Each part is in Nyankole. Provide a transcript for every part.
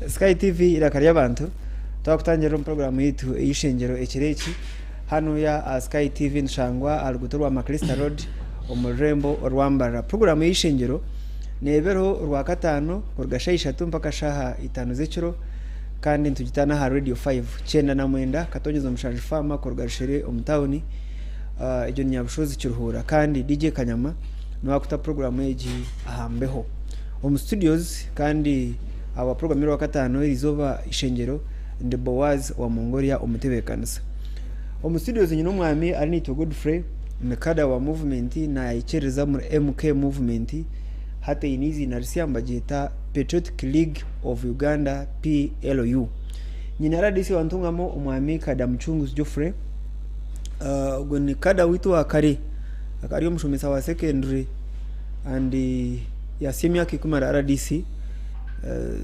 Sky TV eiraka ry'abantu twakutangirira omu puroguraamu yaitu ey'eishengyero ekiro eki hanuya aha Sky TV nitushangwa aha ruguuto rwa Macalister Road omu rurembo orwa Mbarara. Puroguraamu y'eishengyero neeba eriho orwakataano kuruga shaaha ishatu mpaka shaaha itaano z'ekiro kandi nitugitaana aha Radio 5 99 Katonyeza Mushanju Farmer kuruga Rushere omu tauni egyo ni Nyabushozi Kiruhura kandi DJ Kanyama niwe arikuta puroguraamu egi aha mbeho. Omu studios kandi ahabwa puroguraamu y'orwakataano eriizooba eishengyero ndi Boaz owa Mongolia omutebeekanisa. Omu studios nyine omwami Arinaitwe Godfrey ni kada wa movement naikiririza omuri MK movement hati eine eiziina risya nibagyeta Patriotic League of Uganda PLU. Nyine rdc wa Ntungamo omwami Kada Mucunguzi Geoffrey ogwo ni kada waitu owa kare akaba ari omushomesa wa secondary and yahitsya emyaka ikumi ari rdc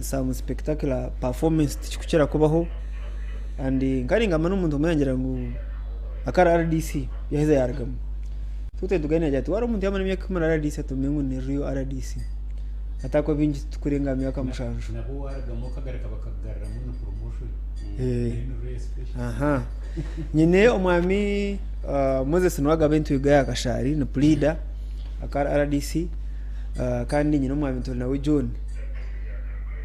some spectacular performance tikikukira kubaho and nkaba ningamba n'omuntu omwe yangira ngu akaba ari rdc yaheza yarugamu so twaba nituganira yagira ati wareeba omuntu yamara emyaka ikumi ari rdc ati omanye ngu ni real rdc atakuba bingi titukurenga aha myaka mushanju. Nabwo warugamu okagaruka bakakugaruramu ni promotion. Aha. Nyine omwami Moses Niwagaba Entwiga ya Kashaari ni puriida aka rdc kandi nyine omwami Turinawe John.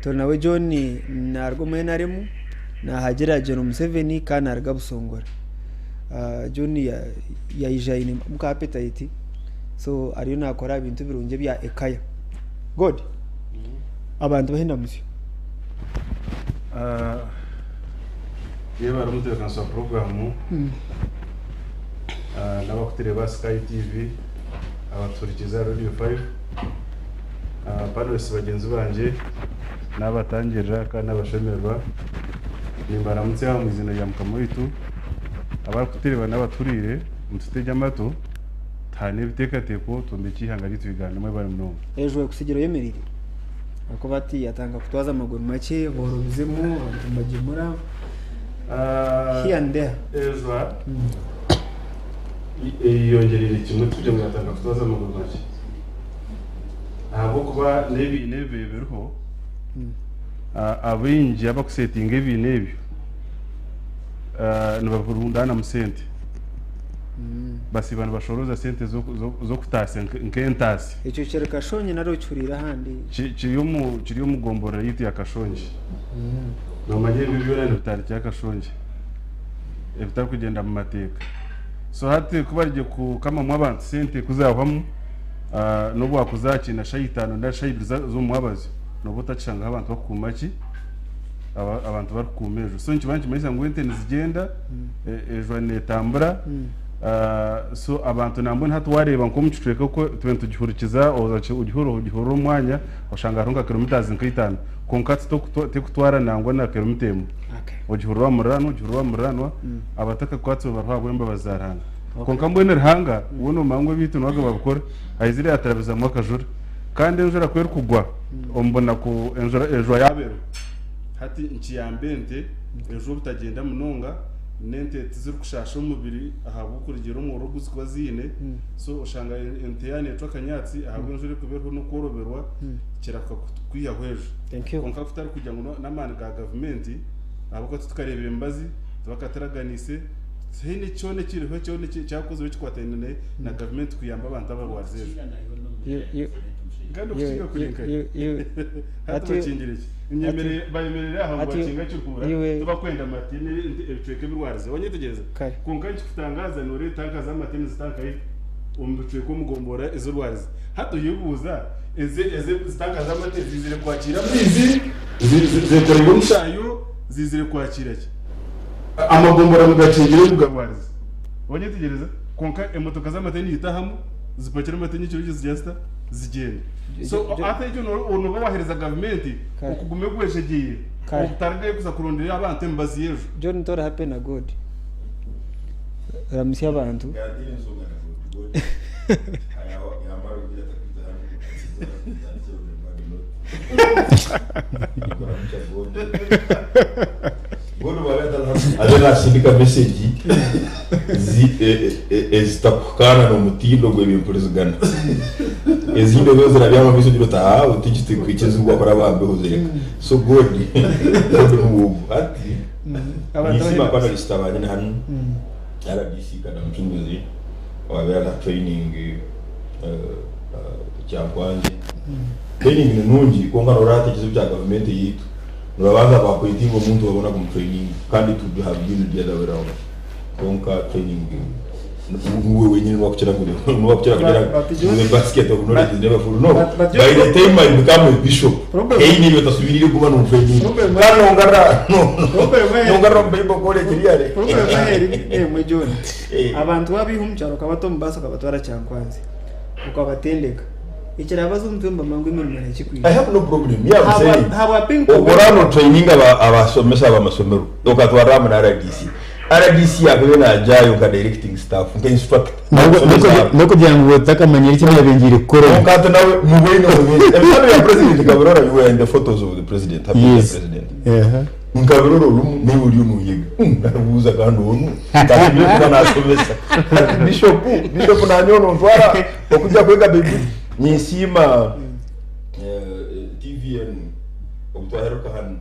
Turinawe John naruga omu NRM nahagira Gen Museveni kandi naruga Busongora. John yaija aine ka appetite so ariyo nakora aha bintu birungi ebya ekaya. God, abantu bahe endamutsyo. Yebare omutebeekanisa wa puroguraamu n'abarikutureeba aha Sky TV, abatuhurikiize aha Radio 5, panelists bagyenzi bangye n'abatangirira kandi n'abashemererwa, nimbaramutsya omu eiziina rya Mukama waitu. Abarikutureeba n'abatuhuriire nitutegye amatu tuhane ebiteekateeko twombekye eihanga ryaitu Uganda. Mwebare munonga. Ejo ekutsigira oyemereire ahakuba hati yatandika kutwaza amaguru makye borobizemu abantu nibagyemura here and there. Ezra eyongyerire kimwe kugira ngu yatandika kutwaza amaguru makye ahabw'okuba n'ebiina ebyo ebiriho abaingi abakusetinga ebiina ebyo nibarundaanamu sente. Basiiba nibashorooza sente z'okutaasya nk'entaasya. Ekyo kiri Kashongi nari okihuriire ahandi? Kiri omu kiri omu gomborora yaitu ya Kashongi. Noomanya ebyo byona nibitandikira Kashongi ebitarikugyenda mu mateeka. So hati ku barigye kukamamu abantu sente ku zaahwamu, n'obu waakuza aha kiina shaaha itaano nari shaaha ibiri z'omu mwabazyo, nooba otakishangaho abantu barikukuuma ki? Abantu barikukuuma ejo. So nikiba nikimanyisa ngu ente nizigyenda. Enjura neetambura so abantu nambwenu hati waareeba nk'omu kicweka oku tube nitugihurikiza ogihurira ogihurira omu mwanya oshanga hariho nka kilometres nka itaano kwonka terikutwara nangwa na kilomita emwe ogihurira owa muriraanwa ogihurira owa muriraanwa abatakakwatsirwe bariho ahabw'embabazi za Ruhanga kwonka mbwenu Ruhanga we noomanya ngu ebiitu niwe abikora aizire yaaturabizamu akajura kandi enjura ku erikugwa omu bunaku enjura enjura yaaba eriho hati nikiyamba ente Enju obutagyenda munonga n'ente tizirikushaasha omubiri ahabw'okurugiirira omworo ogu zikuba ziine so oshanga ente yaaba neecwa akanyaatsi ahabw'enjura erikuba eriho n'okworoberwa kirahuka kwihaho ejo. Kwonka kutari kugira ngu n'amaani ga gavumenti ahabw'okuba titukareebire mibazi, tibakaturaganiise, tihaine kyona ekiriho kyona ekyakozirwe ekikwatiraine na gavumenti kuyamba abantu abarwarize ejo. Kandi okukinga kuri nkahi? Hati bakingire ki? Bayemereire aha ngu bakinga kiruhura tibakwenda mate ebicweka ebirwarize wanyetegyereza kwonka nikikutangaaza noreeba etanka z'amate nizita nkahi omu bicweka omu gombora ezirwarize hati oyebuuza ezi tanka z'amate zizire kwakira amaizi zekoreire omushayo zizire kwakira ki amagombora mugakingire ngu garwarize wanyetegyereza kwonka emotoka z'amate nihitahamu zipakire amate nyekiro ekyo zigira zita zigyenda. So hati ekyo nooba waaheereza gavumenti okuguma egwejegyeire obutarugayo kuza kurondera abantu emibazi y'ejo. John tori happy na God ramutsya abantu. Abe nasindika message ezitakuhikaana n'omutindo gw'eby'empurizigana. Ezindi ozo zirabyama omu maisho ogira oti haa oti tikwikiriza ogu wakora bambeho zireka. So God, God niwe ogu. Hati Abantu ninsiima abahenda panelist abanyine hanu, RDC Kada Mucunguzi owabaire ari aha training Kyankwanzi. Training ni nungi kwonka norora hati ekizibu kya gavumenti yaitu, nibabanza ku appointinga omuntu babona kumu traininga kandi it would have been the other way round. Kwonka training niwe wenyini niwe akukira niwe akukira kugira But- but ngu the basket of knowledge is never full. No, But by the time I become a bishop, Problem- eine ebyo otasubiriire kuba no training. Problem- Kandi nongarra no Problem- nongarra omu Bible college ryare. Problem eri emwe John. Eh. Abantu wabiiha omu kyaro okabata omu baasi okabatwara Kyankwanzi okabatendeka ekirabaza omutwe nibamanya ngu emirimo I nekikwija. have no problem. Me I'm saying. Habwa pink Okora no training aba abasomesa abamasomero okatwara hamwe na RDC. RDC akabe najayo nka directing staff nka instructor. Abasomesa abo. N'okugira ngu otakamanyire eki nabengiire kukora. Konka ati nawe mubwine mubwine. Ebisano bya president Kabirora you were in the photos of the president. Happy Yes. president. Aha. Nkabirora olumu niwe oriyo noyega. Nabuuza kandi onu tasibire kuba nasomesa. Ati bishop, bishop nanye ono ntwara okujja kwega Baibuli. Ninsiima TVN obu twaheruka hanu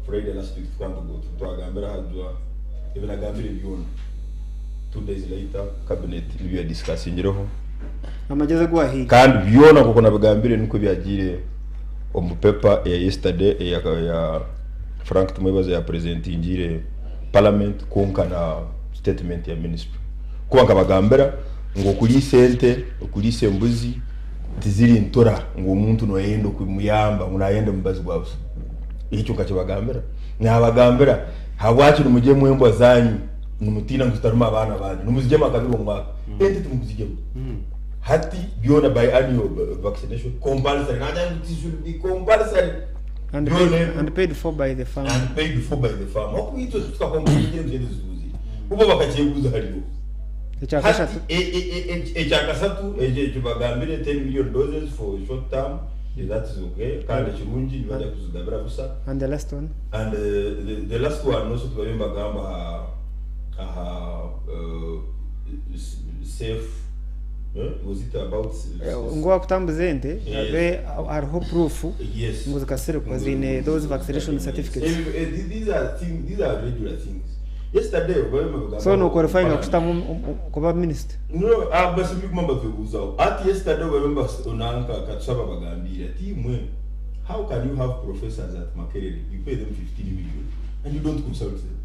Friday last week tukaba twagambira aha ebi nagambire byona. 2 days later cabinet nibyo yadiscussingireho Amagezi agu wahaire. Kandi byona nkoku nabigambire nikwo byagiire omu paper eya yesterday eya ya Frank Tumwebaze ya presentingire parliament, kwonka na statement ya ministry kuba nkabagambira ngu okuriisa ente, okuriisa embuzi tiziri ntura ngu omuntu noyenda okumuyamba ngu nayenda omubazi gwa busa. Ekyo nkakibagambira, nabagambira habwaki nimugyemu embwa zanyu, nimutiina ngu zitaruma abaana banyu, nimuzigyema akabiri omu mwaka, ente timukuzigema. Hati byona biannual vaccination compulsory, nagira ngu it should be compulsory. And Byona paid, and paid for by the farm. And paid for by the farm. Okuyitwa tukakompulire ngende zuzi kuba bakakyebuza hariyo. Ekyakashatu. Hati, ekyakasatu ekyo ekyo bagambire 10 million doses for short term, that is okay kandi kirungi nibajya kuzigabira busa. And the last one. And the last one also tubabe mbagamba aha aha safe, was it about Ngu wakutambuza ente Yes. abe hariho proof Yes. ngu zikasirikwa ziine those vaccination certificates. These are things, these are regular things. Yesterday babe mbagamba So no qualifying okushutamu kuba minister. No, ah, basi biguma batwebuuzaho. Ati yesterday babe onanka katusaba bagambire ati mwe, how can you have professors at Makerere, you pay them 15 million and you don't consult them?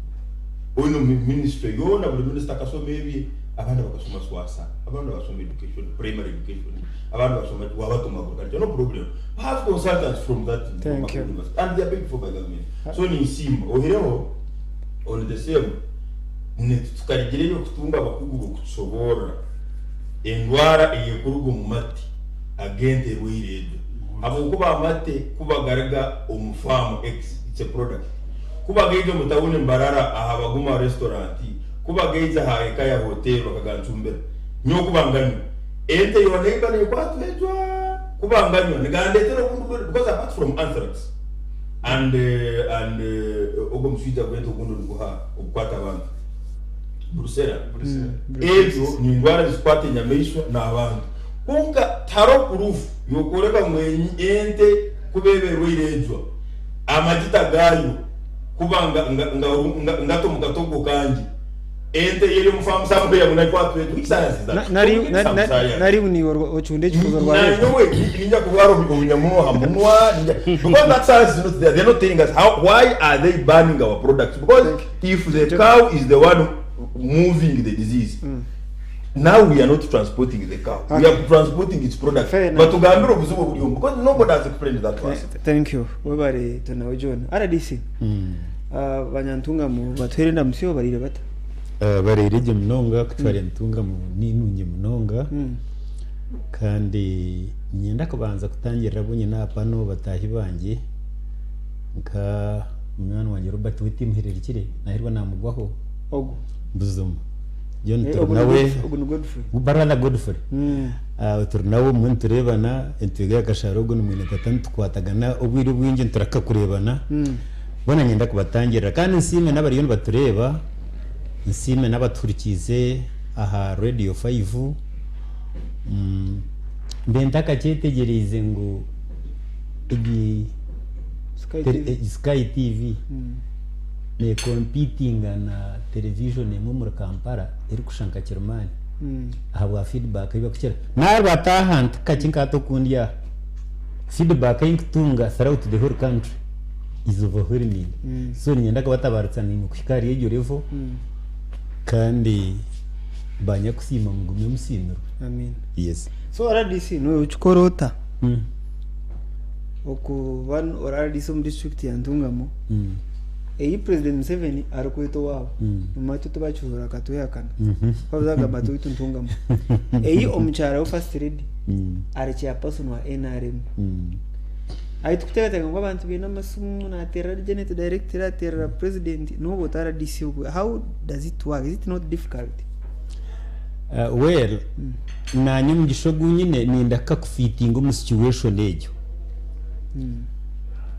Ono ministry yona buli minister akasoma ebye, abandi bakasoma swasa, abandi bakasoma education, primary education, abandi basoma wabatuma agriculture. No problem, have consultants from that Thank from you. Makerere University, and they are paid for by government. So ninsiima ohireho on the same tukarigireyo okutunga abakugu bokutusoborra endwara eyekuruga omu mate agente erwaire egyo, habwokuba amate kuba gariga omu farm x, it's a product, kuba gaija omu tawuni Mbarara aha Baguma Restaurant, kuba gaija aha Ekaya Hotel bakagancumbira, nyowe kuba nganywa, ente yoona eba nekwatwa ejwa kuba nganywa nigandetera obundi bulwaire, because apart from anthrax and ogwo omuswija gwente ogundi niguha ogukwata abantu, brucella. Ebyo ni ndwara zikwata enyamaishwa n'abantu, konka tihariho proof yokworeka ngu ente kuba eba erwaire ejwa amagita gayo kuba ngata omu katogo kangi, ente yeri omu farm somewhere munakwatwa ejwa. Which science is that? Some science. Nari niwe ocunda ekikuzo rwa Nanyowe ninja kurwara obunyamunwa ha munwa because that science is not there. They're not telling us how, why are they banning our products? Because if the cow is the one moving the disease, now we are not transporting the cow, we are transporting its product. Fair enough. Batugambire obuzibu oburiho because nobody has explained that to us. Thank you, webare tunawe John. RDC, banyantungamu batuhere ndamusyo, barire bata? Bareire gye munonga kutwara entungamu ninungi munonga. Kandi ninyenda kubanza kutangirira bunyine aha pano bataahi bangye nka munywani wangye Robert Witimuhererikire, nahirwa namugwaho. Ogu buzima John turi ogu ni nawe. Ogu ni Godfrey. Barala Godfrey. Turi nawe mwe nitureebana entwiga yakashara, ogu ni mwine tata, nitukwatagana obwire obwingi nturakakureebana. Bona nyenda kubatangirira kandi nsiime n'abariyo nibatureeba, nsiime n'abaturikiize aha Radio 5. Mbe ntakakyetegyereize ngu egi Sky tele- TV. Sky TV nekompitinga na television emwe omuri Kampala erikushusha nka Kirimani ahabwa feedback ei bakukira. Naaba ataaha nti kakye nka okundi aha. Feedback ei nkutunga throughout the whole country is overwhelming. So niinyenda kubatabaarutsa naimwe kuhika ahari egyo level kandi banyakusiima mugume musiimirwe. Amiina. Yes. So RDC niiwe okikora ota okuba ori RDC omu district ya Ntungamo ei President Museveni arikweta owaabo nomanya itwe tibakihurira akatwehakana ku agamba ati owaitu Ntungamo ei omukyara we First Lady ari chairperson wa NRM ahi turikuteekateeka ngu abantu baine amasimu naateerera Janet directly ateerera President n'obu ota RDC ogwe how does it work is it not difficult? Well, naanye omugisha ogu nyine nindaka kufiitinga omu situation egyo.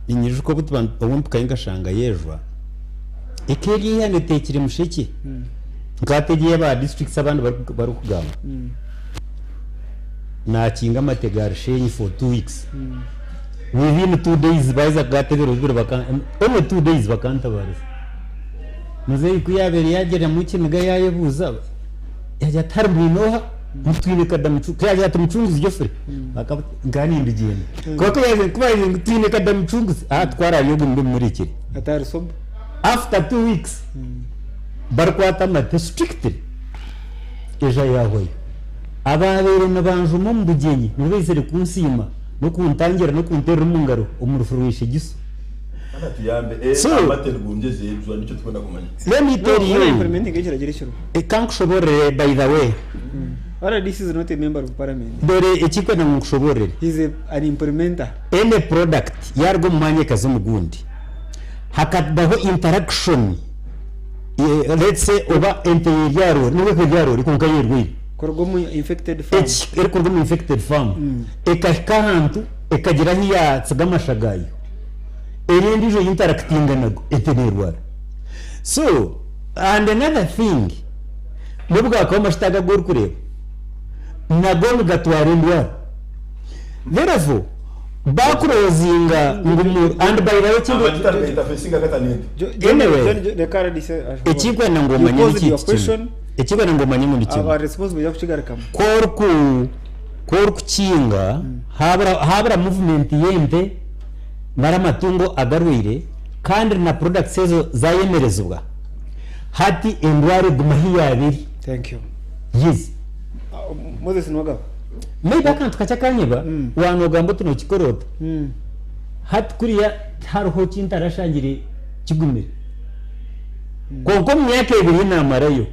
Ninyijuka obu tuba obu mpikayo nkashanga yejwa, eka eri eihano eteekire mushekye. Nkahati egi ey'aba districts abandi bariku barikugamba. Naakinga amate ga Rushenyi for 2 weeks. Within 2 days baaheza kugaata ebiro bibiri baka only 2 days bakantabariza. Muzeeyi ku yaabaire yaagyeramu ekiniga yaayebuuza, yaagira ati hari mwine oha? Ngu twine Kadamucu ku yaagira ati Mucunguzi Geoffrey, bakaba nkaba nindigyenda. Kwonka ku yaagira ku baagira ngu twine Kadamucunguzi, aha twararya ogu nibwo bumurekire. Atari sober. After 2 weeks barikwata amate strictly eja yaahwayo. Abaabaire nibanjuma omu bugyenyi nibo baizire kunsiima n'okuntangira n'okunteerera omu ngaro omu rufu rwa Ishegiso. Mana tuyambe eh So amate nigongeza ebyo nikyo tukwenda kumanya. let me No, tell weena you, implementing ekiragiro ekiriho. Kankushoboororere by the way. RDC is not a member of parliament. Dore ekikwenda ngu nkushoboororere. He is a, an implementer. Any product yaruga omu mwanya ekaza omu gundi hakabaho interaction let's say oba ente y'eryarori nibwo ekuba eryarori kwonka yo erwaire. Kuruga omu infected farm. Eki erikuruga omu infected farm ekahika ahantu ekagira ahu yaatsiga amasha gaayo eri endiijo interactinga nago ente neerwara. So and another thing n'obu gaakuba amashita ago agu orikureeba nago nigatwara endwara. Therefore baakurozinga ngu mu and by the way ekindi Amagita niga interfacinga gata n'ente. Anyway, John, John, reka RDC ashobora. ekikwenda ngu You omanye posed niki your kimwe. question. Ekikwenda ngu omanye ngu ni kimwe. Aba responsible ija kukigarukamu. Ku oriku ku orikukinga habura habura movement y'ente nari amatungo agarwaire kandi na products ezo zayemerezibwa hati endwara eguma ahu yaaba eri. Thank you. Yes. Moses Nwagaba. Maybe akantu kakye akanyeba waanogamba oti nookikora ota? Hati kuriya tihariho ki ntarashangire kigumire. Kwonka omu myaka ebiri ei naamarayo,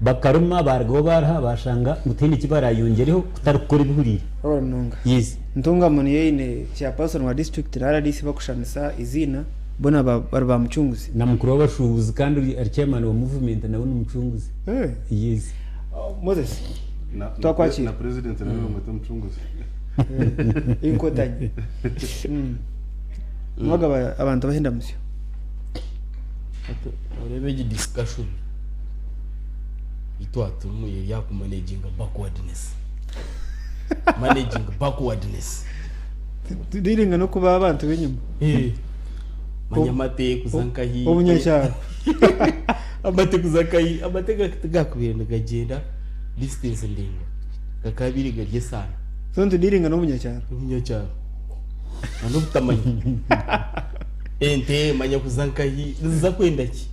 bakaruma baarugaho baaruha baashanga ngu tihaine eki baraayongyereho kutari kukora ebihuriire. Wabura munonga. Yes. Ntungamo niyo eine chairperson wa district na RDC bakushanisa eiziina boona bari ba mucunguzi. Na mukuru w'abashuubuzi kandi ari chairman wa movement nawe ni mucunguzi. Yes. Moses, Na, na, twakwakira. na president nawe bamweta omucunguzi. Inkotanyi. Nwagaba abantu bahenda musyo. Oreeba egi discussion itwaturimu eri aha kumanaginga backwardness, managing backwardness. Tudiringa n'okuba abantu b'enyima. Eh, manya amate kuza nkahi Obunyakyaro. Amate kuza nkahi amate gakubire nigagyenda distance ndaingwa gakabire gari esaana. So nitudiringa n'obunyakyaro. Omunyakyaro n'obutamanya ente manya kuza nkahi niziza kwenda ki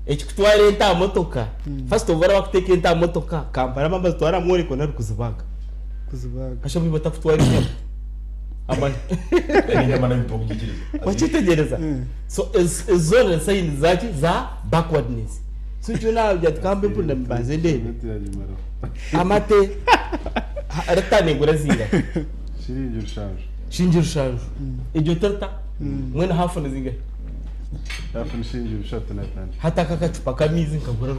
ekikutwara ente aha motoka. First of all, abakuteeka ente aha motoka Kampala bamba zitwara mworeko nari kuzibaga. Kuzibaga. Kasha batakutwara enyama amanya. Enyama nayo tokugikiriza. Wakitegereza? So ezo sign zaki za backwardness. So kyo nabyo tukambe mpunda mbanze ndebe. Amate yagimaraho. Amate aratanegura zinga? Shiringi 7. Shiringi 7 egyo tarta mwena hafu ni zingahe? Hafu ni shiringi 35. Hati aka akacupa k'amaizi nkagura 1000,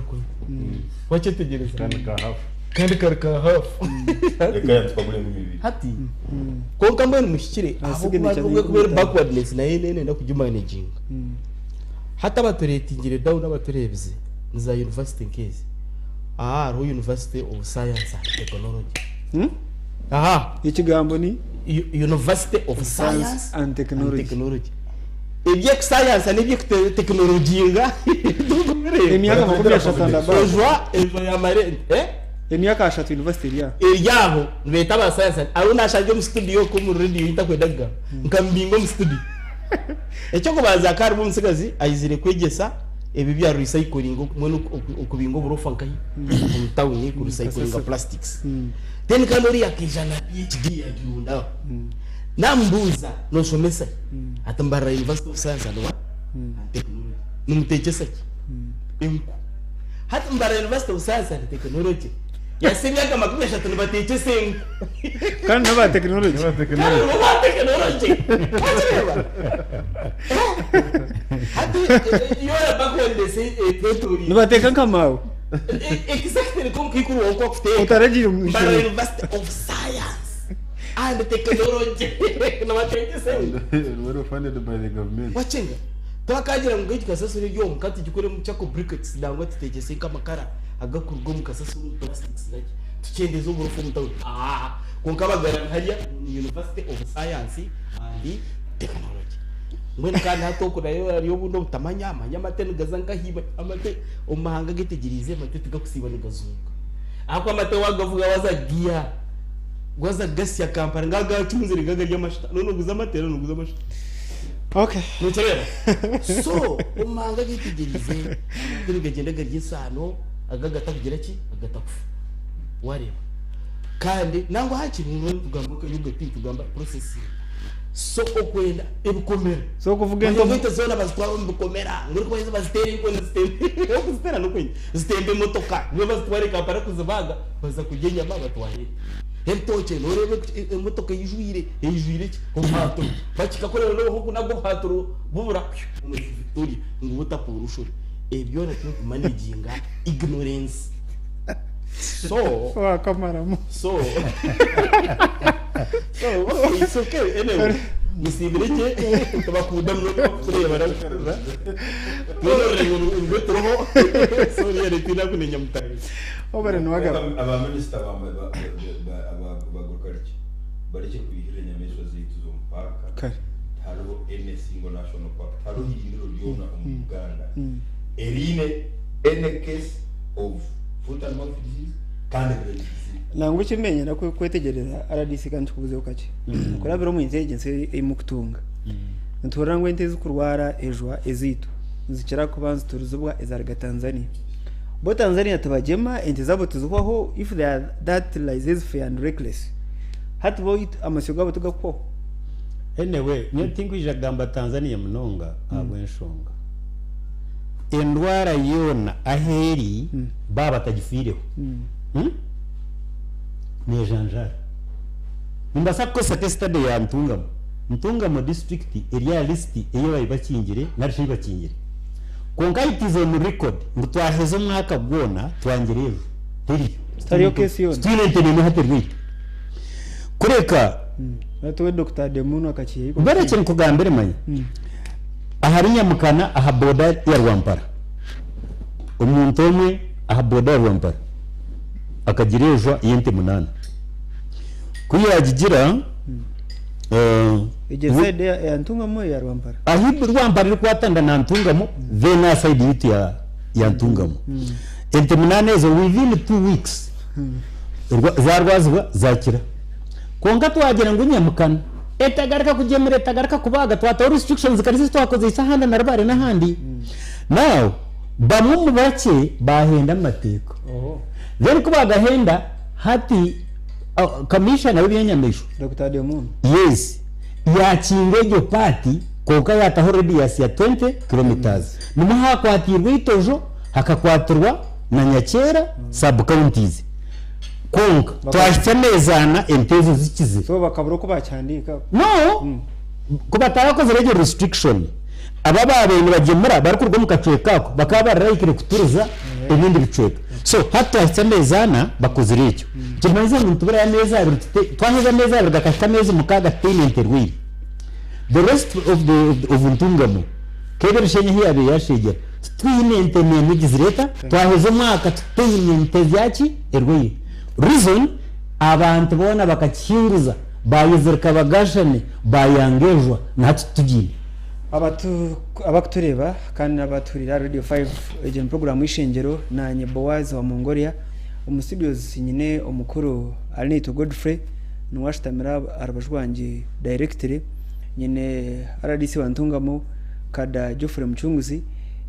wakyetegereza? Kandi ka hafu. Kandi kari ka hafu. Reka yatwagure 2000. Hati konka mbwenu mushikire Ahasigaye aho ni cyane kubera 50. Backwardness nayo nenda kugimanaginga. Hati abaturetingire down abatureebize ni za university nkezi aha hariho University of Science and Technology. Aha. Ekigambo ni? University of Science and Technology. Technology. Eby'okusayansa n'eby'okutekinologinga Emyaka 30 and above. Ejwa ejwa yamara eh? Emyaka 30 university eri aho. Eri aho nibeeta aba science ariho nashanga omu studio ko omu radio ntakwenda kugamba nkamubinga omu studio. Eky'okubanza hakaba harimu omutsigazi aizire kwegyesa ebi bya recycling mbwenu okubinga oburofa nkahi omu tawuni ku recyclinga plastics. Then kandi oriya akaija na PhD yagirunda aho. Namubuuza noshomesa ki? Ati mbarira University of Science and what? And Technology. Nimutekyesa ki? Enku. Hati Mbarara University of Science and Technology yahitsya emyaka 30 nibatekyesa enku. Kandi n'aba tekinologi. Kandi nibo ba tekinologi. Wakireeba? Hati yoona backwardness etwetoreire. Nibateeka nka maawe. Exactly nikwo omukaikuru waawe oku akuteeka. Otaragiire omu Mbarara ishomero. University of Science and Technology nibatekyesa enku. Well funded by the government. Wakyenga? Twakagira ngu egi kasasiro eri omu ka tugikoremu charcoal briquettes nangwa tutekyese nk'amakara agakuruga omu kasasiro omu plastics naki tukyendeze oburofa omu town aah kwonka bagarami hariya ni University of Science and Technology mbwenu kandi hati okwo nayo hariyo obundi obutamanya manya amate nigaza nkahi amate omu mahanga agetegyereize amate tigakusiiba nigazunga ahakuba amate wagavuga waza kugiiha waza kugasya Kampala ngaba gacunzire ngaba gari amashuta noba noguza amate reero noguza amashuta. Okay. Nokireeba? So, omu mahanga agetegyereize, amate nigagyenda gari esaano, aga agatakugira ki? Agatakufa. Waareeba? Kandi nangwa hakiri nitugamba nka yogurt nitugamba processing. So okwenda ebikomera. So okuvuga Manya ente ente zoona bazitwara omu bikomera. Ngu orikuba baziteera enkoni zitembe okuziteera n'okwenda zitembe emotoka. Nibo bazitwara e Kampala kuzibaaga baza kurya enyama batware ente. Ebitookye nooreeba emotoka eijwire, eijwire ki? Obuhaaturo. Bakikakorera n'obuhuuku nabwo obuhaaturo bubura omuri Victoria ngu water pollution. Ebi byona turi kumanaginga ignorance. So, Wakamaramu. so, so, okay, it's okay. Anyway, musiibire gye tubakunda munonga abarikutureeba n'abarikutuhurira. Twena orurengo nirwo turiho. So, really, twine akunenya mutaahi. Obare niwagaba. Aba minisita baguruka rikye barekye kwihirira enyamaishwa zaitu z'omu paaka. Kare. Tihariho any single national park, tihariho irindiro ryona omu Uganda eriine any case of foot and mouth disease kandi ebiragirizi. Nangwa eki niinyenda kwetegyereza RDC ka nkikubuzeho kakye. Kurabira omu intelligence ei murikutunga, nituhurira ngu ente ezirikurwara ejwa ezaitu nizikira kuba niziturizibwa ezaruga Tanzania. Bo Tanzania tibagyema, ente zaabo tizihwaho if they are that laissez faire and reckless. Hati bo amasyo gaabo tigakuhwaho? Anyway, nyowe tinkwija kugamba Tanzania munonga ahabw'enshonga. Endwara yoona ahu eri baaba batagifiireho, neejanjaara. Nimbaasa kukozesa case study ya Ntungamo. Ntungamo district eri aha list ei ababaire bakingire nari shi ei bakingire. Kwonka it is on record ngu twaheza omwaka gwona twangire ejo teriyo. Tihariyo case yoona. Titwine ente n'emwe hati erwaire. Kureka. Hati we Dokita Ademoon akakiihayo. Mbwenu eki nkugambire manya, ahari Nyamukana aha boda ya Rwampara, omuntu omwe aha boda ya Rwampara akagira ejwa y'ente munaana. Ku yaagigira, Egyo side eya Ntungamo eya Rwampara? Ahi Rwampara erikwatanira na Ntungamo then aha side yaitu ya Ntungamo. Ente munaana ezo within 2 weeks zarwazibwa zakira. Kwonka twagira ngu Nyamukana etagaruka kugyemura etagaruka kubaaga twataho restrictions kare ezi twakozeise ahandi na Rubare n'ahandi. Now bamwe omu bakye baahenda amateeka. Then ku baagahenda hati Commissioner w'eby'enyamaishwa Dokita Ademoon. Yes, yaakinga egyo part kwonka yaataho radius ya 20 kilometres. Nimwo haakwatiirwe Itojo, hakakwatirwa na Nyakyera sub counties. Kwonka twahitsya ameezi ana ente ezo zikizire. So bakabura oku baakihandiika? No, ku batarakozire egyo restriction, abo abaabaire nibagyemura barikuruga omu kacweka ako bakaba bari likely kuturiza ebindi bicweka. So hati twahitsya ameezi ana bakozire ekyo. Nikimanyisa ngu nituburayo ameezi abiri tute, twaheza ameezi abiri gakahika ameezi mukaaga tutaine nte erwaire. The rest of the of Ntungamo, Kebe Rushenyi ahu yaabaire yaasheegyera, titwine nte n'emwe egizire eta, twaheza omwaka tutaine nte yaki erwaire. Reason, Abantu boona bakakihinguza, baayezirika bagashane, baayanga ejwa, na hati titugiine. Abatu abakutureeba kandi n'abatuhurira aha Radio 5 egyo ni puroguraamu y'eishengyero naanye Boaz wa Mongolia omu studios nyine omukuru Arinaitwe Godfrey niwe ashutamire aha rubaju rwangye directly nyine RDC wa Ntungamo Kada Geoffrey Mucunguzi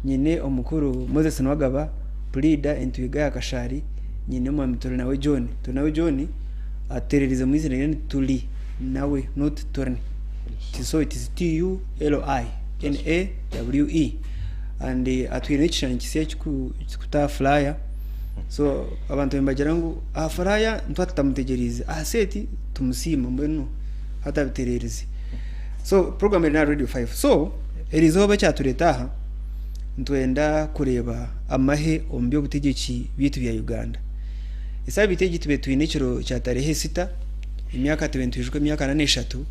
nyine omukuru Moses Nuwagaba puriida entwiga ya Kashaari nyine omwami Turinawe John Turinawe John atutererize omu izina rye ni Turi nawe not Turni so it is T-U-L-I N-A-W-E and atwine ekishushani kisya ekikuta aha flyer so abantu nibagira ngu aha flyer nituba tutamutegyereize aha seeti tumusiima mbwenu hati abitererize so program eri n'aha radio 5 so erizooba ekyatureeta aha nitwenda kureeba amahe omu by'obutegyeki byaitu bya Uganda. Esaabiiti egi tube twine ekiro kya tarehe sita emyaka tube nitwijuka emyaka ana n'eshatu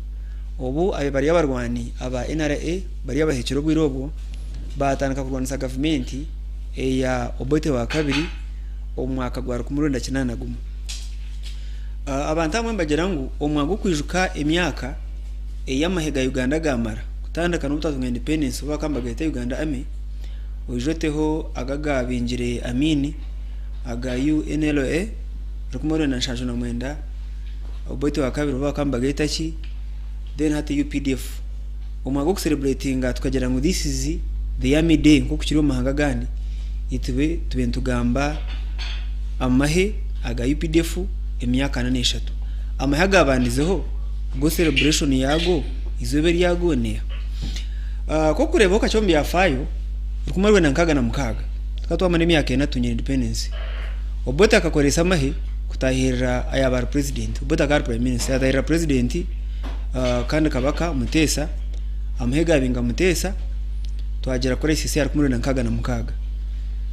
obu abe bari abarwani aba NRA bari abahekire obwire obwo baatandika kurwanisa gavumenti eya Obote wa kabiri omu mwaka gwa 1981. Abantu abamwe nibagira ngu omwaka gw'okwijuka emyaka ey'amahe ga Uganda gaamara kutandika n'obu twatunga independence obu bakaba nibagayeta Uganda Army oije oteho aga agaabingire Amin aga UNLA 1979 Obote wa kabiri obu bakaba nibagayeta ki then hati UPDF omwaka gw'okusereburetinga tukagira ngu this is the army day nk'oku kiri omu mahanga agandi itwe tube nitugamba amahe aga UPDF emyaka ana n'eshatu. Amahe agaabandizeho go celebration yaago eizooba eryago neeha? Ku orikureeba kakye omu byafaayo, 1966 tukaba twamara emyaka ena tungire independence. Obote akakoresa amahe kutaahirira ayaaba ari president. Obote akaba ari prime minister, yaataahirira president kandi Kabaka Muteesa, amahe gaabinga Muteesa twagira crisis ya 1966.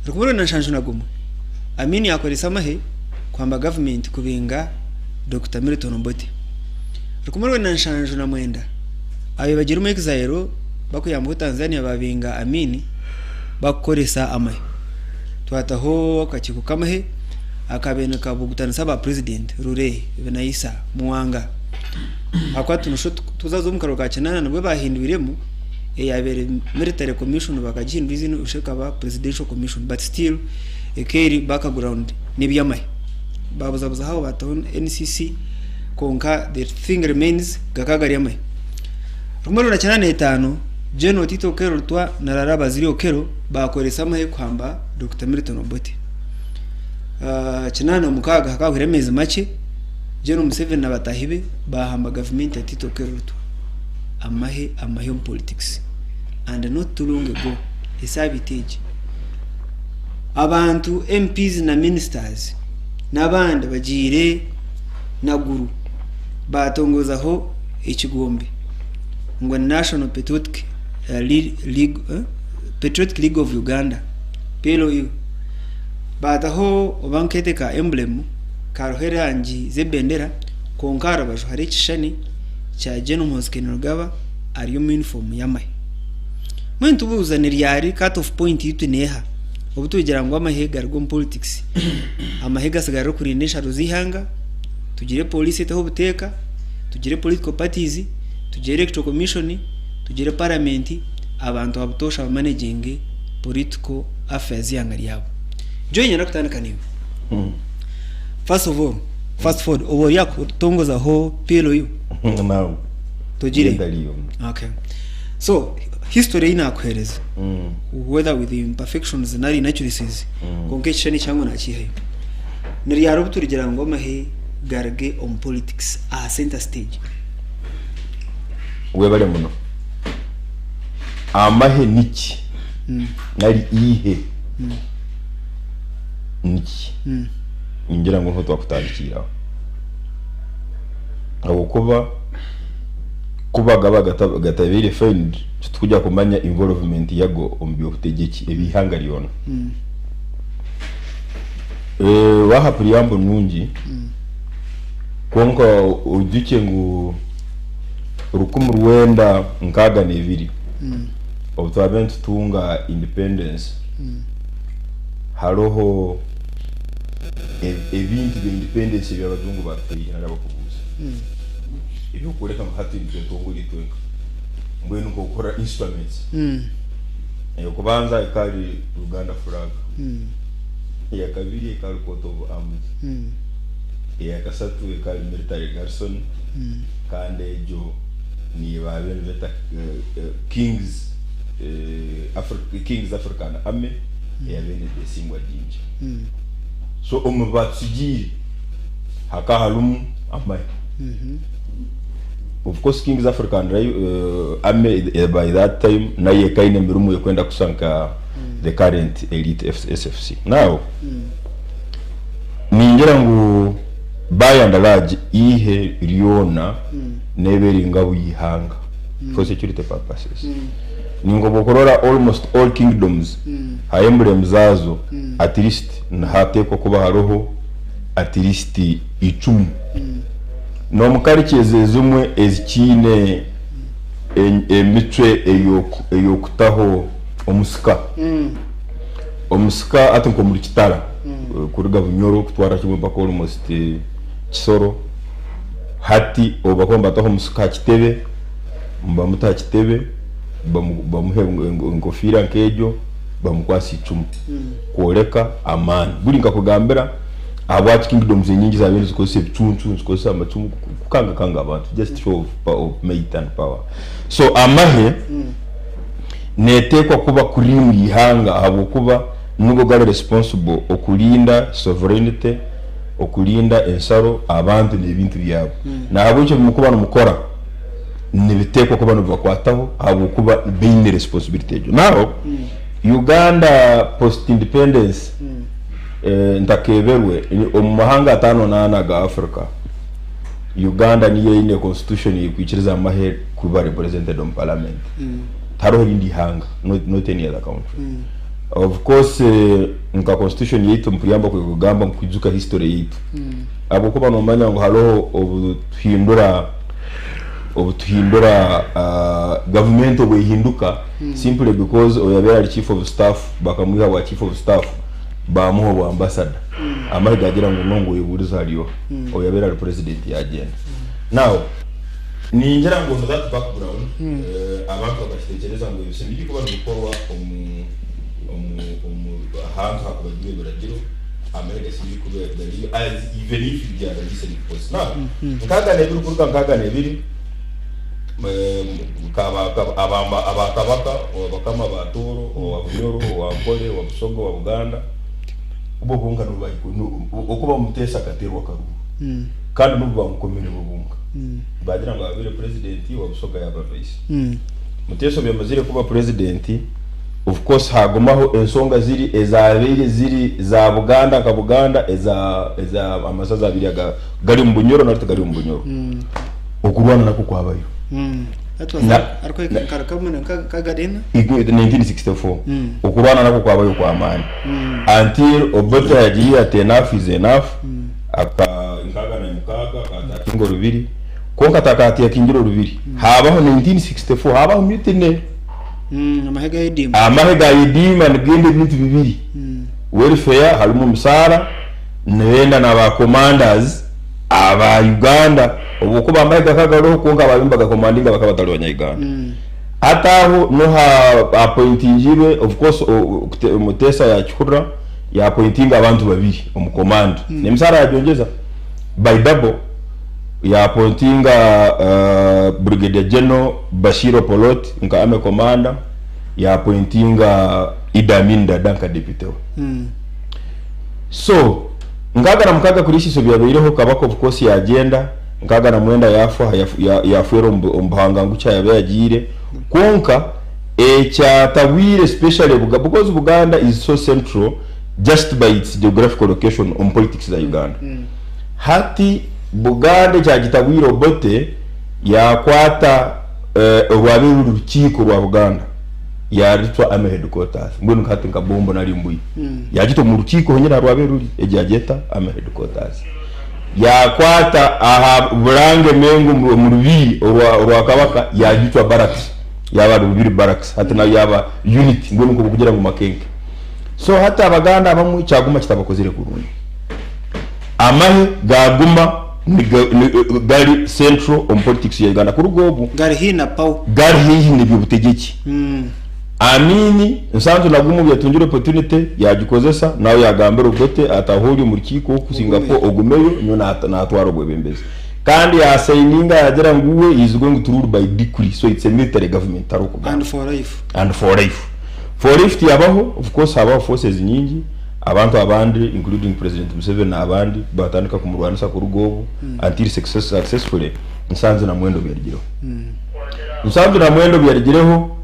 1971 Amin yaakoresa amahe kuhamba gavumenti kubinga Dokita Milton Obote. 1979 ababaire bagire omu exile bakuyambaho Tanzania babinga Amin bakukoresa amahe. Twataho akakiiko k'amahe akabaire nikabugutanisa ba president Lule, Binaisa, Muwanga ahakuba tunoshusha oti tuzaza omu karuru ka kinaana nibwo bahindwiremu eyabaire military commission bakagihindura eiziina oshusha ekaba presidential commission but still eka eri background n'eby'amahe. Babuzabuzaho aho bataho NCC kwonka the thing remains gakaba gari amahe. 1985 General Tito Okello Lutwa na Rara Bazili Okello baakoresa amahe kuhamba Dokita Milton Obote. 86 hakaba hahweire ameezi makye General Museveni na bataahi be baahamba gavumenti ya Tito Okello Lutwa. Amahe amahe omu politics and not too long ago esaabiiti egi abantu MPs na ministers n'abandi bagiire Naguru baatongozaho ekigombe ngu ni National Patriotic League, Patriotic League of Uganda, PLU. Baataho oba nkeete ka emblem kariho erangi z'ebendera kwonka aha rubaju hariho ekishushani kya Gen Muhoozi Kainerugaba ari omu yunifoomu y'amahe. Mbwenu tubuuza ni ryari cut off point yaitu neeha obu tugira ngu amahe gari omu politics? Amahe gatsigarire kurinda ensharo z'eihanga, tugire pooriisi eteho obuteeka, tugire political parties, tugire electoral commission, tugire paramenti, abantu abutoosha bamanaginge political affairs z'eihanga ryabo. Joy niinyenda kutandika naiwe. First of all, first forward, oba ori aha kutongozaho PLU? Naam. Togireyo? Ndariyo. Okay. So, history ei naakuheereza, whether with imperfections nari inaccuracies, kwonka ekishushani ekyangu naakiihayo. Ni ryari obu turigira ngu amahe garuge omu politics aha center stage? Webare muno. Amahe niki? Nari eihe niki? Ningira ngu niho twakutandikiire aho. Ahabw'okuba ku bagaba gatabaire fined titukugira kumanya involvement yago omu by'obutegyeki eby'eihanga ryona. Waaha preamble nungi kwonka oijukye ngu 1962 obu twabaire nitutunga independence hariho. Ebintu bya independence ebi abajungu baatuhaire nari abakubuuza eby'okworeka ngu hati nitwetongora itwenka mbwenu nk'okukora instruments. Ey'okubanza ekaba eri Uganda flag, eyakabiri ekaba eri coat of arms, eyakasatu ekaba eri military garrison kandi egyo niyo baabaire nibeeta King's King's African Army eyabaire nebeesingwa Jinja. So omu batutsigiire hakaba harimu amahe. Of course King's African Army by that time nayo ekaba eine emirimo erikwenda kushusha nka the current elite SFC. Now ningira ngu by and large eihe ryona neeba eri ngabo y'eihanga for security purposes. Ninga obu okurora almost all kingdoms ha emblem zaazo at least nihateekwa kuba hariho at least icumu. N'omu cultures ezimwe ezikiine emicwe ey'okutaho omusika, omusika hati nk'omuri Kitara kuruga Bunyoro kutwara kimwe mpaka almost Kisoro, hati obu bakuba nibataho omusika aha kitebe, nibamuta aha kitebe bamuha enkofiira nk'egyo bamukwatsa eicumu kworeka amaani. Buri nkakugambira ahabwaki kingdoms enyingi zabaire nizikozesa ebicuncu, nizikozesa amacumu kukangakanga abantu just show of might and power. So amahe netekwa kuba cream y'eihanga ahabw'okuba nigo gari responsible okurinda sovereignty, okurinda ensaro, abantu n'ebintu byabo. Nahabwekyo ebimukuba nimukora nibitekwa kuba nibibakwataho ahabw'okuba baine responsibility egyo. Now Uganda post independence ntakeberwe omu mahanga ataano n'ana aga Africa, Uganda niyo eine constitution erikwikiriza amahe kuba represented omu parliament. Tihariho erindi ihanga, not any other country. Of course nka constitution yaitu nikuyamba kugamba ngu kwijuka history yaitu ahabw'okuba nomanya ngu hariho obu tuhindura obu tuhindura government obu ehinduka simply because oyabaire ari chief of staff bakamwiha bwa chief of staff bamuha obwa ambassador amahe gagira ngu no ngu oyeburize ahari oha oyabaire ari president yagyenda now Ningira ngu on that background abantu bakakitekyereza ngu ebyo biri kuba nibikorwa omu omu omu ahantu hakubagirwe ebiragiro amahe gasemeriire kuba gariyo as even if they are recent force. Now nkaaga n'ebiri kuruga nkaaga n'ebiri aba aba kabaka abakama ba Tooro, owa Bunyoro, owa Ankole, owa Busoga, owa Buganda bo bonka nibo okuba Muteesa akateerwa akaruru kandi n'obu bamukomire bo bonka. Baagira ngu abaire purezidenti wa Busoga yaaba vice. Muteesa obu yamazire kuba purezidenti, of course haagumaho ensonga ziri ezaabaire ziri za Buganda nka Buganda eza eza amasaza abiri aga gari omu Bunyoro nari tigari omu Bunyoro. Okurwana nakwo kwabayo. That was Na- arikuhika nka rukamu na nkaga n'ena. 1964 okurwana nakwo kwabayo okw'amaani until Obote yagiire ati enough is enough aka 66 akatakinga orubiri kwonka atakatiakingire orubiri habaho 1964 habaho mutiny. Amahe ga Ediima. Amahe ga Ediima nigenda ebintu bibiri, welfare harimu omusaara nibenda na ba commanders aba Uganda obwokuba amahe gakaba gariho kwonka ababaire nibagakomandinga bakaba batari banya Uganda. Hati aho niho ha appointingirwe of course Mutesa yakihurira ya appointinga abantu babiri omu command n'emisaara yagyongyeza by double ya appointinga Brigadier General Bashir Opolot nka army commander ya appointinga Idi Amin Dada nka deputy we. So 66 kuriisiso byabaireho Kabaka of course yagyenda, 69 yaafa yaafwera omu buhanganguki aha yagiire kwonka ekyatabwire especially because Buganda is so central just by its geographical location omu politics za Uganda. Hati Buganda ekyagitabwire Obote yakwata orwabaire ruri orukiiko rwa Buganda yarucwa Army Headquarters mbwenu hati nka Bombo nari Mbuya yagita omu rukiiko honyine aha rwabaire ruri egyo yagyeta Army Headquarters. Yaakwata aha Burange Mengo omu Rubiri orwa Kabaka yaagitwa Barracks, yaaba Rubiri Barracks hati nayo yaaba unit mbwenu nk'obu kugira ngu Makenke. So hati Abaganda abamwe kyaguma kitabakozire kurungi. Amahe gaaguma gari central omu politics ya Uganda kuruga obwo. Gari haihi na power. Gari haihi n'eby'obutegyeki. Amin Nsanzu nagwo obu yatungire opportunity yagikozesa nawe yagambira Obote ati ahu ori omu rukiiko oku Singapore ogumeyo nyowe natwara obwebembezi. Kandi yasayininga yagira ngu we he is going to rule by decree so it's a military government tariho kugamba. And for life. And for life. For life tiyabaho of course habaho forces nyingi abantu abandi including President Museveni n'abandi batandika kumurwanisa kuruga obu until successfully Nsanzu na Mwenda obuyarugireho. Nsanzu na Mwenda obuyarugireho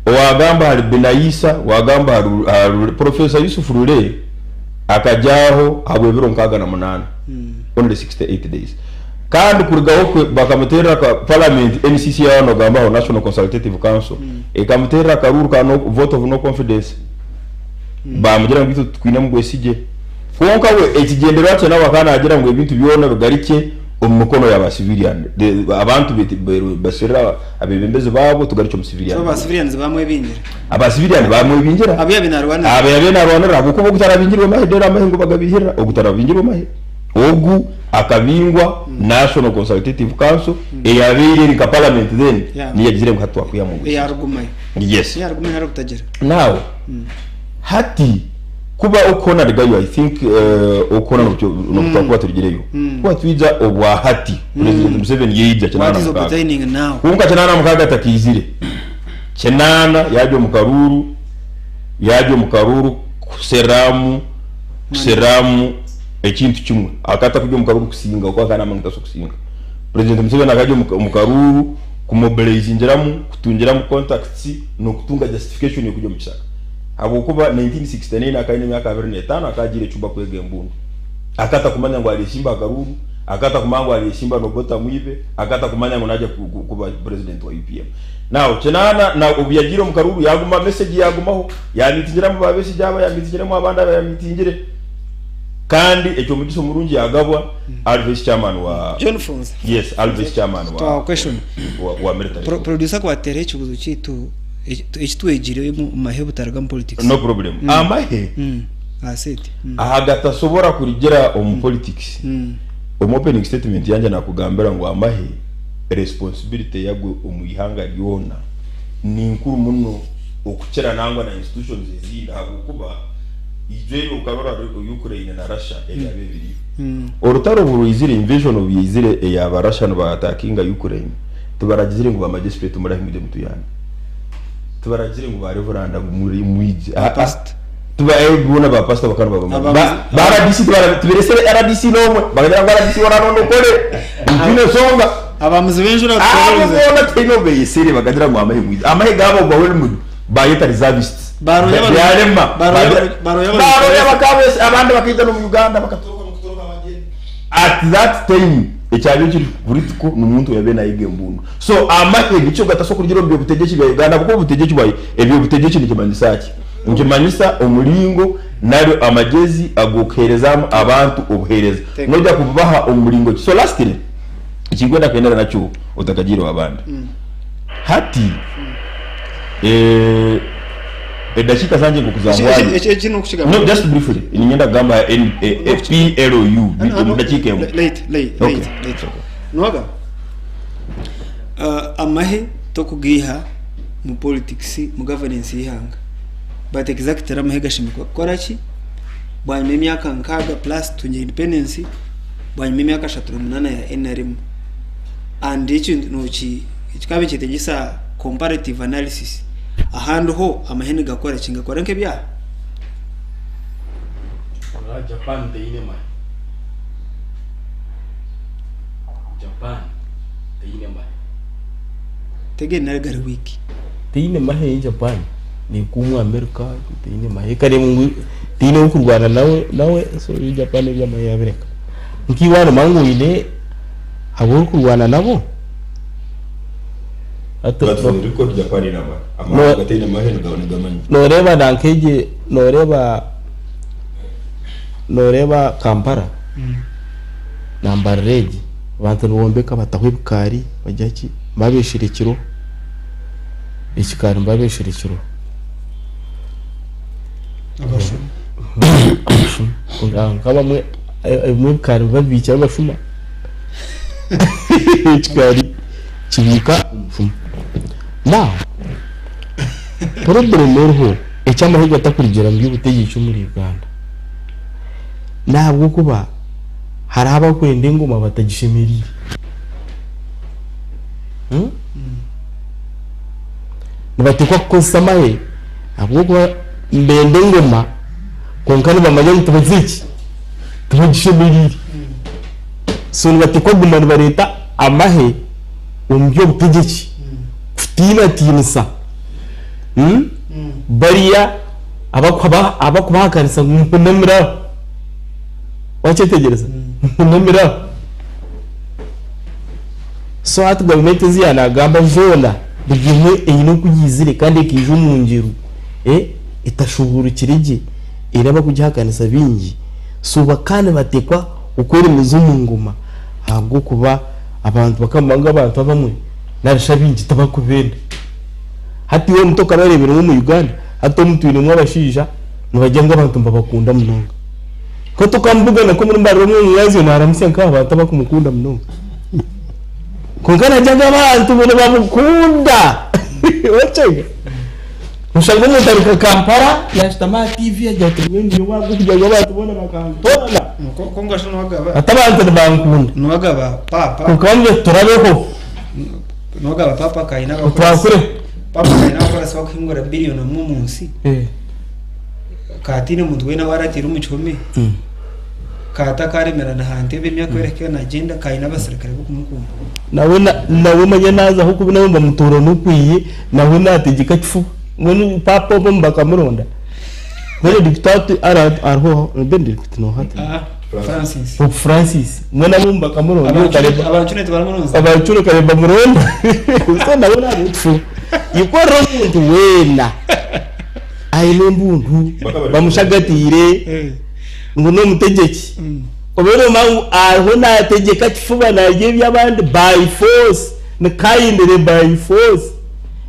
owagamba ahari Binaisa wagamba ahari Professor Yusuf Lule akagyaho ahabw'ebiro 68, only 68 days. Kandi kurugaho kwe bakamuteerera ka parliament NCC yaaba nogamba aho National Consultative Council ekamuteerera akaruuru ka no vote of no confidence bamugira ngu itwe titwinemu bwesigye. Kwonka we ekigyendererwa kye nawe akaba naagira ngu ebintu byona bigarukye omu mikono ya ba civilian abantu basherure abebembezi baabo tugarukye omu civilian. So aba civilians bamwebingira? Aba civilian bamwebingira. Abu yabaire narwanira? Abu yabaire narwanira ahabw'okuba ogu tarabingirwe mahe reero amahe ngu bagabihirira ogu tarabingirwe mahe. Ogu akabingwa National Consultative Council eyabaire eri nka parliament then niyo yagizire ngu hati twakwihamu ogu. Eyarugumayo. Yes. Eyarugumayo nari obutagira. Now hati kuba okona rigayo I think okona nobutwakuba turigireyo kuba twija obwahati President Museveni yaija What is 86 obtaining now? Kwonka 86 takaizire 80 yaja omu karuuru yaja omu karuuru kuseramu kuseramu ekintu kimwe akaba atakurya omu karuuru kusinga ahabw'okuba akaba namanya ngu tasobola kusinga President Museveni akaja omu karuuru kumobilizingiramu kutungiramu contacts n'okutunga justification y'okurya omu kishaka Ahabw'okuba 1969 akaba aine emyaka 25 akaba agiire Cuba kwega embundu. Akaba atakumanya ngu aryeshimba aha karuuru, akaba atakumanya ngu aryeshimba n'Obote amwibe, akaba atakumanya ngu naija kuba president wa UPM. Now kinaana na obu yagiire omu karuuru yaguma message yagumaho, yamitingiramu ba Besigye aba, yamitingiramu abandi aba yamitingire. Kandi eky'omugisha omurungi yagabwa ari vice chairman wa John Funza. Yes, ari vice chairman wa Twaha question. wa military. Producer kwateera ekibuzo kyaitu Eki twegire omu mahe obutariga omu politics. No problem. Amahe aha gatasobora kurigira omu politics. Omu opening statement yangye nakugambira ngu amahe responsibility yago omu ihanga ryona ni nkuru muno okukira nangwa na institutions ezindi ahabwokuba ijwe okarora Ukraine na Russia ebyaba ebiriyo. Orutaro obu rwizire invasion obu yaizire eyaba Russia niba attackinga Ukraine Tibaragizire ngu ba magistrate murahi mwije mutuyambe. Tibaragizire ngu ba reveranda ngu mwije. Ba pastor. Tiba boona ba pastor bakaba nibabamanya. Aba- Ba RDC tibara tiberesire RDC n'omwe. Bakagira ngu RDC wona nonda okore. Ntiine nsonga. Abamuzi b'enjura Abo tukababuza. boona tihaine obu beyesire bakagira ngu amahe mwije. Amahe gaabo obu bayeta reservists. Baroya Byarema. baroya Baroya bakabesa abandi bakaija n'omu Uganda bakatoroka n'okutoroka bagyenda. At that time ekyabaire kiri critical n'omuntu oyabaire nayiga embundu. So amahe nikyo gatasobola kurugira omu by'obutegyeki bya Uganda ahabw'okuba obutegyeki bwa eby'obutegyeki nikimanyisa ki? Nikimanyisa omuringo nari amagyezi ag'okuheerezamu abantu obuheereza. Noija kububaha omu muringo ki? So lastly, ekinkwenda kuhendera nakyo otakagiire ow'abandi. Hati edakiika zangye nk'oku zahwayo. Eki n'okukigamba. No, just briefly. Niinyenda kugamba aha N A P L U omu dakiika emwe. Late, late, Okay. late, late. Noga amahe tokugaiha mu politics mu governance y'eihanga but exactly amahe gashemereire kukora ki bwanyima y'emyaka 60 plus tungire independence bwanyima y'emyaka 38 ya NRM and eki noki kikaba nikyetegyesa comparative analysis ahandi ho amahe nigakora ki nigakora nk'ebyaha. Oraba Japan teine mahe. Japan teine mahe. Tegeri nari gari weak. Teine mahe Japan nekumwa America teine mahe ekareeba ngu teine owukurwana nawe nawe so Japan ebyamahe yabireka. Nkiiwe hanu manya ngu oine abu orikurwana nabo. Hati But for the record Japan eine amahe. Amahe gataine mahe nigaba nigamanywa. Noreeba nanka egi noreeba noreeba Kampala na Mbarara egi abantu nibombeka bataho ebikaari bagira ki babesherekire ekikaari nibabesherekire nka abamwe. Ebimwe ebikaari nibabibiikira abashuma. Ekikaari kibiika omushuma. Now, problem eriho eky'amahe gatakurugira mu by'obutegyeki omuri Uganda n'ahabw'okuba hariho abakwenda engoma batagishemereire. Nibateekwa kukozesa amahe ahabw'okuba nibenda engoma kwonka nibamanya ngu tibagizire ki? Tibagishemereire. So nibateekwa kuguma nibareeta amahe omu by'obutegyeki kutiinatiinisa bariya abakubahakanisa ngu muhunamire aho. Wakyetegyereza? Muhunamire aho. So hati gavumenti ezi yaanagamba zoona buri emwe eine oku yaizire kandi ekaija omu ngyeru etashubuurukire gye eraba kugihakanisa baingi. So bakaba nibateekwa okweremeza omu ngoma ahabw'okuba abantu bakaba nibamanya ngu abantu abamwe nari shi abaingi tibakubenda. Hati iwe omuto okabareebera ngu omu Uganda hati omu twinemu abashaija nibagira ngu abantu nibabakunda munonga. Kwonka tokamubugana nka omuri Mbarara omwe omumwazyo naramutsya nk'aha bantu abakumukunda munonga. Kwonka nagira ngu abantu bo nibamukunda. Okyenga? Oshanga omuntu ari nka Kampala yashutama aha TV agira ati mbwenu nyowe ahabw'okugira ngu abantu boona bakantoorana, Kwonka shi niwagaba hati abantu nibankunda. niwagaba paapa Kwonka bamwe turabeho niwagaba paapa kaine abakurasi otwakureho. paapa kaine abakurasi bakuhingura billion omwe omu nsi Ka hataine muntu weena owaratiire omu kihome, ka atakaremera na ha ntebe emyaka yoona erikuhika nagyenda, ka aine abasirikare b'okumukuuma. Nawe nawe manya naazaho kubi nawe nibamutoora n'okwiye nawe naategyeka kifuba. Mbwenu paapa obwo bakamuronda. Benedict ariho Benedict nooha ati? Francis. Pope Francis. Mbwenu abo bakamuronda okareba. Abancune tibaramuronzire. Abancune okareba bamuronda. So nawe naareeba ekifuba. Ikorera omuntu weena. Aine embundu bamushagatiire ngu n'omutegyeki. Obaire nomanya ngu ariho nategyeka kifuba narya eby'abandi by force, ni kindly by force.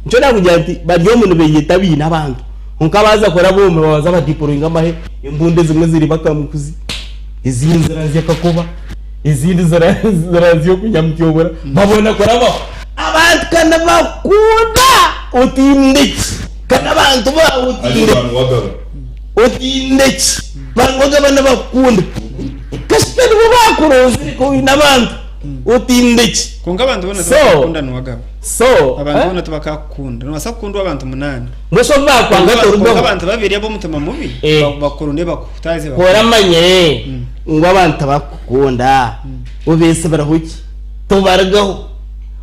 Nikyo nakugira nti bari omu nibeyeta baine abantu kwonka baaza kuraba omu nibabanza badeployinga amahe, embundu ezimwe ziri bakamukuzi, ezindi ziranzya kakoba, ezindi ziranzya oku Nyamutyobora, babona kurabaho. Abantu ka nibakunda otiinde ki? Ka n'abantu baawe otiinde otiinde ki? Bangwagaba nibakukunda. Kasita nibo baakuronzire ka oine abantu otiinde ki? Kwonka abantu boona So, tibakakukunda niwagaba. so, Abantu eh? boona tibakakukunda. Nobaasa kukundwa abantu munaana. Mbwenu shi obu baakwanga Kwonka torugaho? abantu babiri ab'omutima mubi Eh. bakurunde bakukutaaze Ku bakurye. oramanye ngu abantu tabakukukunda, obeesibiraho ki? Tobarugaho.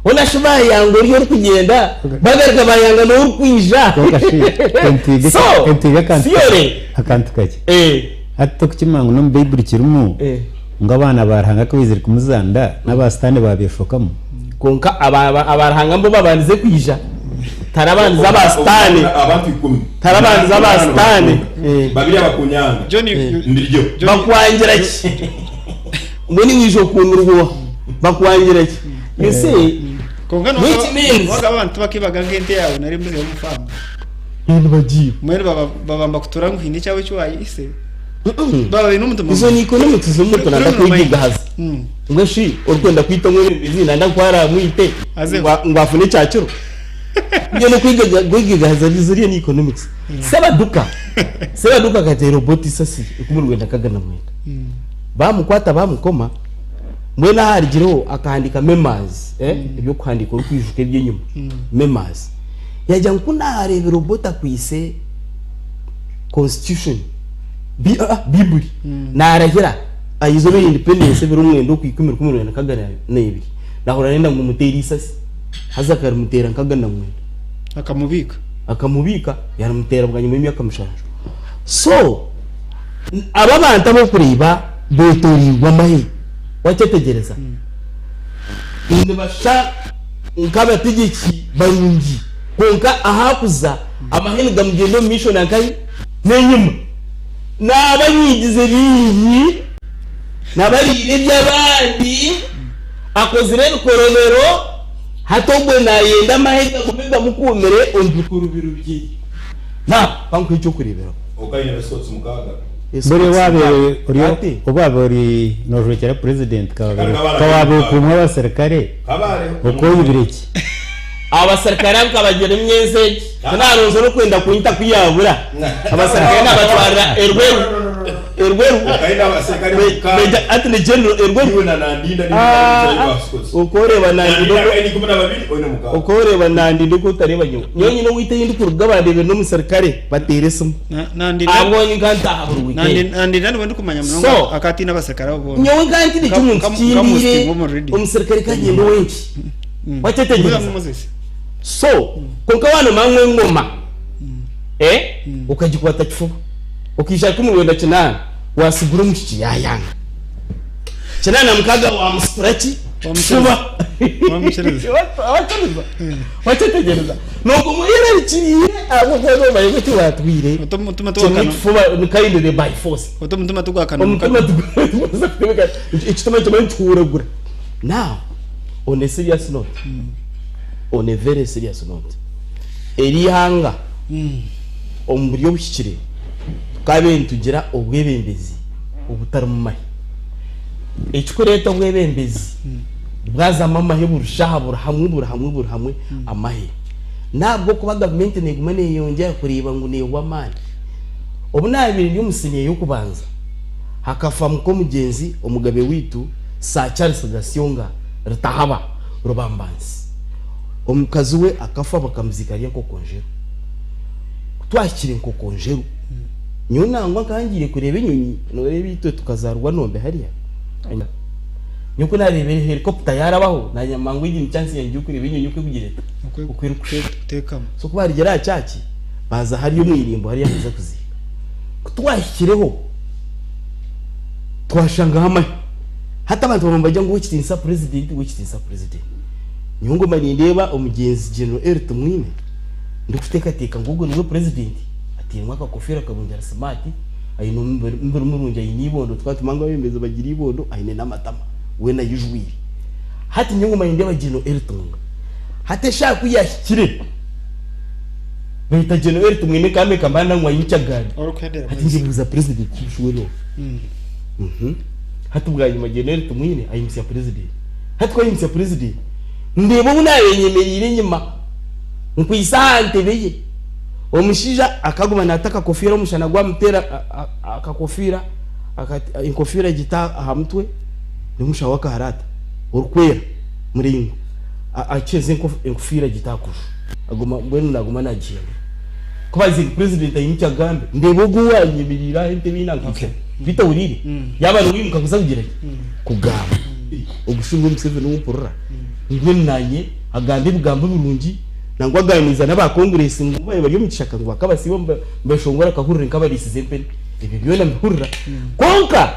Hoona shi baayanga ori orikugyenda, bagaruka baayanga n'orikwija. Kwonka shi entwiga So, entwiga akantu theory. akantu kakye Eh, hati tokukimanya ngu n'omu baiburi kirimu eh. ngu abaana ba Ruhanga ku baizire kumuzanda n'aba sitaane baabeshokamu. Kwonka aba aba aba Ruhanga nibo babandize kwija. Tarabandize aba sitaane. Abantu ikumi. Tarabandize aba sitaane. Eh. Babiri abakunyanga. John, you- Ndiryo. John- Bakwangira ki? Mbwenu iwe oija okuumirwa oha? Bakwangira ki? You see, Kwonka which means niwagaba abantu tibakibaga nk'ente yaawe nari embuzi y'omu faamu. nibagiiba. Mbwenu baba babamba kutura ngu haine ekyawe eki waayise. Baba baine omutima Izo mubi. ni economics z'omuntu nanda Criminal mind. kwegigahaza. Mbwenu shi orikwenda kwita omwebembezi nanda ngu ku araamwite Azeho. ngu afune ekyakiro? Ibyo n'okwegigahaza ziriya ni economics. Sebaduka Sebaduka akateera Obote isasi ikumi rwenda nkaga na mwenda. Baamukwata baamukoma. Mbwenu ahu arigireho akahandiika memoirs, eh, eby'okuhandiika orikwijuka eby'enyima, memoirs. Yaagira ngu ku naareebire Obote akwaitse constitution, bi, ah, ah, Bibuli, naarahira aha izooba erya independence ebiro mwenda okwikumi rukumi rwenda nkaga na ibiri, naahurira nenda ngu muteere eisasi. Haza akarimuteera nkaga na mwenda. Akamubiika. Akamubiika, yaarimuteera bwanyima y'emyaka mushanju. So, aba abantu abu orikureeba beetoreirwe amahe, wakyetegyereza? Nibashusha nk'abategyeki barungi, kwonka ahakuza amahe nigamugyenda omu maisho nankahi? N'enyima. Naaba anyigize bingi, naaba ariire eby'abandi, akozire ebikorobero, hati obwo naayenda amahe gagume gamukuumire omu bikorobero bye. Now, ka nkuhe eky'okureeberaho. Okaine ebisotsi mukaaga. Buri wabeire ori Ati. obu waaba ori noojwekyera purezidenti Kandi kabare kawaaba okumwe abaserukare okoyibire ki? Abaserukare abo kabagira emyezi egi tinaronze n'okwenda kunyita kuyabura abaserukare nabatwarira erweru erweru ati ni general erweru okoreba nandi okoreba nandi ndiko utareba nyowe nyowe nyine owite yindi kuruga bandebe n'omuserukare bateera esimu abonye nkantaha buri weekend nandinda niwe ndikumanya So- munonga akatiina abaserukare abo boona nyowe nkanti nikyo omuntu Ka- kamusitinga kindiire omu radio. omuserukare kagenda owenki watetegereza Mbuza Moses. So konka wanoma nk'engoma eh ukagikwata kifuba ukishaka umurwenda kinana wasigura omushiki yayanga 86 wamusitura ki Wamusubiza. kifuba. Wamusubiza. Wamusubiza. Watetegereza nuko muyerarikiriye abo kwego bayigo tiwatwire Omutima kimwe tugwakana kifuba nikayindire by force. Omutima tugwakana Omutima tugwakana ekituma kimwe nituhuragura. Now, on a serious note, on a very serious note, eri ihanga omu buryo obuhikire tukabe nitugira obwebembezi obutarimu mahe. Ekikureeta obwebembezi bwazamu amahe burushaha buri hamwe buri hamwe buri hamwe amahe nabwo kuba gavumenti neguma neyongyera kureeba ngu neewa amaani. Obu naabire ndi omusiniya y'okubanza hakafa muk'omugyenzi omugabe wiitu Sir Charles Gasyonga Ritahaba Rubambansi, omukazi we akafa bakamuziika ari Nkokonjeru. Ku twahikire Nkokonjeru nyowe nangwa nkangiire kureeba enyonyi noreeba itwe tukazaarwa nombe hariya nyowe ku nareebire helicopter yarabaho nanyama ngu egi ni chance yangye y'okureeba enyonyi oku ekugira eta oku erikushusha. Kuteekamu. So ku barugire aha kyaki baza hariya omu irimbo hariya kuza kuziika. Ku twahikireho twashangaho amahe. Hati abantu bamwe nibagira ngu ow'ekitiinisa purezidenti ow'ekitiinisa purezidenti. Nyowe nguma nindeeba omugyenzi General Elly Tumwine ndikuteekateeka ngu ogwo niwe purezidenti ateiremu akakofiira karungi ari simaati aine omubiri murungi aine eibondo twatuma ngu abeebembezi bagira eibondo aine n'amatama weena ayijwire. Hati nyowe nguma nindeeba General Elly Tumwine. Hati eshaaha ku yaahikire baita General Elly Tumwine kambe kamba nangwa yikyaganda. Orikuhendera Hati nyebuuza purezidenti we n'oha? Hati bwanyima General Tumwine ayimutsya purezidenti. Hati ku ayimutsya purezidenti ndeeba obu naayenyemereire enyima nkwitse aha ntebe ye. Omushaija akaguma naata akakofiira omushana gwamuteera akakofiira enkofiira agita aha mutwe n'omushaho w'akaharata orikwera muraingwa akyeza enkofiira agita aha kuju aguma mbwenu naguma nagihindura. Ku baizire ngu purezidenti aine eki agambe ndeeba ogu owaanyemereire aha entebe ei nankwitseho beitu ohuriire yaaba niwe oimuka kuza kugira ki kugamba ogu shi niwe Museveni ou mpurira mbwenu naanye agamba ebigambo birungi nangwa aganiiza n'aba Congress ngu babaire bari omu kishaka ngu bakabasiiba nibashongora akahurire nk'abariisize empene ebyo byona mbihurira kwonka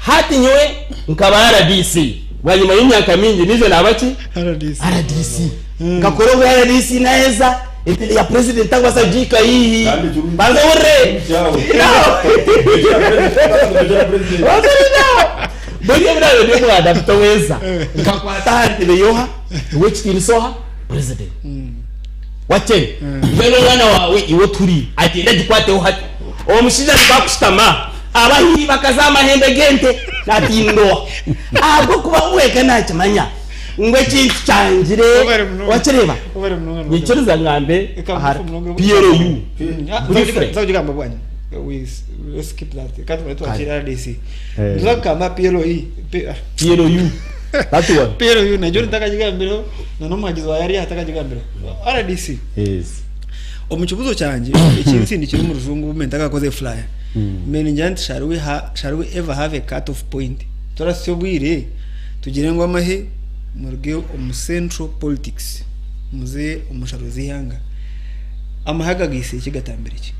hati nyowe nkaba RDC bwanyima y'emyaka mingi niize naaba ki RDC. RDC nkakora obu RDC naheza entebe ya president takubaasa kugihika haihi Kandi ekirungi- banza ohurire Kyawe. Buri ebiraro ndi omwana muto weeza nkakwata aha ntebe y'oha ow'ekitiinisa oha president wakyeri mbwenu omwana waawe iwe oturiire agyende agikwateho hati omushaija nikwo akushutama abahihi bakaza aha mahembe g'ente natiinira oha ahabw'okuba we nakimanya ngu ekintu kyangire Obare munonga. wakireeba Obare munonga. nyikiriza ngambe Eka aha mufu munonga. PLU Briefly. Nzakugamba bwanyu we skip that kandi twari twakira RDC. Eh. Nzakugamba PLE PLU that one. PLU najyo ntakagigambireho na n'omuhagizi wawe yari atakagigambireho RDC. Yes. Omu kibuzo kyangye ekinsindikire omu rujungu bume ntakakoze flyer mbere ningira nti shall we ever have a cut off point turasya obwire tugire ngu amahe muruge omu central politics muze omu nsharo z'eihanga amahe agagaise eki gatambire ki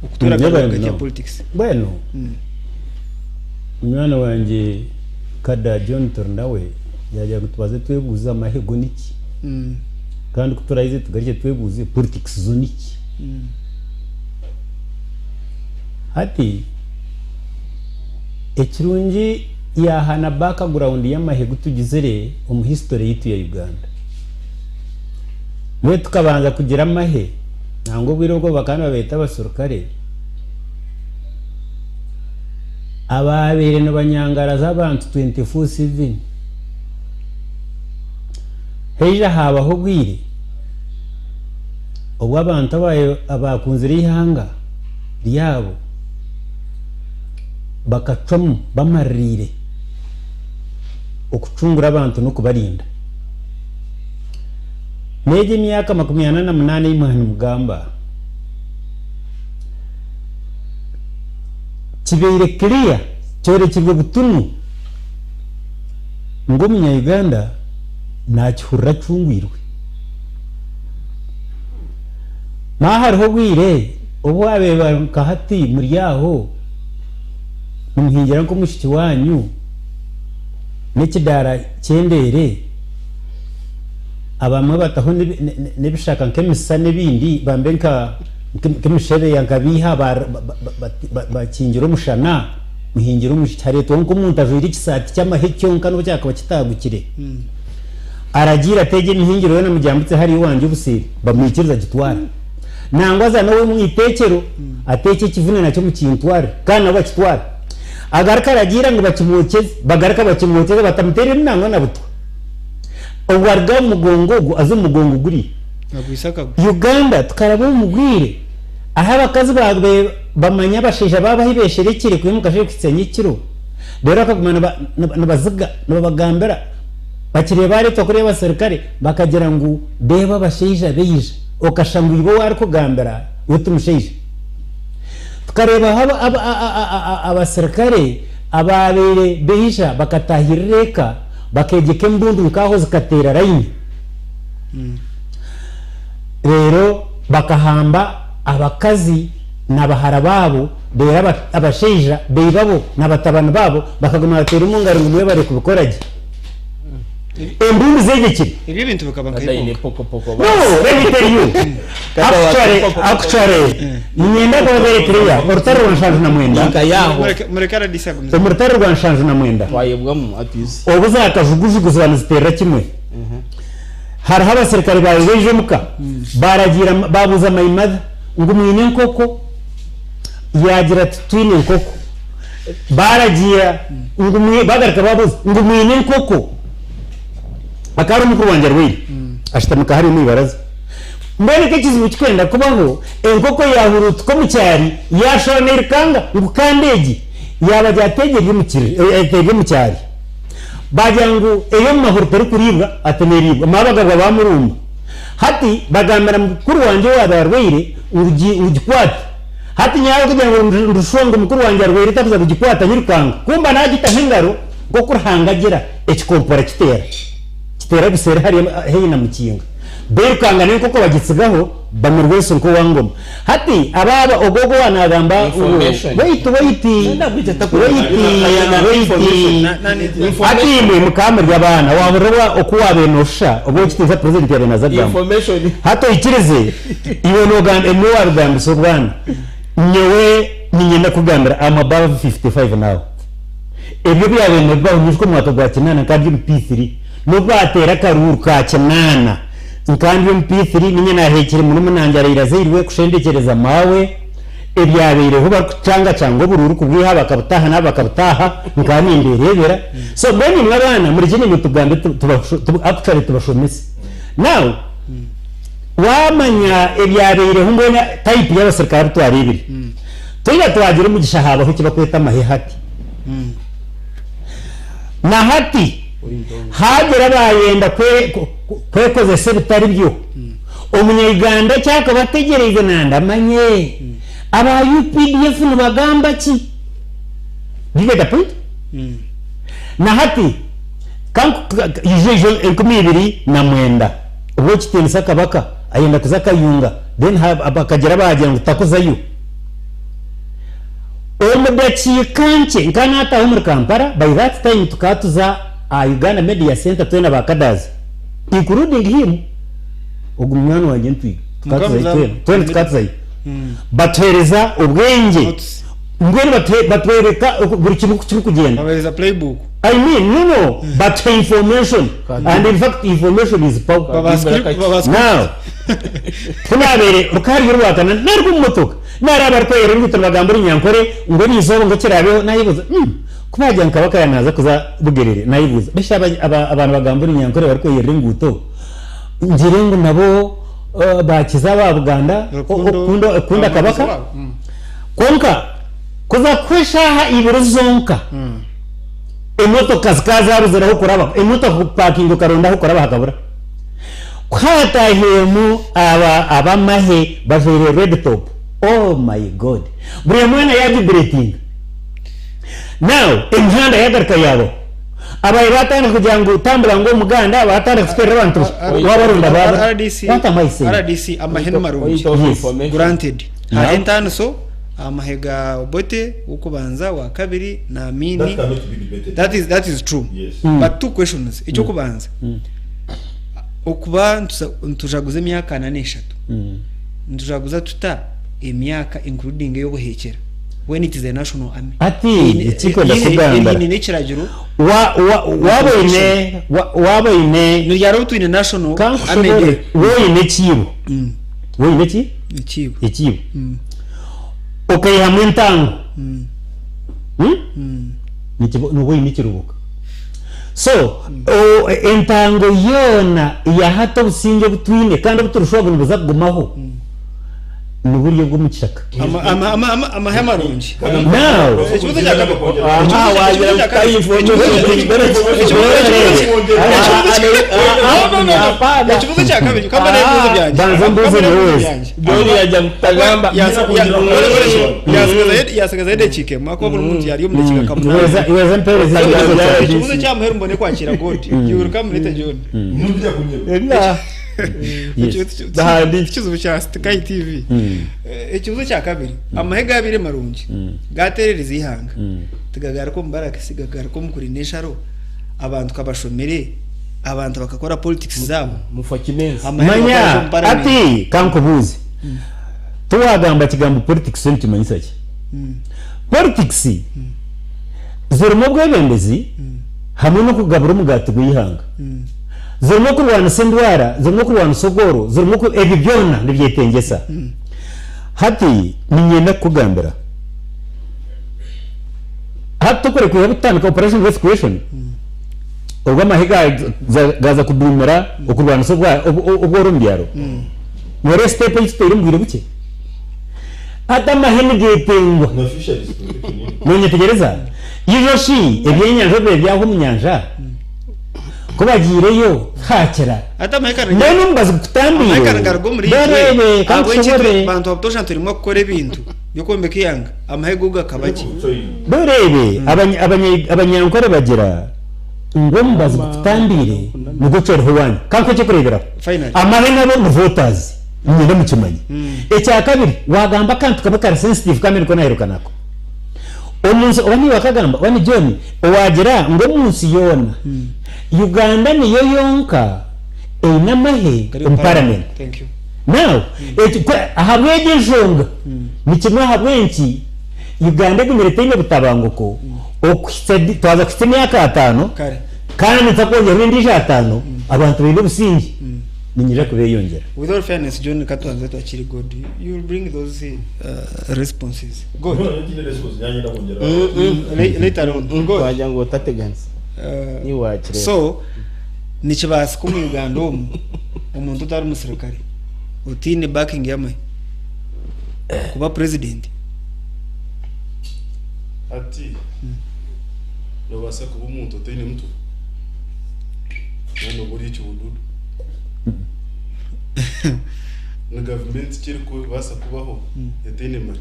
okutura Never hagati ya know. politics. Mbwenu munywani wangye Kada John Turinawe yagira ngu tubaze twebuuze amahe go niki kandi ku turahize tugarukye twebuuze politics zo niki. Hati ekirungi yahana background y'amahe gutugizire omu history yitu ya Uganda. Mwe tukabanza kugira amahe nangwa obwire obwo bakaba nibabeeta abaserukare. Abaabaire nibanyangaraza abantu 24/7. Haija haabaho obwire obu abantu abaakunzire eihanga ryabo bakacwamu bamaririire okucungura abantu n'okubarinda. N'egi emyaka 48 ei mwaba nimugamba, kibaire clear, kyorekirwe butunu ngu omunya-Uganda naakihurira acungwirwe. Manya hariho obwire obu waareeba nka hati muri aho nimuhingira nk'omwishiki waanyu n'ekidaara ky'endeere, abamwe bataho n'ebishaka nk'emisa n'ebindi bambe nka nk'emishebeya nka biiha bakingira omushana muhingire omwishiki hareetwaho nk'omuntu ajwaire ekisaati ky'amahe kyonka n'obu kyakuba kitaagukire aragiire ati egi emihingiro yoona mugyambutse hariya owangye obuseeri bamwikiriza agitwara nangwa aza n'owe omu iteekyero ateekye ekivune nakyo mukintwarire kandi nabo bakitwara agaruka aragiira ngu bakimwokyeze bagaruka bakimwokyeza batamuteereremu nangwa na butwa obwo aruga omu mugongo ogu aza omu mugongo guriya. Agwise akagwe. Uganda tukaraba omu bwire ahu abakazi baabaire bamanya abashaija baabo ahu beesherekire kwiha omu kasheeshe kuhitsya nyekiro reero bakaguma nibaziga nibabagambira bakireeba areetwa kuriya abaserukare bakagira ngu reeba abashaija baija okashusha ngu iwe ou arikugambira iwe ti mushaija. Tukareeba ahu abaserukare abaabaire baija bakataahirira eka bakeegyeka embundu nk'aho zikateera layini. Reero bakahamba abakazi na bahara baabo, reero abashaija baibabo na batabani baabo bakaguma nibateera omu ngaro ngu mwebare kubikora gye. Embundu zeegyekire. Ebyo ebintu bikaba nka Kadaine iboka. pokopoko No, let me tell you. Actually, actually, niinyenda kuba very clear. Orutaro rwa 79, Nka yaho Mureke mureke RDC agumize. omu rutaro rwa 79, twayebwamu atuizi. obu zaakajugujugu ziba niziteerera kimwe, Hariho abaserukare baabaire baija omuka baaragiira baabuuza my mother ngu mwine enkoko? Yaagira ati titwine enkoko. Baaragiira ngu mwi baagaruka baabuuza ngu mwine enkoko? Akaba ari mukuru wangye arwaire ashutami nka hariya omu ibaraza. Mbwenu nk'ekizibu kikwenda kubaho enkoko yaahuruutuka omu kyari yaashora neirukanga ngu kandi egi yaabagira ati egi eri omu kiri eri omu kyari. Baagira ngu ey'omu mahuri terikuriibwa, ati neeriibwa. Maabagabwa baamurumba. Hati bagambira mukuru wangye owaabaire arwaire ngu gikwate. Hati nyowe kugira ngu ndushwe ngu mukuru wangye arwaire takuza kugikwata nyirukanga. Ku mba naagitaho engaro nk'oku Ruhanga agira, ekikompora kiteera. Kiteera buseeri hariya haihi na Mukinga. Bairukanga n'enkoko bagitsigaho, bamirwa ensi nk'owa ngoma. Hati abaaba ogwo ogwo owa naagamba ngu Information. wait wait Nenda kwija takwenda. wait Ayana wait information. Na- hati imwe mukaba muri abaana waahurira oku waabaire nooshusha obu ow'ekitiinisa president yaabaire naaza kugamba. Information. Hati oikirize iwe noogamba emwe waabigambisa obwana. Nyowe niinyenda kukugambira am above 55 now. Ebyo ebyabaire nibibaho nyijuka omu mwaka gwa kinaana nkaba ndi omu P3. N'obu baateera akaruuru ka kinaana, nkaba ndi omu P3, niinye naaheekire murumuna wangye araire azairwe kushendekyereza maawe, ebyabaireho barikucangacanga oburuuru kubwiha bakabutaaha naabo bakabutaaha, nkaba nimbereebera. So mbwenu imwe abaana murigye naimwe tugambe actually tubashomese. Now, waamanya ebyabaireho mbwenu type y'abaserukare abu twareebire, twena twagira omugisha haabaho eki barikweta amahe hati. Na hati haagira abaayenda kwekozesa ebitari byo, Omunya-Uganda eki arikuba ategyereize nanda amanye aba UPDF nibagamba ki? Do you get the point? Na hati ijo ijo 2009 obu Owekitiinisa Kabaka ayenda kuza Kayunga then bakagira baagira ngu takuzayo. Omu dakiika nkye nkaba naataaha omuri Kampala, by that time tukaba tuza aha Uganda Media Centre twena ba Kadazi including him, ogu munywani wangye Ntwiga, tukaba Mukaba tuzayo muza twena, twena tukaba tuzayo. Batuheereza obwengye, Notes. mbwenu batworeka oku buri kimwe oku kirikugyenda. Babaheereza playbook. I mean, no, no, batuha information and in fact information is power. Baba script, baba script. Now, ku naabaire rukaba ruri orwakana naruga omu motoka. Nari abarikweyera enguuto nibagamba Orunyankore ngu eriizooba ngu ekiraabeho naayebuuza hmm ku baagira ngu Kabaka yaaba naaza kuza Bugerere naayebuuza beshi aba nibagamba Orunyankore barikweyerera enguuto ngire ngu nabo baakiza aba Buganda okukunda Kabaka? Kwonka kuza kuha eshaaha ibiri zonka emotoka zikaba zaabuzire ah'okuraba, emotoka kupakinga okaronda ah'okuraba hakabura. Ku haatahiremu aba ab'amahe bajwaire red top, oh my God! Buri omwe weena yaajubiletinga. Now emihanda yaagaruka yaabaho. Abahe baatandika kugira ngu tambura ngu Omuganda, baatandika kuteerera abantu waabaronda baabura. RDC, What am I saying? RDC amahe ni marungi. Point of Yes. information. Granted. Now- Hariho entaaniso aha mahe ga Obote w'okubanza, wa kabiri na Amini. That cannot be debated. That is, that is true. Yes. But two questions. Eky'okubanza, okuba nitujaguza emyaka ana n'eshatu, nitujaguza tuta emyaka including ey'obuheekyera when it is a national army? Hati Eine- ekikwenda eine- kugambira. eine n'ekiragiro Wa- wa- waaba oine wa- waaba oine ni ryari obu twine national army kankushoboorore day? waaba oine ekiibo waaba oine ki Ekiibo. ekiibo okaihamu entango Hmm? Nikiba nooba oine ekirubuka so o- entango yoona ya hati obusingye obu twine kandi obu turikushusha ngu nibuza kugumaho niburiya obw'omu kishaka. Ama- ama- ama- ama- amahe amarungi. Now, Ekibuzo kya kabiri. Aha, wagira Ekibuzo kya kabiri. ngu No, no, no, no. Hapana. Ekibuzo kya kabiri. Kamba n'ebibuzo byangye. Banza mbuuze Kamba n'ebibuzo nyowe. byangye. John yajya kutagamba. Yasigazayo edakiika emwe ahakuba buri muntu yari omu dakiika nka munaana. Iweza iweza mpeereza ekibuzo kyawe. Ekibuzo kya muheru mbone kwakira God. You will come later John. Yes. Ekizibu kya Sky TV. Ekibuzo kya kabiri. Amahe gabaire marungi gaterereza eihanga tigagaruka omu barakisi gagaruka omu kurinda ensharo abantu kabashomire abantu bakakora politics zaabo. Mufakinensi. Amahe nibakora Manya omu parliament. ati kankubuuze tiwagamba kigambo politics nikimanyisa ki? Politics zirimu obwebembezi hamwe n'okugabura omugaati gw'eihanga. Zirimu okurwanisa endwara, zirimu okurwanisa obworo, zirimu oku ebyo byona nibyetengyesa. Hati niinyenda kukugambira, hati tokurekwiha kutandika operation wealth creation, obwo amahe gaaza kuduumira okurwanisa obworo omu byaro, nooreeba siteepu ei tuteire omu bwire bukye? Hati amahe nigetengwa. Nonyetegyereza? Ijo shi ebyenyanja obu bibaire byahwa omu nyanja, ku bagiireyo tihakira. Hati amahika Mbwenu omubazi gukutambiire, amahika nigaruga omuri itwe. bareebe kandi Ahabw'enki itwe tushobore. bantu ba butoosha niturimwa kukora ebintu by'okwombeka eihanga, amahe go gakaba gye. Bareebe, abanyankore bagira ngu omubazi gukutambiire nigwo ocwereho owaanyu. Ka nkuhe eky'okureeberaho. Finally. Amahe nabo ni voters. Niinyenda mukimanye. Ekyakabiri, waagamba akantu kamwe kari sensitive kandi niko naaheruka nako. Omu nsi, oba niiwe wakagamba oba ni John, owaagira ngu omu nsi yoona, Uganda niyo yonka eine amahe Gari omu parliament. Thank you. Now, eki ku ahabw'egyo enshonga, ni kimwe ahabw'enki Uganda egumire etaine butabanguko okuhitsya di, twaza kuhitsya emyaka ataano, Kare. kandi nituza kwongyeraho endiijo ataano, abantu baine obusingye. Niinyija kubeeyongyera. With all fairness John katubanze twakire God you will bring those responses God later on God Wagira ngu otateganisa. Niiwe waakireeba. So nikibaasika omu Uganda omu omuntu otari musirikare otaine backing y'amahe kuba president? Hati nobaasa kuba omuntu otaine mutwe? Mbwenu oba ori ekibududu. Ni gavumenti ki erikubaasa kubaho etaine mahe?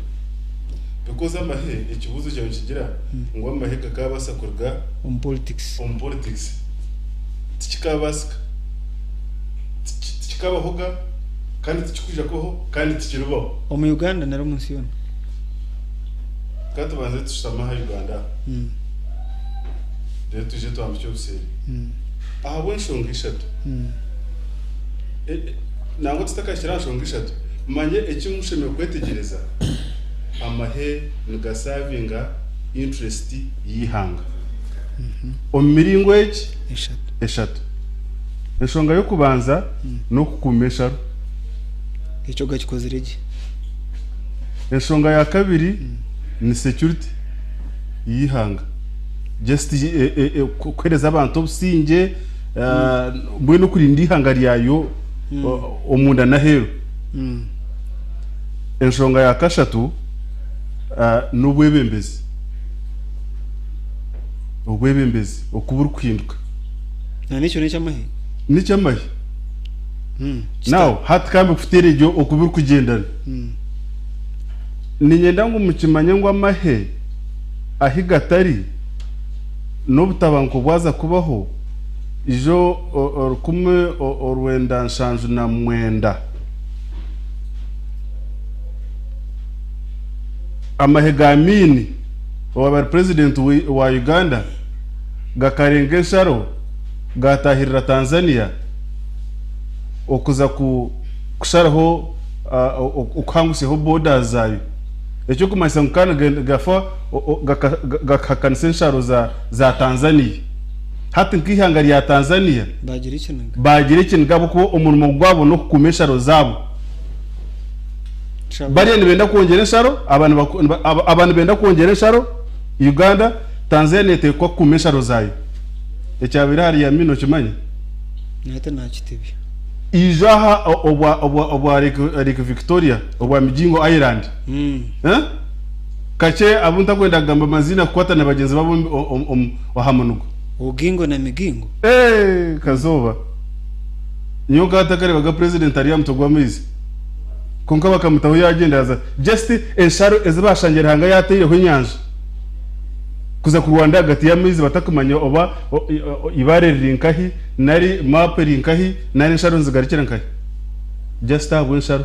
Because amahe, ekibuuzo kyawe nikigira ngu amahe gakaabaasa kuruga Omu politics. omu politics. Tikikaabaasika. Tikikabahoga kandi tikikwija kubaho kandi tikiribaho. Omu Uganda nari omu nsi yoona? Ka tubanze tushutame aha Uganda aha. Reero twije twambukye obuseeri. Ahabw'enshonga ishatu. Nangwa tutakahikire aha nshonga ishatu, manya eki mushemereire kwetegyereza, amahe nigasavinga interest y'eihanga omu miringo egi eshatu. Enshonga y'okubanza n'okukuuma ensharo. Ekyo gakikozire gye. Enshonga ya kabiri ni security y'eihanga just kuhereza abantu obusingye mbwenu okurinda eihanga ryayo omunda n'aheeru. Enshonga ya kashatu n'obwebembezi, obwebembezi oku burikuhinduka. N'ekyo n'eky'amahe? N'eky'amahe. Now hati ka mbikuteere gye oku birikugyendana. Niinyenda ngu mukimanye ngu amahe ahi gatari n'obutabanguko bwaza kubaho ijo 1979. Amahe ga Amin owaaba ari purezidenti wa Uganda gakarenga ensharo gaatahirira Tanzania okuza kusharaho okuhangusyaho borders zaayo. Ekirikumanyisa ngu kandi gafa gakahakanisa ensharo za Tanzania. Hati nk'eihanga rya Tanzania baagira ekiniga ahabw'okuba omurimo gwabo n'okukuuma ensharo zaabo. Bariya nibenda kwongyera ensharo, aba nibenda kwongyera ensharo Uganda, Tanzania neeteekwa kukuuma ensharo zaayo. Ekyabaire ahari Amin okimanya? Nahati nakitebya. Ija aha obwa Lake Victoria, obwa Migingo Island. Kakye abu ntakwenda kugamba maziina kukwata na bagyenzi babo aha munugo. Ogingo na Migingo? Eeh Kazooba. Nyowe nkaba ntakareebaga president ari aha mutwe gw'amaizi. Kwonka bakamutaho yaagyenda yaaza just ensharo ezi baashangire Ruhanga yaataireho enyanja kuza kurwanira ahagati y'amaizi batakumanya oba eibaare riri nkahi nari map eri nkahi nari ensharo nizigarukira nkahi. Just ahabw'ensharo.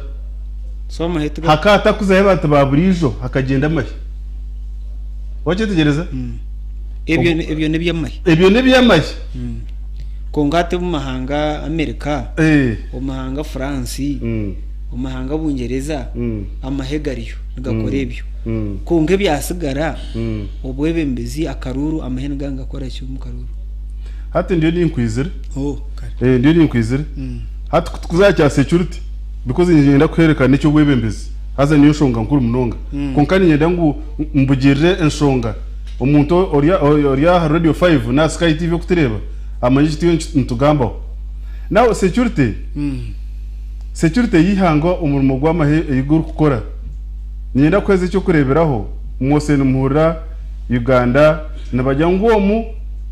So amahe tiga. Hakaba hatakuzayo abantu ba buriijo hakagyenda amahe. Wakyetegyereza? Ebyo ebyo n'eby'amahe. Ebyo n'eby'amahe. Kwonka hati omu mahanga Amerika, omu mahanga France, omu mahanga Bungyereza, amahe gariyo nigakora ebyo. Kwonka ebyasigara, obwebembezi, akaruuru, amahe nigaba nigakora ki omu karuuru? Hati ndiyo ninkwizire. Oh, kare. Ndiyo ninkwizire. Hati ku tukuza aha kya security, because niinyenda kuherekana n'eky'obwebembezi, haza niyo nshonga nkuru munonga. Kwonka niinyenda ngu mbugirire enshonga omuntu ori aha Radio Five n'aha Sky TV okutureeba amanye eki turiyo nitugambaho. Now security, security y'eihanga omurimo gw'amahe ei gurikukora, niinyenda kuheereza eky'okureeberaho, mwose nimuhurira Uganda nibagira ngu omu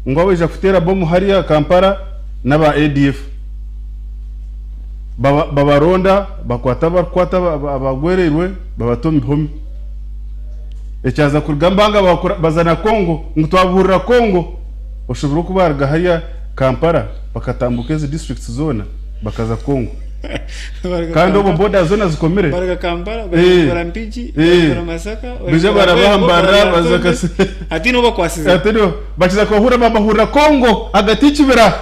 ngu abaija kuteera bomu hariya Kampala n'aba ADF. Babaronda bakwata abarikukwata abagwereirwe babata omu bihome. Ekyaza kuruga mbanga baza na Congo ngu twabuhurira Congo oshobora oku baruga hariya Kampala bakatambuka ezi districts zoona bakaza Congo kandi obwo border zoona zikomire. Baruga Kampala barikora Mpigi barikora Masaka Baija barabaha Mbarara baza Kasese. Hatiine ou bakwasize. Bakiza kubahurira babahurira Congo ahagati y'ekibira.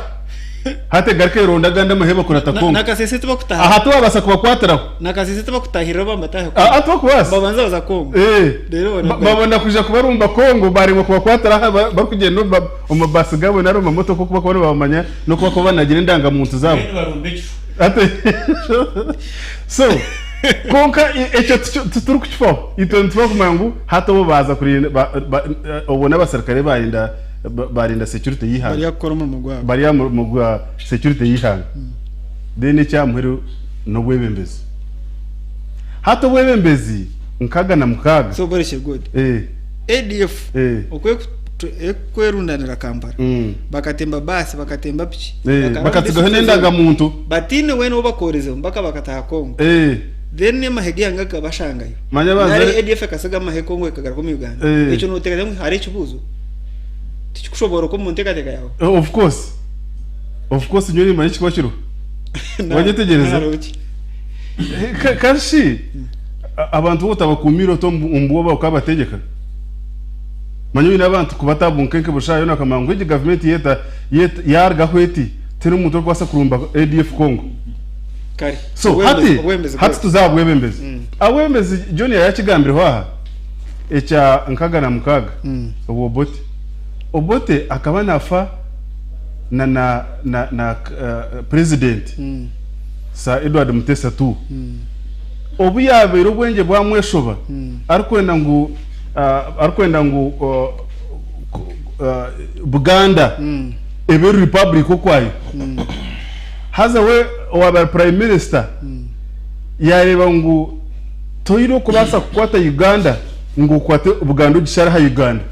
Hati egaruka eronda agandi amahe bakurata Congo. Nakasese tibakutaha. Aha tibabaasa kubakwatiraho. Nakasese tibakutahirira bamatahe Congo. Aha tibakubaasa. Babanza baza Congo. Eh. Reero babona Babona kwija kubarumba Congo baremwa kubakwatira aha barikugyenda omu mabaasi gaabo nari omu mamotoka oku barikuba nibabamanya n'oku barikuba banagira endangamuntu zaabo. Mbwenu barumba ekifo. Hati so kwonka ekyo titurikukifaho. Itwe nitufa kumanya ngu hati obu baaza kurinda obwo n'abaserukare barinda barinda security y'eihanga. Bari aha kukora omurimo gwabo. Bari aha murimo gwa security y'eihanga. Then ekya muheru n'obwebembezi. Hati obwebembezi 66. So borekye good. Eh. ADF Eh. oku ekwerundanira Kampala bakatemba baasi bakatemba piki Eh, bakatsigaho n'endangamuntu. Bataine weena ou bakoorezeho mpaka bakataaha Congo. Eh. Then amahe g'eihanga gakabashangayo. Manya banza Nari ADF ekasiga amahe Congo ekagaruka omu Uganda. Eh. Ekyo nooteekateeka ngu hariho ekibuuzo? Tikikushobooroka omu nteekateeka yaawe? Of course. Of course nyowe nimanya ekikuba kiriho. Wanyetegyereza? Hariho ki? Ka shi abantu bo otabakuumiire ota omu bwoba okabategyeka? Manya oine abantu kubata aha bunkenke buri shaaha yoona bakamanya ngu egi gavumenti yeta yaarugaho eti tihariho omuntu orikubaasa kurumba ADF Congo. Kare. So Obwebembezi- hati obwebembezi hati bwaitu. tuze aha bwebembezi. Abwebembezi John yayakigambireho aha ekya 66 obwa Obote. Obote akaba nafa na na na na president Sir Edward Mutesa ii. Obu yabaire obwengye bwamweshoba Arikwenda ngu arikwenda ngu Buganda ebe republic okwayo. Haza we owaaba ari prime minister yareeba ngu toine okubaasa kukwata Uganda ngu okwate Buganda ogishare aha Uganda.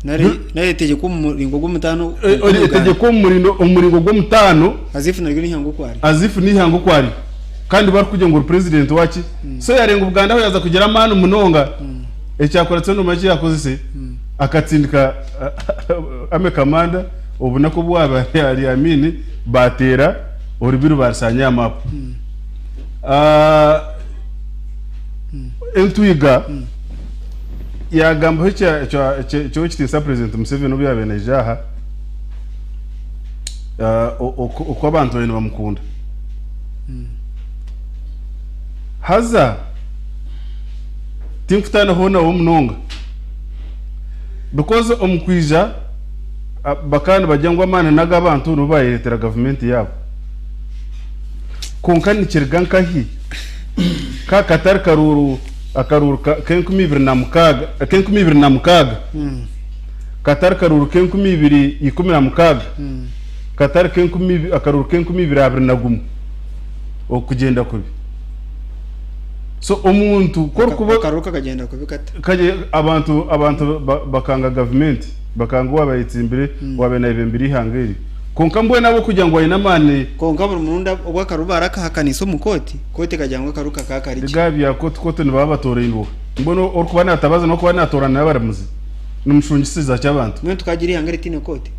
Nari nari etegyekwe omu muringo gw'omutaano omu Uganda. Etegyekwe omu muringo gw'omutaano. As if naryo n'eihanga okwaryo. As if n'eihanga okwaryo. Kandi barikugira ngu ori president waki. So yareeba ngu Buganda ahu yaaza kugira amaani munonga, ekyakora kyona omanye eki yaakozese, akatsindika army commander obunaku obu waaba ari Amin baateera Orubiru baarusaanya aha map. Entwiga yaagambaho eky'owekitiinisa President Museveni obu yaabaire naija aha, oku abantu baabaire nibamukunda. Haza tinkutaanaho nawe munonga because omu kwija bakaba nibagira ngu amaani n'ag'abantu nibo baayereetera gavumenti yaabo. Kwonka nikiruga nkahi? Ka katari karuuru akaruuru k'e2006 k'e2006 katari karuuru k'e2016 katari k'enkumi akaruuru k'e2021 okugyenda kubi. So omuntu ku orikuba. Akaruuru kakagyenda kubi kata? Kagye abantu abantu bakanga gavumenti bakanga owaabaire ayetsimbire owaabaire naayebembera eihanga eri. Kwonka mbwenu ahabw'okugira ngu aine amaani. Kwonka buri murundi obu akaruuru baarakahakaniise omu kooti, kooti ekagira ngu akaruuru kakaba kari gye. Biga bya kooti kooti nibaba batoorainwe oha? Mbwenu orikuba naatabaza n'orikuba naatoorana n'abaramuzi nimushungisiza ki abantu? Mbwenu tukagira eihanga eritaine kooti?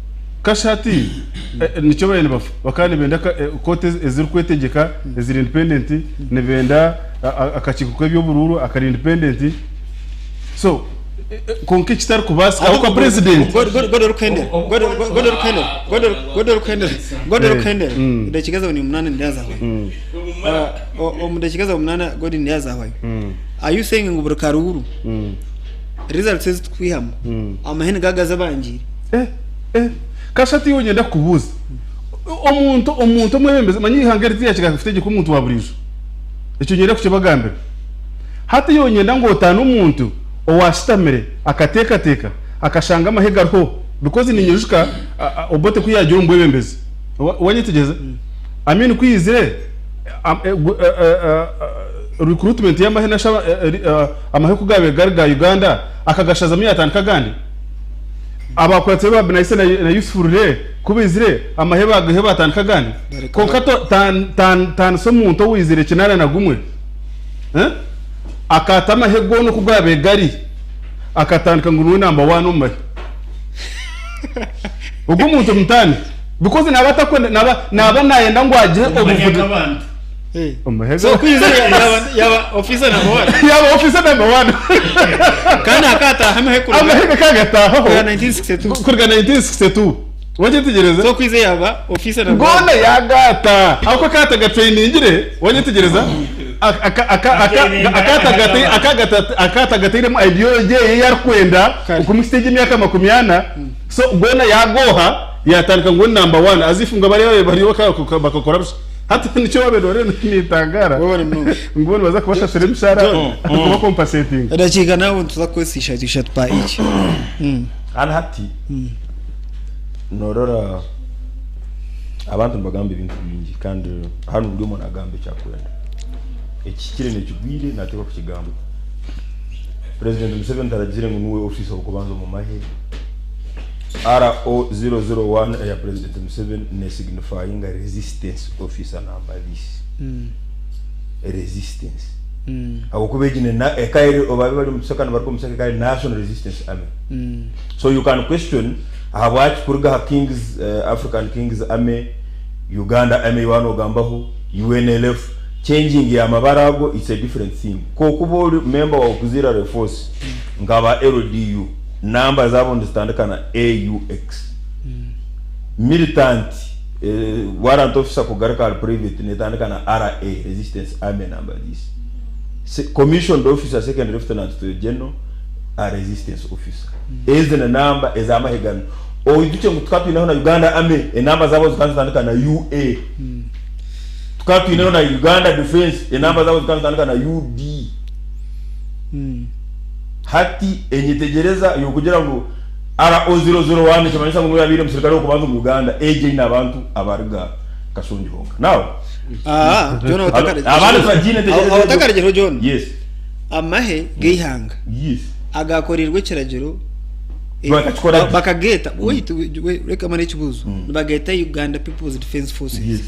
Kasha hati nikyo bariyo nibafa. Bakaba nibenda kooti ezirikwetegyeka eziri independent, nibenda akakiiko k'eby'oburuuru akari independent. So kwonka ekitarikubaasika ahabw'okuba purezidenti. God orikuhendera edakiika zaawe ni munaana nindeeba zahwayo. Omu dakiika zaawe munaana God nindeeba zahwayo. Are you saying ngu buri karuuru results ezi turikwihamu amahe nigo agazabangiire? Kasha tiiwe niinyenda kukubuuza. Omuntu omuntu omwebembezi manya eihanga eri tiriyakiga kutegyekwa omuntu wa buriijo. Ekyo niinyenda kukibagambira. Hati iwe niinyenda ngu otaane omuntu owaashutamire akateekateeka akashanga amahe gariho because niinyijuka Obote ku yaagiire omu bwebembezi wanyetegyereza? Amin ku yaizire recruitment y'amahe amahe ku gaabaire gari ga Uganda akagashazamu yaatandika agandi. Abaakuratsire ba Binaisa na Yusufu Lule ku baizire, amahe baagaihayo baatandika agandi. Kwonka taanisa omuntu owaizire 81, akaata amahe goona oku gaabaire gari, akatandika ngu niwe namba waani omu mahe. Ogwo omuntu omutaane because naaba atakwenda, naaba naaba naayenda ngu agire obuvugi. Omumahe So kwizire yaba yaba officer number one. Yaba officer number one. Kandi akataha amahe kuruga. Amahe kakagatahaho. Kuruga 1962. Kuruga 1962. Wagyetegyereza? So kwize yaba officer number one. Goona yagaata. Ahabw'okuba akaba atagatrainingire, wagyetegyereza? Akaba atagatairemu ideology eye ei arikwenda okumuhitsya egi emyaka 40. So goona yagooha yatandika ngu ni number one as if ngu abariya bariyo bakakora busha. Hati nikyo wabaire noreeba nintangaara Webale munonga. ngu bo nibaza kubashashura emishahara kuba compensatinga. Edakiika nawe nituza kukozesa ishatu ishatu per each. Kandi hati norora abantu nibagamba ebintu bingi kandi hanu buri omwe nagamba eki arikwenda. Ekihikire n'ekigwire nateekwa kukigamba. President Museveni taragizire ngu niwe ofiisa ow'okubanza omu mahe. RO001 eya President Museveni ne signifyinga resistance officer number this. Resistance. Ahabw'okuba egi ne na eka eri obabe bari omu kisaka nibaruga omu kisaka eka eri National Resistance Army. So you can question ahabwaki kuruga aha Kings African Kings Army, Uganda Army ei wanogambaho, UNLF, changing ya mabara ago it's a different thing. Ku okuba ori member wa Auxiliary Force nka ba LDU, Namba zaabo nizitandika na AUX. Militant, warrant officer kugaruka ahari private netandika na RA, Resistance Army number this. Commissioned officer, second lieutenant to general, a resistance officer. Ezi ni namba ez'amahe ganu. Oijukye ngu tukaba twineho na Uganda Army, enamba zaabo zikaba nizitandika na UA. Tukaba twineho na Uganda Defence, enamba zaabo zikaba nizitandika na UD. Hati enyetegyereza y'okugira ngu RO 001 nikimanyisa ngu niwe yabaire omusirikare w'okubanza omu Uganda egyo eine abantu abariga Kashongi honka. Now, Ah, John abandi tibagiine entegereza aho egyo. otakaregyeho John. Yes. Amahe g'eihanga Yes. agakoreirwe ekiragiro Bakakikora gye. bakageeta wait wait, reka mare ekibuuzo nibageeta Uganda People's Defence Forces. Yes.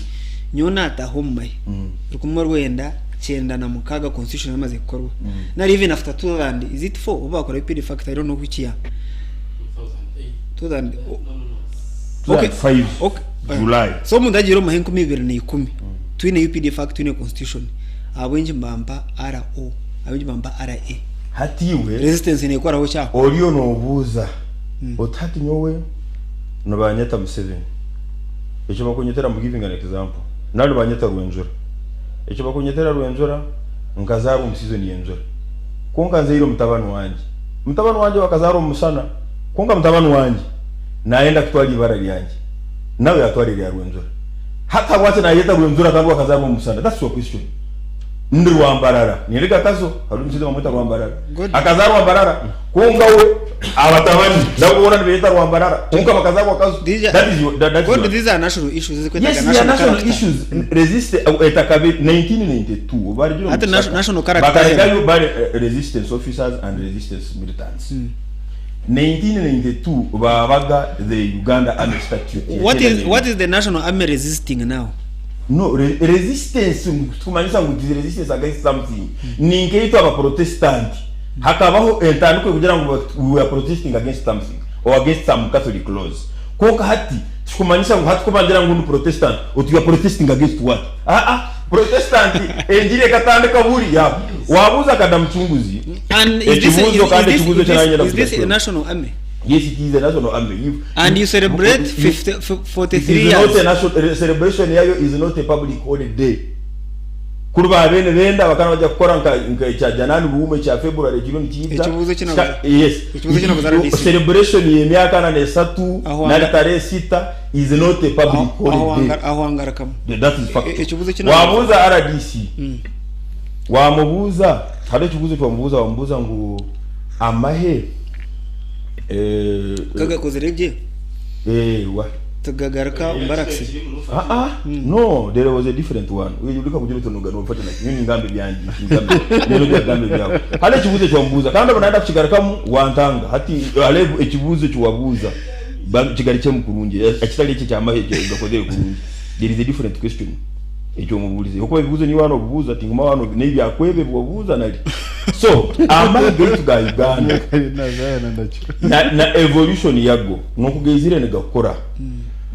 Nyowe naataaha omu mahe 1996 constitution yamaze kukorwa nari even after 2000 is it 4 obu bakora UPD fact I don't know which year 2000 Okay. 2005 Okay. July. So omuntu agiire omu mahe 2010 twine UPDF Act twine constitution ahabw'enki nibampa RO ahabw'enki nibampa RA Hati iwe resistance nekoraho ki aho? oriyo nobuuza oti hati nyowe nibanyeta Museveni ekyo bakunyetera I'm giving an example nari nibanyeta Rwenjura ekyo bakunyetera Rwenjura nkazaarwa omu season y'enjura kwonka nzaire omutabani wangye mutabani wangye we akazaarwa omu mushana kwonka mutabani wangye nayenda kutwara ibara ryangye nawe yatwara erya Rwenjura hati habwaki nayeta Rwenjura kandi we akazaarwa omu mushana that's your question Ndi Rwambarara niriga Kazo hariho omushaija bamweta Rwambarara Good. akazaarwa Mbarara kwonka we abatabani nabo boona nibeyeta Rwambarara kwonka bakazaarwa Kazo These are- that is your, that, that's God, your, these are national issues ezikwetaga Yes, they are national national character. issues. Resist etakabe 1992 bari Ate national character Bakaregayo bari resistance officers and resistance militants. 1992 babaga the Uganda Army Statute. What is what is the national army resisting now? No resistance tumanyisa ngu it is resistance against something. Ninkeitwa aba Protestant. Hakabaho entandiko kugira ngu we are protesting against something or against some Catholic laws. Konka hati tikumanyisa ngu hati kubangira ngu ni Protestant oti you are protesting against what? Ah ah Protestant enjiri ekatandika buri ya wabuuza kada mucunguzi And is this ekibuuzo is, kandi is this, ekibuuzo is this, kyaranyenda is this a kugashura. national army? Yes, it is a national army. If, And you celebrate if- 50, It 43 is not a years. national celebration yayo is not a public holiday. Kuri ba bene benda bakana bajya kukora nka nka ekya Janani buume ekya February kiro nikiija. Ekibuuzo kino- Yes. Ekibuuzo kino kuzara DC. Celebration y'emyaka ana n'esatu Aho nari wanga- tarehe sita is not a public Aho aho holiday. wanga- aho wangarakamu. Yeah, that is fact. Ekibuuzo kino- Wabuuza RDC. Wamubuuza hariho ekibuuzo kiwamubuuza wamubuuza ngu amahe Kagakozire gye wa tugagaruka omu barracks. Ah ah no there was a different one. Ulika kugira utunuga no mfata na nyini ngambe byangi ngambe nino bya byawe. Hale ekibuuzo kiwamubuuza kandi abona kukigarukamu wantanga hati hale ekibuuzo kiwabuuza kigarike mu kurungi ekitali eki kyamahe gakozere kurungi. There is a different question. Ekyo mubuulize okuba ebibuuzo niwe wano obubuuza tinguma wano n'ebyakwebe bwobuuza nari so amahe gaitu ga Uganda na evolution yago n'okugeizire nigakora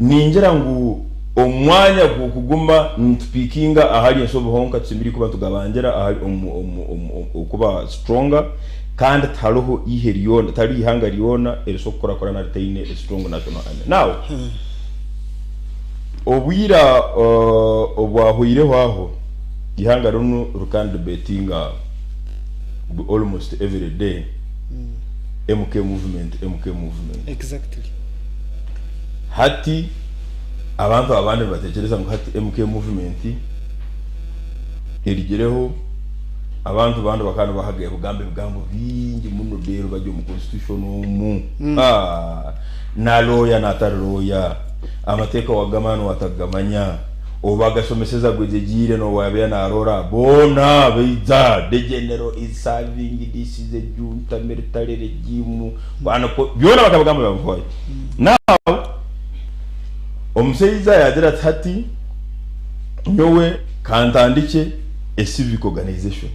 ningira ngu omwanya gw'okuguma nitupikinga ahari ensobi honka tusemeriire kuba tugabangira ahari okuba stronger kandi tihariho ihe ryona tihariho ihanga ryona erisobola kukurakurana ritaine a strong national army. Now obwira obwahwireho aho ihanga rinu rikandibetinga almost every day MK movement MK movement. Exactly. Hati abantu abandi batekereza ngu hati MK movement erigireho abantu bandi bakana bahaga ebigambo ebigambo bingi muno rero bajya omu constitution omu na lawyer n'atari lawyer amateeka wagamanya watagamanya obagasomeseza gwejegire nowabya narora bona beija the general is serving this is a junta military regime bana byona bakabagamba bamuhoye. Now omuseiza yagira ati hati nyowe kantandike a civic organization.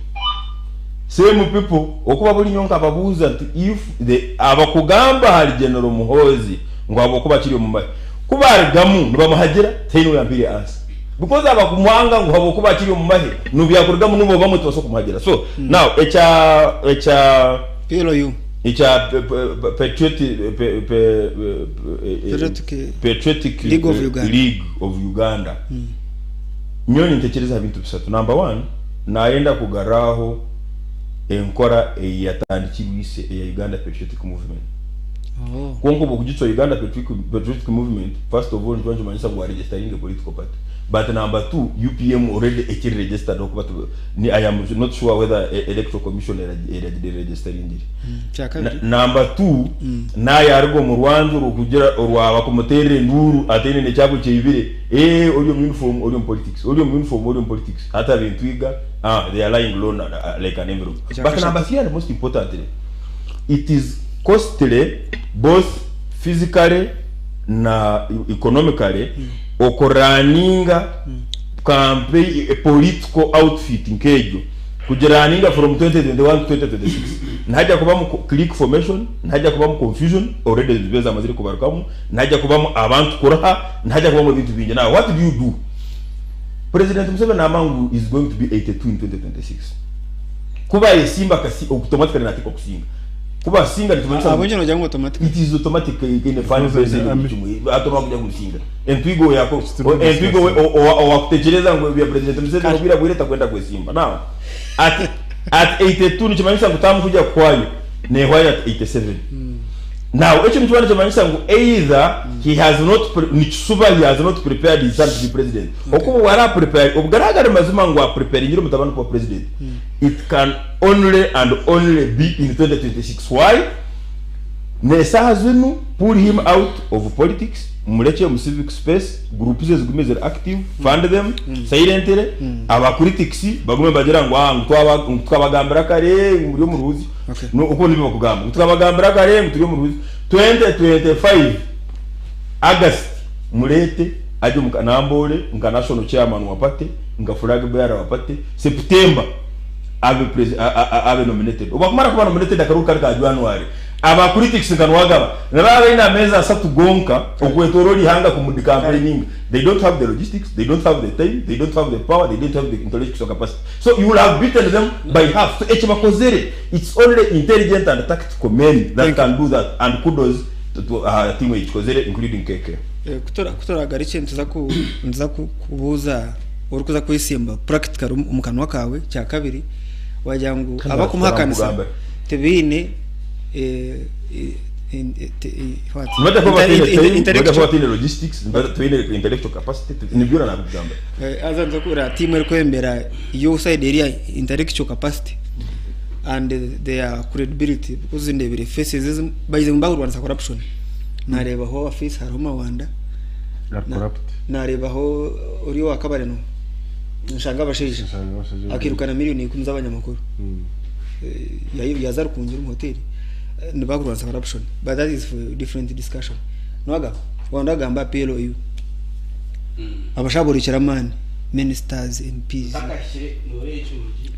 Same people okuba buli nyonka ababuuza nti if the abakugamba hari General Muhoozi ngu abokuba kiri omu mahe kubarigamu nibamuhagira taine oyampire answer because abakumwanga ngu abokuba kiri omu mahe nubyakurugamu nubo bamwe tibasobola kumuhagira. So now ekya ekya PLU ekya patriotic Patriotic Patriotic League of Uganda. League of Uganda. Nyowe nintekereza bintu bisatu. Number one, nayenda kugaraho enkora eyatandikirwise eya Uganda Patriotic Movement. Oh. Konko bokugitwa Uganda Patriotic Movement, first of all ntibanjumanyisa ngu registering a political party. But number 2, UPM already ekiri registered okuba ni I am not sure whether Electoral Commission eragire registeringire. Kyakabiri. Number 2, nayaruga omu rwanju orw'okugira orwa bakumuteerera enduuru ataine n'ekyabo kyaibire, eeh ori omu uniform ori omu politics, ori omu uniform ori omu politics, hati ab'entwiga ah they are lying low like an envelope. But number 3 and most importantly, it is costly both physically na economically okuraninga campaign political outfit nk'egyo kugiraninga from 2021 to 2026 nihajya kubamu clique formation, nihajya kubamu confusion already zibe zamazire kubarukamu, nihajya kubamu abantu kuruha, nihajya kubamu ebintu bingi. Now what do you do? President Museveni nagamba ngu is going to be 82 in 2026. Ku bayesimba akasi automatically nateekwa kusinga. Ku basinga nitumanyisa ngu Ahabw'enki nogira ngu automatically? It is automatic in a funny Because president the army- kimwe atoma kuja kusinga. Entwiga oyako Still entwiga discussing. owakutekyereza ngu ebya president Museveni obwire bwire takwenda kwesimba. Now at 82 nikimanyisa ngu tamu kuja kuhwayo nehwayo at 87. Now ekyo nikiba nikimanyisa ngu either he has not nikishuba he has not prepared his son to be president. Okuba wara prepare obugaragara mazima ngu apreparingire omutabani kuba president. It can only and only be in 2026. Why? N'esaaha zinu pull him out of politics, murekye omu civic space, group ze zigume ziri active, fund them silently, aba critics bagume nibagira ngu ah ngu twaba ngu tukabagambira kare ngu muri omu ruhuzi. Okay. No, okwo nibyo bakugamba ngu tukabagambira kare ngu turi omu ruhuzi. 2025 August mureete aje omu Namboole nka national chairman wa party, nka flag bearer wa party, September abe presi abe nominated. Obu akumara kuba nominated akarugu kari ka January, aba critics nka Nuwagaba nibaba baine ameezi asatu gonka okwetoroora eihanga kumudecampaigninga. They don't have the logistics, they don't have the time, they don't have the power, they don't have the intellectual capacity. So you will have beaten them by half. So eki bakozire, it's only intelligent and tactical men that Thank you. can do that, and kudos to, to aha team ekikozire including KK. Ku turaagarukye nituza ku nituza ku- kubuuza orikuza kwesimba practical omu kanwa kaawe. Kyakabiri, wagira ngu Kandi abakumuhakanisa bakugamba. tibaine what? Nibajya kuba bataine time, nibajya kuba Intellectual bataine logistics, nibajya bataine intellectual capacity, nibyo nakugamba. Aza nza kureba team erikwembera yo side eri intellectual capacity and their credibility, because ndebire faces bayize ngu bakurwanisa corruption, nareebaho face hariho Mawanda. Are corrupt. Nareebaho ori owa Kabare, no nshanga abashaija Nshanga abashaija. akirukana miliyoni 10 z'abanyamakuru. Yaza Rukungiri omu hoteli. Nibakurwanisa corruption, but that is for different discussion. Nwaga wanda agamba PLU abashaburekera amaani ministers, MPs. Takahikire noreeba ekirungi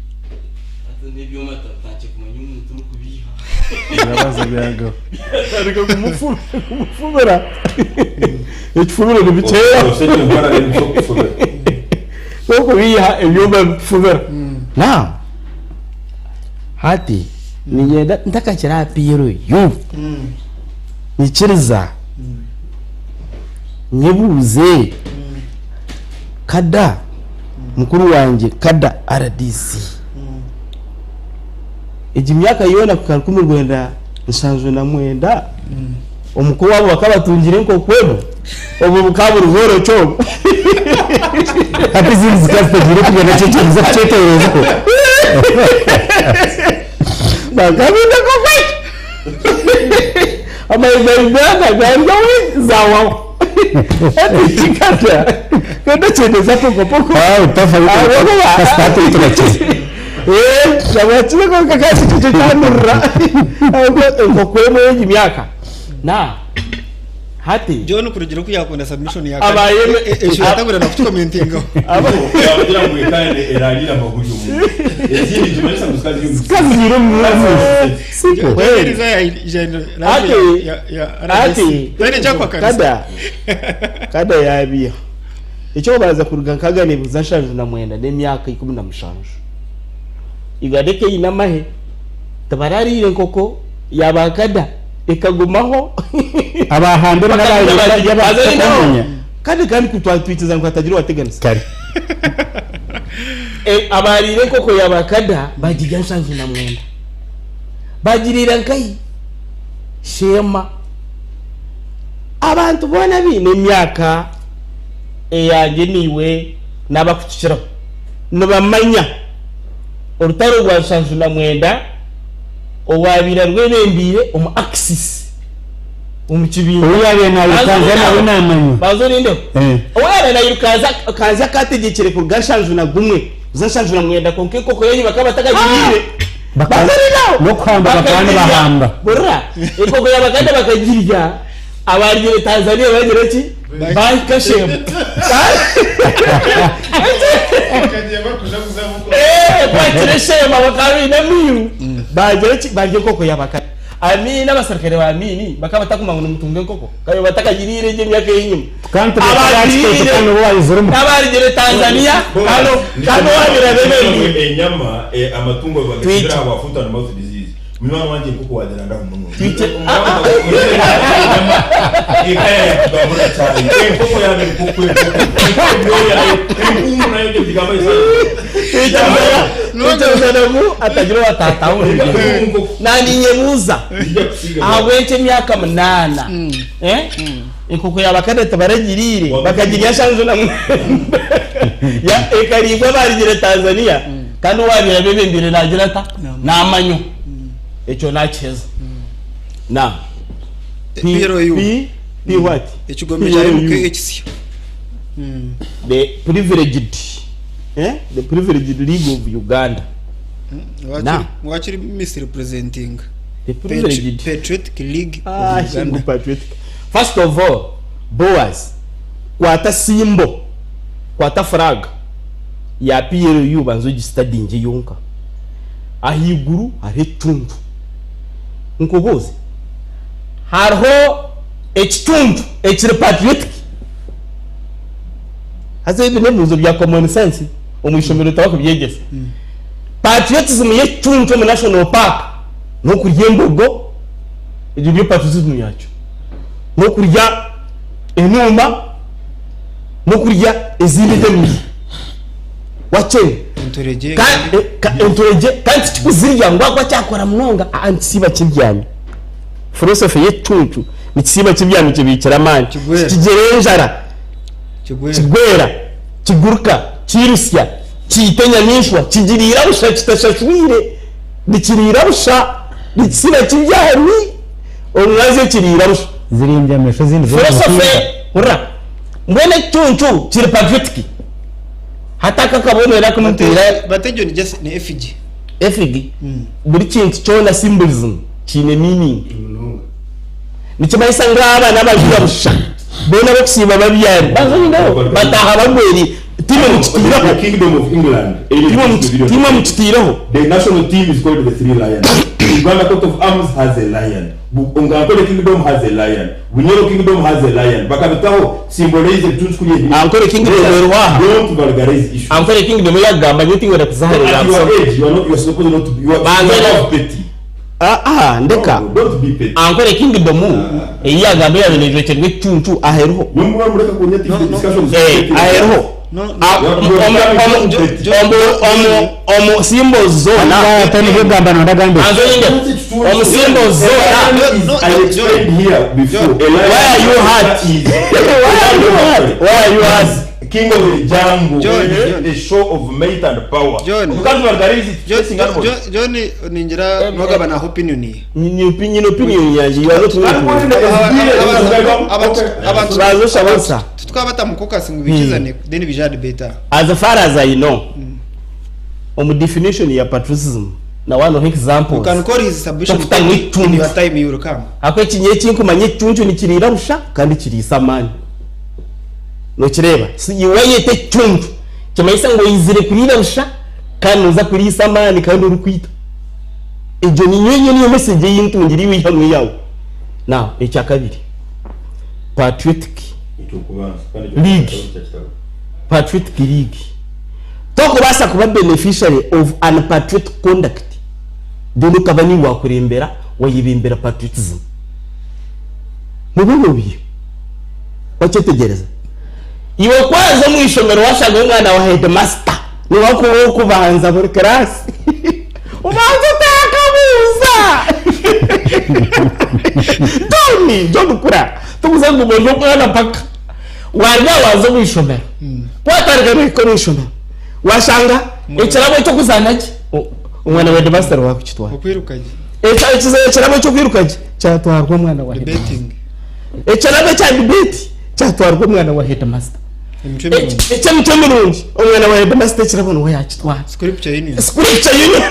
ati n'ebyoma tatandikire kumanya omuntu orikubiiha. Birabaza byagaho. Ariko kumufubira ekifubiro nibikyeya. Oseke nkora n'ebyo. Okubiiha ebyoma bikufubira. Now hati ninyenda ntakakira aha PLU, nyikiriza nyebuuze kada mukuru wangye, kada RDC, egi myaka yoona kuhika 1979 omukuru wabo bakabatungire enkokwebo, obwo bukaba buri bworoki obwo. Hati izindi zikaba zitagiire kugenda kyekyeriza kukyeterezaho. Bakabinda kokweki amayigayigaga garyawe zawaho ati kikata kenda kyendeza pokopoko. Utafa kasitatu turakize. Nabakire konka kasi kikyo kyanurira enkokwemo y'egi myaka na hati. John, kurugira oku yakunda submission ya Abaye- ekyo yatangura na kutukomentingaho. Yagira ngu ekare erarira amaguru omuntu. Ezindi kimanyisa ngu zikazi y'omu. Kaziire omu simple. Ohereza ya ya Ati Bene kyakwakanisa. Kada yabiha ekyo baza kuruga nkaga nibuza 79 n'emyaka 17 igadeke ine amahe tibarariire enkoko yabakada ekagumaho. Abahambire n'abayabakumenya. Kandi kutwatwikiza ngu hatagira owateganisa. Kare. Abariire enkoko yabakada bagirya 79 bagirira nkahi sheema abantu boona biine emyaka. Eyangye naiwe n'abakukikiraho nibamanya orutaro rwa 79 owaabaire arwebembeire omu Axis omu kibiina. Ou yaabaire nairukanzya nawe naamanywa. Banza orindeho. Eh. Ou yaabaire nairukanzya kanzya akaategyekire kuruga 71 kuza 79 kwonka enkoko ye ei bakaba batakagiriire. Bakariraho. N'okuhamba bakaba Bakagirya. nibahamba. Hurira, enkoko ya Baganda bakagirya. Abaarugire Tanzania bagira ki? Baahika Shemu. Eh, kwakira Shema bakaba baine amiiru. Bagira ki? Barya enkoko ya Bakari. Amiini abaserukare ba Amiini bakaba batakumanya ngu nimutunga enkoko. Kayo batakagiriire egyo emyaka ey'enyima. Kandi tibakakiteeka kandi obu waizire omu Abaarugire Tanzania kano kano waabire abeebembeire. Enyama eh, amatungo Twite. bagasibira aha foot and mouth disease. Munywani wangye nk'oku wagira ndaho munonga. Twite. Eka yakugabura cyane. Enkoko yawe enkoko enkoko. Ebyoya enkumu nayo ibyo bigamba Twikiriza ngu atagira owataataho Enkoko. Naninyebuuza Ijya kusiga. ahabw'enki emyaka munaana eh? Enkoko ya bakade tibaragiriire bakagirya 79 Ya- ekariibwa abarugire Tanzania kandi owabaire abebembeire nagira ata namanywa ekyo nakiheza na P, PLU. P, P what? Ekigombe kya PLU. MK ekisya. The privileged eh? The privileged league of Uganda. Now. Wakiri misrepresenting. The privileged Patriotic League Ah, of Uganda. shingu patriotic. First of all, Boaz, kwata simbo, kwata flag ya PLU banza ogistadinge yonka. Ahaiguru hariho ekituntu. Nkubuuze, hariho ekituntu ekiri patriotic? Haza ebi n'ebibuuzo bya common sense omu ishomero tibakubyegyesa. Patriotism y'ekituntu omu national park n'okurya embogo, egyo niyo patriotism yakyo. N'okurya enuuma, n'okurya ezindi enyamaishwa. Wakyena. Enturegye. Enturegye kandi tikikuzirya ngu ahakuba kyakora munonga aa nikisiiba kibyami. Philosophy y'ekicuncu nikisiiba kibyami kibiikire amaani. Kigwera. Kikigyera enjara. Kigwera. Kigwera, kiguruka, kirusya, kiita enyamaishwa, kigiriira busha kitashashwire, nikiriira busha, nikisiiba kibyami, omumwazyo kiriira busha. Ziri engyamaishwa ezindi ziri omu Philosophy, muhanda. hurira, mbwenu ekicuncu kiri patriotic. Hati aka akabonero aku nituteera Bategyo ni just ni effigy. Effigy, buri kintu kyona symbolism kiine meaning. Nikimanyisa ngu aba n'abajura busha boona abarikusiiba babyami bazoindeho bataaha bagweri timwe The mukitiireho Kingdom of England. Timwe mukitiireho. The national team is called the Three Lions. Uganda coat of arms has a lion. Ngankole Kingdom has a lion. Bunyoro Kingdom has a lion. Bakabitaho symbolize ebituntu kuri ebi. Ankole Kingdom eriho aha. Don't vulgarize issues. Ankole Kingdom eyakugamba nyowe tingwenda kuzaharira At your age, you are not, you are supposed not to be, you are, Banza you are no. not petty. Ah, ah, ndeka. No, don't be petty. Ankole Kingdom ei yagamba eyabaire nejwekyerwa ekicuncu aha eriho. Nimba mureka kunyeta No, no. discussions. Eh, aha eriho. No, no. Ah, omu symbols zoona. Hati nibyo ogamba nondagamba eki. Banza oyinde. Omu symbols zoona. I explained here before. Why are you hurt? Why are you hurt? Why are you hurt? King of the jungle. John, John. The show of might and power. John. You can't vulgarize it. John, Facing animals. John, John ningira nogaba na opinion ye. Ni opinion opinion yangye you are not Kandi welcome. Abantu Baza oshabansa. tukaba batamukokasi ngu bikizane then bija debate. As far as I know, omu definition ya patriotism na one of You examples. can call his submission Dr. in your time you will come. Ahabw'okuba ekinye ekinkumanya ekicuncu nikiriira busha kandi kiriisa amaani. Nokireeba? Si iwe wayeta ekicuncu kimanyisa ngu oizire kuriira busha kandi nooza kuriisa amaani kandi orikwita. Egyo niyo niyo niyo message ei ntungire iwe ihamwe yaawe. Now ekyakabiri, patriotic League. Patriotic League. Tokubaasa kuba beneficiary of unpatriotic conduct then okaba niiwe wakurembera wayebembera patriotism. Nooba obiire. Wakyetegyereza? Iwe ku waaza omu ishomero waashanga omwana wa headmaster niwe arikuba ow'okubanza buri kiraasi obanza otakabuuza. John, John kura, tokuza ngu ori omwana mpaka. Waruga aha waaza omu ishomero. Ku watandika n'ohika omu ishomero, washanga ekirabo eky'okuzaana gye, omwana wa headmaster waakukitwara. Okwiruka gye. Ekirabo eky'okwiruka gye kyatwarwa omwana wa headmaster. Debating. Ekirabo ekya debate kyatwarwa omwana wa headmaster. Emicwe mirungi. Eky'emicwe mirungi omwana wa headmaster ekirabo niwe yaakitwara. Scripture Union. Scripture Union.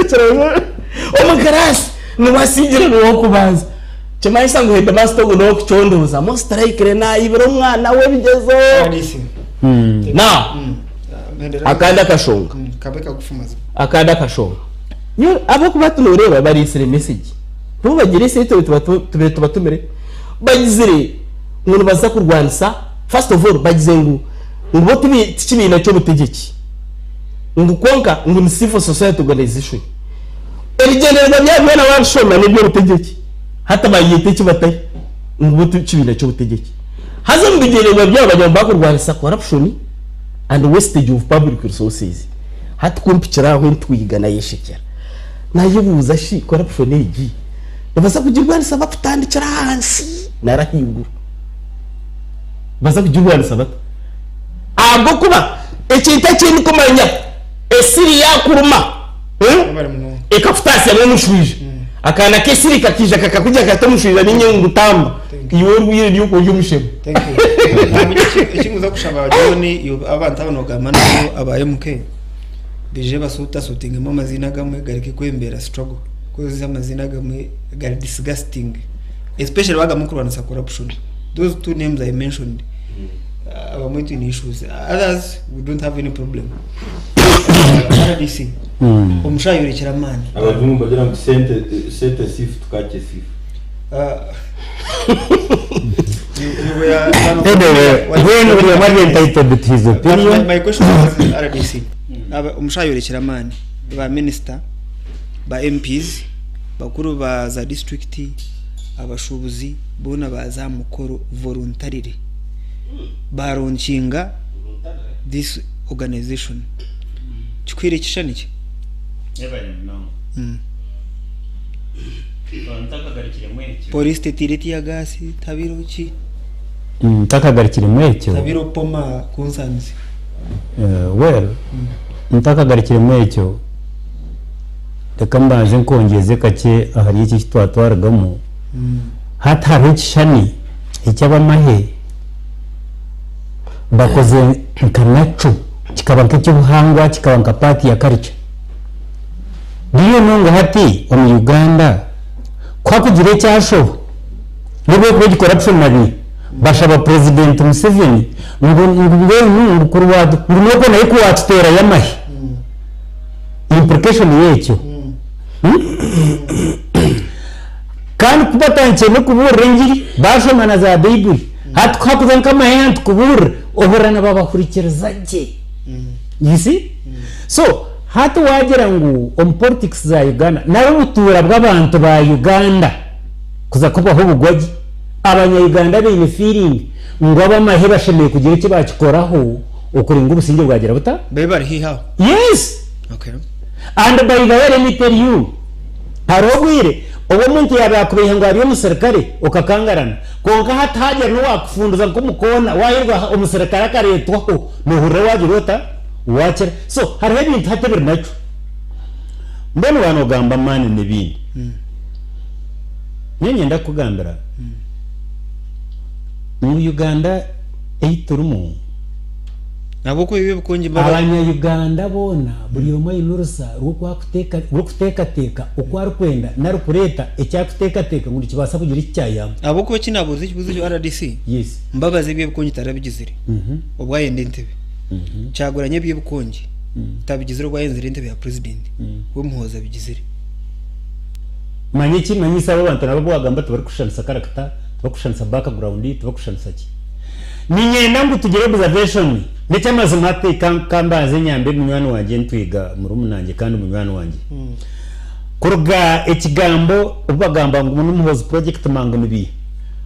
Ekirabo omu kiraasi niwe asigire niwe w'okubanza. Kimanyisa ngu headmaster ogu n'ow'okucondooza most likely naayibira omwana we ebigyezo. RDC. Now, Hendera. akandi akashonga. Kabe kagufu mazima. Akandi akashonga. Nyowe ahabw'okuba hati nooreeba bareetsire message. Nibo bagireetsire itwe tubaire tubatumire. Bagizire ngu nibaza kurwanisa, first of all bagize ngu ngu bo tibi tikibiina ky'obutegyeki. Ngu kwonka ngu ni civil society organization. Ebigyendererwa byabo byona waabishoma n'eby'obutegyeki. Hati baayeyeta eki batari ngu bo tikibiina ky'obutegyeki. Haza omu bigyendererwa byabo bagira ngu baakurwanisa corruption and wastage of public resources. Hati ku mpikire aho entwiga nayeshekyera. Nayebuuza shi corruption egi nibaza kugirwanisa bakutandikira ahansi nari ahaiguru? Nibaza kugirwanisa bata? Ahabw'okuba ekintu eki ndikumanya esiri yaakuruma ekakutaasyamu omushwija, akaana k'esiri kakaija kakakurya kati omushwija niinye ngutamba, iwe orwaire ni ori omushema. Eki nkuza kushaba John, abantu aba nogamba nabo aba MK baije basuutasuutingemu amaziina agamwe gareke kwembeera struggle coz amaziina agamwe gari disgusting especially bagamwe kurwanisa corruption those two names I mentioned abamwe twine issues others we don't have any problem. RDC omushaho ayorekire amaani. Abajungu nibagira ngu sente sente sifu tukakye sifu. Anyway, when buri omwe ari entitled to his opinion. My question is RDC. Omushaho ayorekire amaani ba minister, ba MPs, bakuru ba za district, abashuubuzi boona baaza aha mukoro voluntarily. Baaronkinga this organization. Kikuhaire ekishushani ki? Police tetiire teargas, tihabireho ki? Ntakagarukiremu ekyo. Tihabireho poma concerns. Well, ntakagarukiremu ekyo, reka mbanze nkongyeze kakye ahari eki eki twatwarigamu. Hati hariho ekishushani eky'abamahe bakoze nka nakyo kikaba nk'eky'obuhangwa kikaba nka part ya culture. Do you know ngu hati omu Uganda ku hakugira ekyashoba n'obu ekuba egi corruption na biiha bashaba president Museveni ngu ngu mbwenu ngu kuri watu ngu n'okwo nawe ku watuteerayo amahe. Implication y'ekyo. Kandi ku batandikire n'okubuurira engiri, baashoma na za Baibuli. Hati ku hakuza nk'amahe aha nitukubuurira, ohurira nibabahurikiriza gye. You see? So, hati waagira ngu omu politics za Uganda, nari obutuura bw'abantu ba Uganda kuza kubaho obugwa gye, abanya-Uganda baine feeling ngu ab'amahe bashemereire kugira eki baakikoraho okuringa obusingye bwagira buta? Babe bari haihi aho. Yes! Okay. And by the way let me tell you, hariho obwire obu omuntu yaabaire akubeiha ngu ari omusirikare okakangarana, kwonka hati haagira n'owaakufunduza nk'omukoona, waaheerwa omusirikare akareetwaho, noohurira waagira ota? Waakira. So hariho ebintu hati ebiri nakyo. Mbwenu waaba noogamba amaani n'ebindi, nyowe niinyenda kukugambira ngu Uganda ei turimu, Ahabw'okuba ebi ebikongi baba. Abanya-Uganda boona buri omwe aine orusa rw'oku arikuteekateeka oku arikwenda nari kureeta eki arikuteekateeka ngu nikibaasa kugira eki kyayamba. Ahabw'okuba eki naabuuza ekibuuzo ekyo RDC, Mbabazi eby'ebikongi tarabigizire obu ayenda entebe. Kyagulanyi eby'ebikongi tabigizire obu ayenzire entebe ya purezidenti. We Muhoozi abigizire. Manya eki manyise abo abantu nabo abu waagamba tibarikushushanisa character, tibarikushushanisa background, tibarikushushanisa ki. Niinyenda ngu tugire observation. N'eky'amazima hati ka ka mbanze nyambe munywani wangye Ntwiga murumunangye kandi munywani wangye. Kuruga ekigambo obu bagamba ngu ni Muhoozi project mangu nibiiha,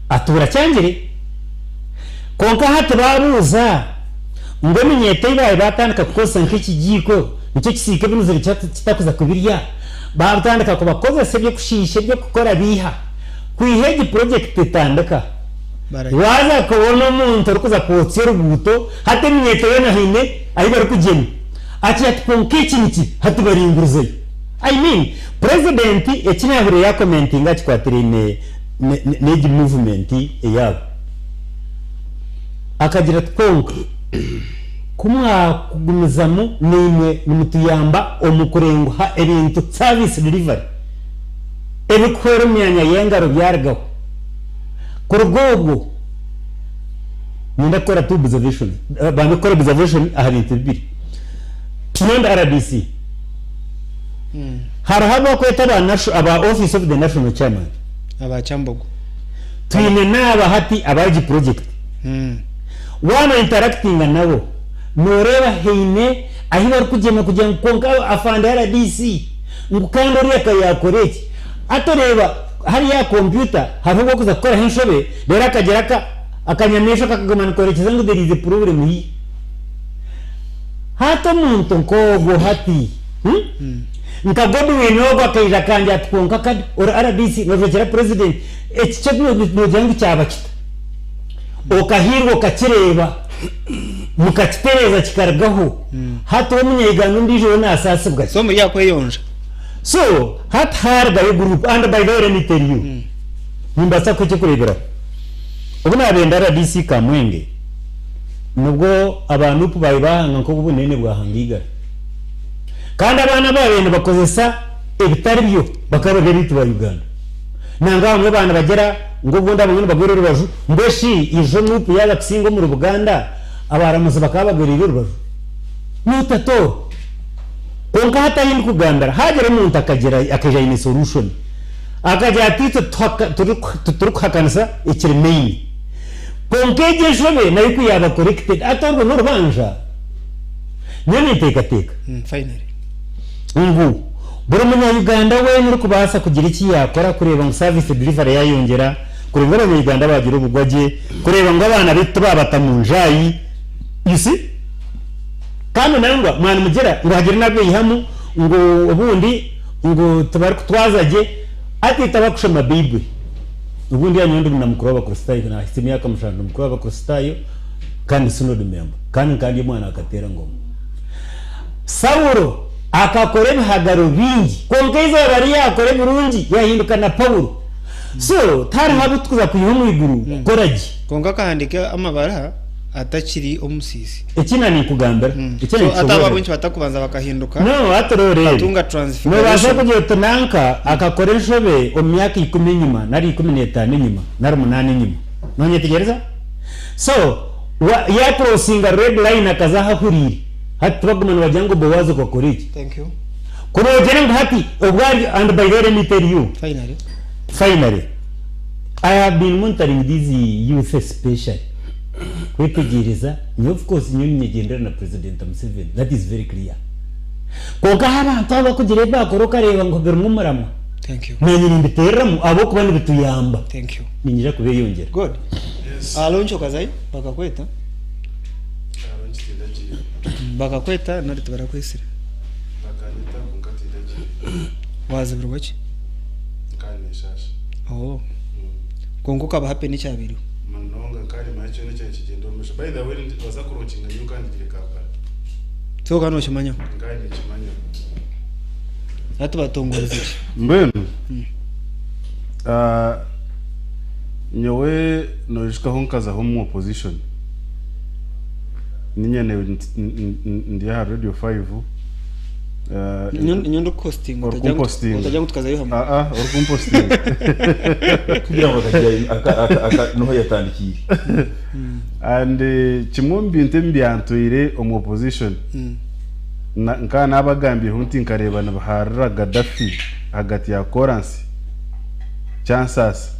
atuura kyangire. Kwonka hati baabuuza ngu eminyeeto ei baabaire baatandika kukozesa nk'ekigiiko nikyo kisiika ebinuzire kitakuza kubirya, baatandika kubakozesa eby'okushiisha eby'okukora biiha. Kwiha egi project etandika. Waaza kubona omuntu orikuza kwotsya oruguuto, hati eminyeeto yoona haine ahu barikugyenda. Akira ati kwonka eki niki hati baringurizeyo. I mean, President eki naahurire yaakomentinga aha kikwatiraine n'egi movement eyaabo, akagira ati kwonka ku mwakugumizamu naimwe nimutuyamba omu kurenguha ebintu, service delivery, ebirikuhwera omu myanya y'engaro byarugaho. Kuruga obwo, niinyenda kukora two observation, bambe kukora observation aha bintu bibiri. Beyond RDC, hariho abu bakweta aba nation, aba office of the national chairman. Aba Kyambogo. Twine n'aba hati aba egi project. Waaba interactinga nabo, nooreeba haine ahu barikugyema kugira ngu kwonka afande RDC ngu kandi oriya ka yaakora eki. Hati oreeba hariya aha kompyuta hariho obu orikuza kukoraho enshobe reero akagira aka akanyamaishwa kakaguma nikorekyeza ngu there is a problem here. Hati omuntu nk'ogwo hati hmm? Nka Godwin ogwo akaija akangira ati kwonka kadi ori RDC noojwekyera president eki kyo noogira ngu kyaba kita? Okahiirwa okakireeba mukakitereeza kikarugaho hati omunya-Uganda ondiijo we naasaasibwa ki? So muri aha kweyonja. So hati haarugayo group and by the way let me tell you nimbaasa kuha eky'okureeberaho obu naabaire ndi RDC Kamwenge nibwo aba Nup baabaire baahanga nk'obu obunene bwahanga eigara kandi abaana abaabaire nibakozesa ebitari byo bakaba bari abaitu ba Uganda. Nangwa abamwe baaba nibagira ngu obundi abamwe nibagwera orubaju, mbwenu shi ijo Nup yaaza kusinga omuri Buganda, abaramuzi bakaba bagwereire orubaju? Not at all. Kwonka hati ahi ndikugambira, haagira omuntu akagira akaija aine solution, akagira ati itwe titurikuhakanisa ekiri main, kwonka egyo enshobe nayo ku yaaba corrected, hati orwo n'orubanja? Nyowe ninteekateeka ngu buri munya-Uganda weena orikubaasa kugira eki yaakora kureeba ngu service delivery yaayongyera, kureeba ngu abanya-Uganda baagira obugwa gye, kureeba ngu abaana baitu tibaabata mu njaayi, you see? Kandi nangwa mwaba nimugira ngu hagire n'abeihamu ngu obundi ngu tibarikutwaza gye, hati tabarikushoma Baiburi. Obundi nyowe ndi na mukuru w'Abakristaayo, naahitsya emyaka mushanju ndi mukuru w'Abakristaayo kandi synod member, kandi nkaba ndi omwana wa Kateera-ngoma. Saulo akakora ebihagaro bingi, kwonka eizooba ri yaakora ebirungi yaahinduka na Paulo. So tihariho abu turikuza kwiha omu iguru kukora gye. Kwonka akahandiika amabara atakiri omusiisi. Eki na ninkugambira, eki So hati abo ninkushoboororera. ahabw'enki batakubanza bakahinduka No, hati reero batunga Nobaasa transfiguration. kugira oti nanka akakora enshobe omu myaka ikumi enyima nari 15 enyima nari munaana enyima. Nonyetegyereza? So, wa, ya crossinga red line akaza ahu ahuriire. Hati tibakuguma nibagira ngu Boazi okakora eki. Thank you. Ku noogira ngu hati obwo ari, and by the way let me tell you, Finally. finally, I have been monitoring these youth especially, kwetegyereza, nyowe of course nyowe ninyegyendera na President Museveni, that is very clear. Kwonka hariho abantu abakugira ebi baakora okareeba ngu birimu omuramwa, Thank you. naanye nimbiteereramu ahabw'okuba nibituyamba. Thank you. Niinyija kubeeyongyera. Good. Aloncho okazayo bakakweta? Bakakweta nari tibarakwetsire? Bakanyeta kwonka tindagiire. Wazibirwa ki? Nkaba ninshasha. Oh. Kwonka okaba happy n'ekyabaireho? Munonga nkaba nimanya kyona ekyaba nikigyenda omu maisho. By the way baza kuronkinga nyowe nkaba ndigire Kampala. So okaba nokimanyaho? Nkaba ninkimanyaho. Hati batongorize ki? Mbwenu nyowe noijukaho nkazaho omu opposition. Niinye ndi aha Radio 5. Nyowe ndikuhostinga Orikumpostinga. otagira ngu tukazayo hamwe. Aa, orikumpostinga. Kugira ngu akagira aka niho yatandikiire. And kimwe omu bintu ebi byantwaire omu opposition nkaba naabagambyireho nti nkareeba nibaharira Gaddafi ahagati ya koransi kyansaasa.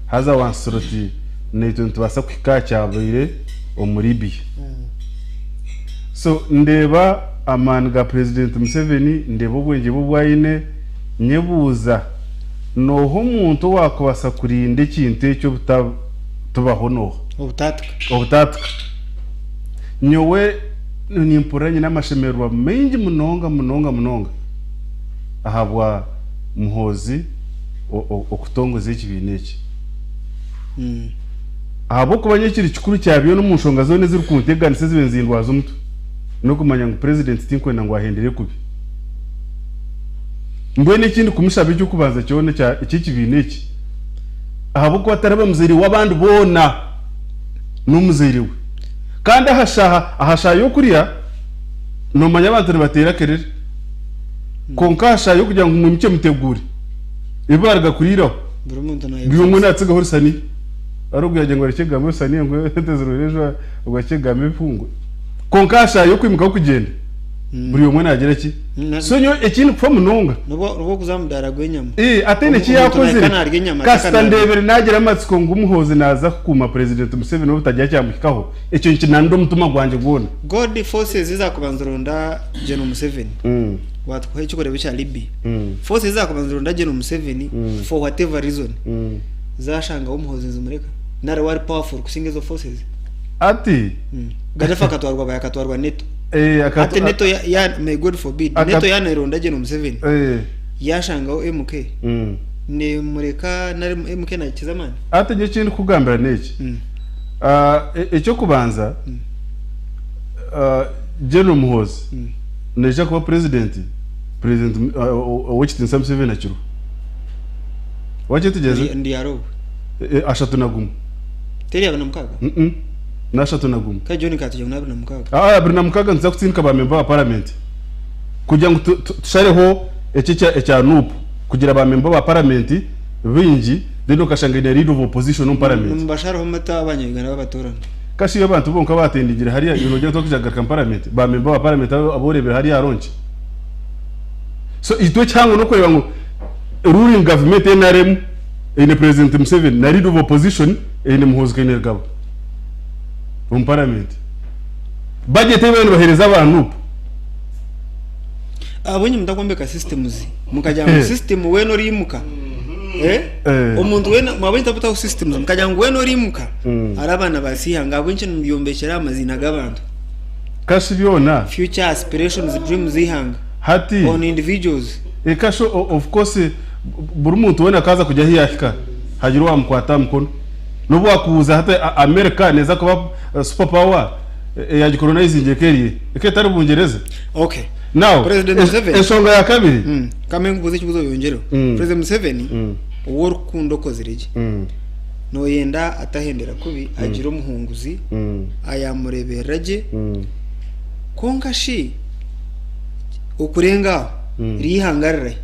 Haza wansisira oti naitwe nitubaasa kuhika aha kyabaire omu Libya. So ndeeba amaani ga Purezidenti Museveni, ndeeba obwengye bwe obu aine, nyebuuza nooha omuntu owaakubaasa kurinda ekintu ekyo obutatubaho nooha? Obutaatika. Obutaatika. Nyowe nimpurira nyine amashemererwa maingi munonga munonga munonga ahabwa Muhoozi okutongoza ekibiina eki. Ahabw'okuba nyowe ekiri kikuru kya byona omu nshonga zoona ezirikunteganisa ezibaire nizindwaza omutwe, n'okumanya ngu Purezidenti tinkwenda ngu ahendere kubi. Mbwenu eki ndikumushaba eky'okubanza kyona eky'ekibiina eki, ahabw'okuba taraba muzaire w'abandi boona, n'omuzaire we. Kandi aha shaaha aha shaaha y'okurya, noomanya abantu nibateera kerere, kwonka aha shaaha y'okugira ngu mwimukye muteguure ebi baaruga kuriiraho, Buri muntu buri omwe naatsigaho rusaniya. Hariho ogu yaagira ngu arekye kugamba ebisaniya ngu ente zirwire enjara, ogu arekye kugamba ebihungwe. Kwonka aha shaaha y'okwimukaho kugyenda, buri omwe naagira ki? So nyowe eki ndikufa munonga. N'obu okuza aha mudaara gw'enyama. Ee, ataine eki Omuntu yaakozire. nahika naarya enyama Kasita atakanarya. ndeebire naagira amatsiko ngu Muhoozi naaza kukuuma Purezidenti Museveni obu tagira kyamuhikaho, ekyo nikinanura omutima gwangye gwona. God forces ezakubanza ronda General Museveni watukuha ekyokureba ekya Libya forces ezakubanza ronda General Museveni for whatever reason zashangaho Muhoozi nizimureka nari we ari powerful kusinga ezo forces. Ati. Gaddafi akatwarwa bahi akatwarwa NATO. Eh, akatu- Hati NATO ya, ya may God forbid Aka- NATO yaneronda General Museveni Eh, yashangaho MK nemureka nari MK nakiza amaani. Ati nyowe eki ndikukugambira n'eki. Ah, Eky'okubanza, ah, General Muhoozi naija kuba president, president ah, Owekitiinisa Museveni akiriho. Wakyetegyereza? Ndi- Ndi arobo. Eh, 31. Teri 26. Mm-mm. Na 31. Ka John katugira ngu na 26. Ah, 26 nituza kutsindika ba memba ba paramenti kugira ngu tushareho eki ekya NUP kugira ba memba ba paramenti baingi then okashanga eine leader of opposition omu paramenti. Nimubasharaho muta abanya-Uganda babatorana? Kashi iyo abantu bonka batendingire hariya iwe nogira ngu twakwija kugaruka omu paramenti ba memba ba paramenti abu oreebire hariya aha launch? So itwe ekihango n'okureeba ngu ruling government NRM eine president Museveni na leader of opposition eine Muhoozi Kainerugaba omu paramenti. Budget ei bariyo nibaheereza aba NUP. Ahabw'enki mutakwombeka systems mukagira ngu system weena oriimuka eh? Eh. Omuntu weena ahabw'enki mutakutaho systems mukagira ngu weena oriimuka araba nabaasa eihanga ahabw'enki nimubyombekyera aha maziina g'abantu? Kashi byona. Future aspirations dreams z'eihanga Hati. on individuals. Eh, kashi of course buri muntu weena akaaza kugya ahi yaahika hagira owaamukwata aha mukono. N'obu waakubuuza hati America neeza kuba super power eyagicolonizingire eka eri eka etari Bungyereza? Okay. Now, President Museveni. enshonga ya kabiri. Kambe nkubuuze ekibuuzo oyongyereho. President Museveni ou orikukunda okozire gye. Nooyenda atahendera kubi agire omuhunguzi ayaamureeberera gye. Kwonka shi okurenga aho riihanga rirahi?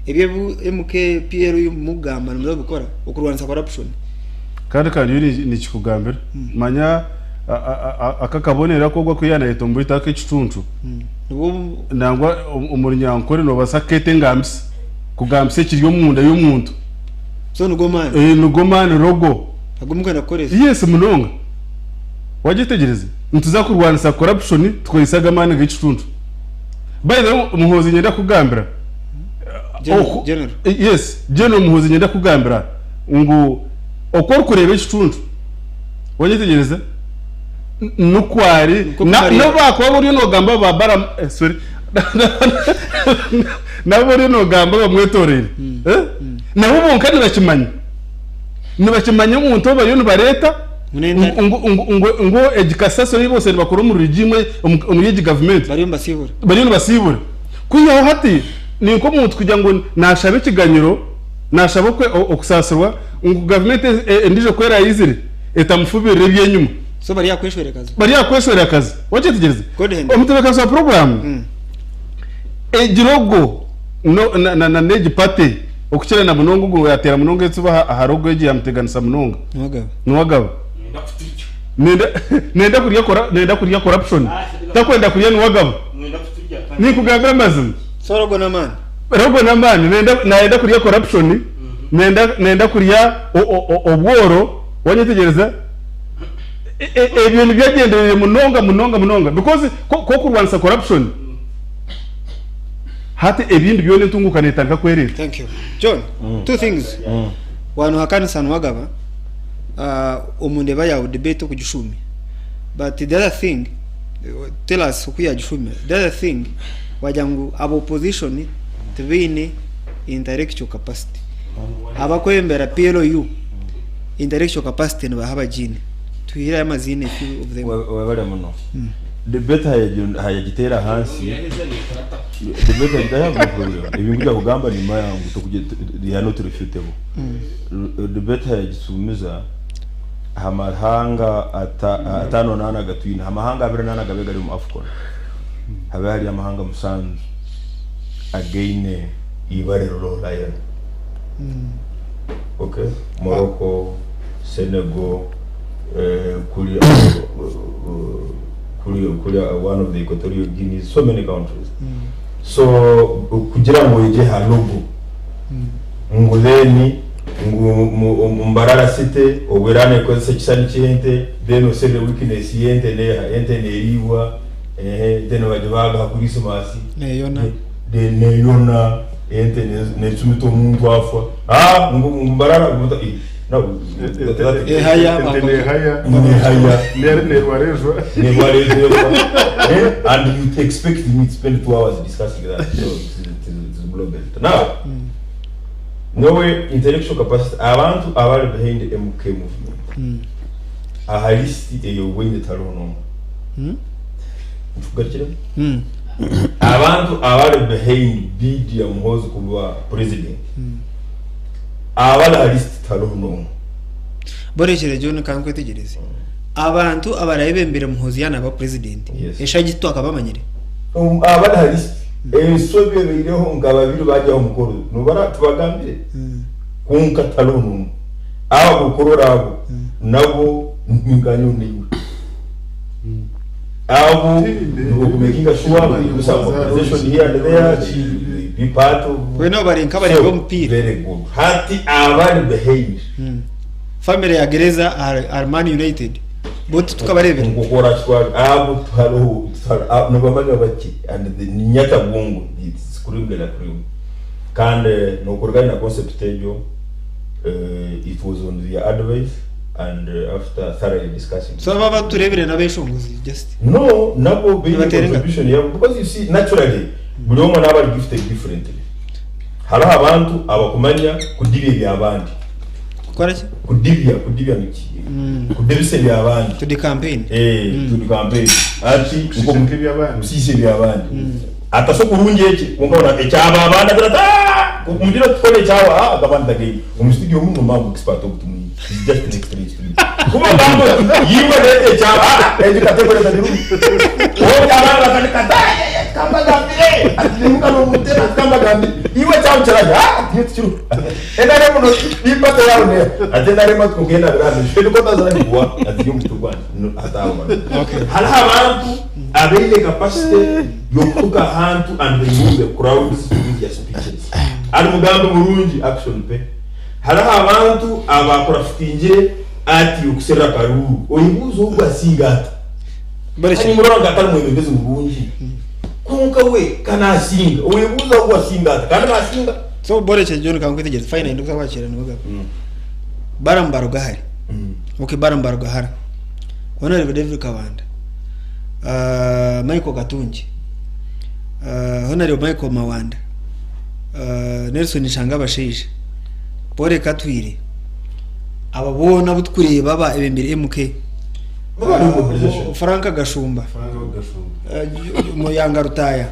Ebi ebi MKPLU murikugamba nimuza kubikora okurwanisa corruption? Kandi ka nyowe nikikugambira. Manya aka akabonero aku ogu arikuya nayeta omu bwaitu ak'ekicuncu. Nangwa omu runyankore noobaasa kukeeta engambisa, kugambisa ekiri omunda y'omuntu. So nigo maani? Ee, nigo maani rogo. Agu murikwenda kukoresa? Yes, munonga. Wagyetegyereza? Nituza kurwanisa corruption tukozese aga amaani g'ekicuncu. By the way, Muhoozi niinyenda kukugambira. General, General. Yes, General Muhoozi niinyenda kukugambira ngu oku orikureeba ekicuncu, Wanyetegyereza? Nikwo ari. Nikwo Na- kumariira. N'obu baakuba bariyo noogamba ba Balamu, eh, sorry. Nabo bariyo noogamba bamwetoreire. Eh? Nabo bonka nibakimanya. Nibakimanya omuntu ou bariyo nibareeta Ngu n'entare. ngu, ngu, ngu, ngu egi kasasiro ei bose nibakora omu regime, omuri egi gavumenti. Bariyo nibasiibura. Bariyo nibasiibura. Kwihaho hati ni nk'omuntu kugira ngu naashaba ekiganyiro, naashaba okusaasirwa ngu gavumenti endiijo ku eraayizire etamufubirira eby'enyima. So bari aha kweshwerekazi. Bari aha kweshwerekazi. Wakyetegyereza? Good. Omutebeekanisa wa puroguraamu egi rogo na n'egi pate okukira na munonga ogu yaateera munonga entsibo aha rogo egi yaamuteganisa munonga. Niwagaba. Niwagaba. Nenda kurya nenda kurya corruption. Takwenda kurya niwagaba. Ninkugambira amazima. So rogo n'amaani. Rogo n'amaani nenda nayenda kurya corruption, nenda nenda kurya obworo, wanyetegyereza? Ebyo nibyo agyendereire munonga munonga munonga because ku okurwanisa corruption hati ebindi byona entunguuka netandika kwereeta. Thank you. John, two things. Wanohakanisa niwagaba omu ndeeba yaawe debate okugishuumya. But the other thing, tell us oku yagishuumya. The other thing, wagira ngu aba opposition tibaine intellectual capacity. Abakwebembera PLU. Intellectual capacity nibaha abagiine? Tuhaireyo amaziina a few of them. Webale muno. Debate hayagiteera ahansi. Debate I have no problem. Ebi nkuja kugamba ni mayangu tokuje they are not refutable. Debate hayagisuumiza aha mahanga atano nana gatwine. Amahanga abiri nana gabe gari omu AFCON. Habe hari amahanga musanju againe ibare ruro lion. Okay? Morocco, Senegal, kuri kuri one of the Equatorial Guinea, so many countries. So kugira ngo ije ha logo ngu then ngu Mbarara City obwerane ekozesa ekisani ky'ente, then osebe weakness y'ente neha ente neriibwa, then bagibaga ha Christmas Neyona. Then neyona ente necumita omuntu afa. Ngu Mbarara buta, no, that, Ehaya, Ente nehaya. Nehaya. Nerwarejwa. Nerwarejwa. And you expect me to spend 2 hours discussing that. So it is global. Now, no way intellectual capacity. Abantu abari behind the MK movement. Aha list eyo wende tarono. Mfugarikire? Abantu abari behind bid ya Muhoozi kuba president. Abari list tarono. Borekere John kankwetegereze. Abantu abaraye bembere Muhoozi yana aba president. Yes. Eshagito akabamanyire. Abari list ensobi ebeireho nga babiri bajyaho mukuru. Nubara tubagambire. Kunka tarono. Abo gukorora abo nabo nganyo niwe. Abo making sure we do some mobilization here and there, be part of. We no bari nka bari bomupira. Very good. Hati abari behind. Family ya Gereza Armani United. Both tukabarebera. Ngukora chwa abo tuharuhu no bamanya baki and the nyata bongo it's cream de la cream. Kandi no kurganya na concept tejo, it was on the advice and after thoroughly discussing. So baba turebere nabeshongozi just. No, nabo be Nibaterenga. contribution yabo because you see naturally buri omwe naba ari gifted differently. Hariho abantu abakumanya kudibya ebyabandi. Kukora ki? Kudibya niki? Kudibisa ebyabandi. To the campaign. To the campaign. Ati Kushisha ebyabandi. Kushisha ebyabandi. Ataso kurungi eki konka ona ekyaba abandi agira ati, Mugira tukore ekyawa, agabandi agayi. Omu studio muno mamu expert obutumwi. It's just an experience to me. Kuba ngambo yiwe rete ekyawa, ejo kategore tadiru. Oyo abandi bakandika, kamba gambire. Ati nimuka no mutera kamba gambire. Iwe kyawa kyaraja, ati tikiru. Enda muno nipata yawo ne. Ati ndare makugenda birame. Shwe ko tazana kuwa ati yo mutugwa atawa. Okay. Hariho abantu abeine capacity yokutuka ahantu and they move the crowds with their speeches. Ari mugambi murungi action pe. Hariho abantu abakorafitingire ati okuserera karuru. Oyibuzo ogwo asinga ati. Borekere. Ani murora nga atari mwebembezi murungi. Konka we kanasinga. Oyibuzo ogwo asinga ati. Kandi nasinga. So borekere John kankwetegereze. Fine ndukuza kwakira nibagabo. Barambaro gahari. Okay, Barambaro gahara. Honorable David Kabanda. Michael Katungi. Honorable Michael Mawanda. Nelson Shanga Basheje. Paul Katwire. Aba bona butkureba aba ebembere MK. Frank Gashumba. Frank Gashumba. Muyanga Rutaya.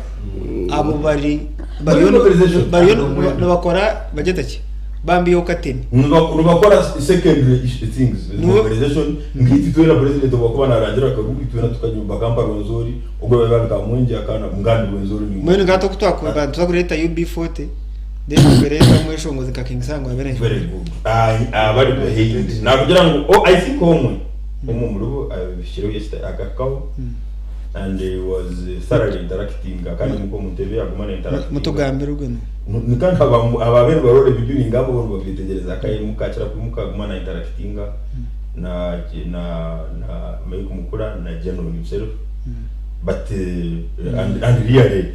Abo bari Bari mobilization. bariyo nabakora bageta ki? Bambiyo kateni. Nubakora secondary things mobilization ngiti twena president wakuba narangira akarugu twena tukanyumba kampa Rwenzori ubwo baba bakamungi akana ngandi Rwenzori ni Mwene ngato kutwakura tuzakureta UB40 then tukureta mweshongozi ka King Sango abene. Very good. Abari behind. Nakugira ngo oh I think omwe murubo abishiro yesterday akakaho and he was thoroughly interacting akandi muko mutebe agumana interacting. Mutugambira ugwe. Nikandi ababere barore bibiri ngabo bo babitegereza akaye mukakira kumuka agumana interacting na na na Mike Mukura na General himself. But and really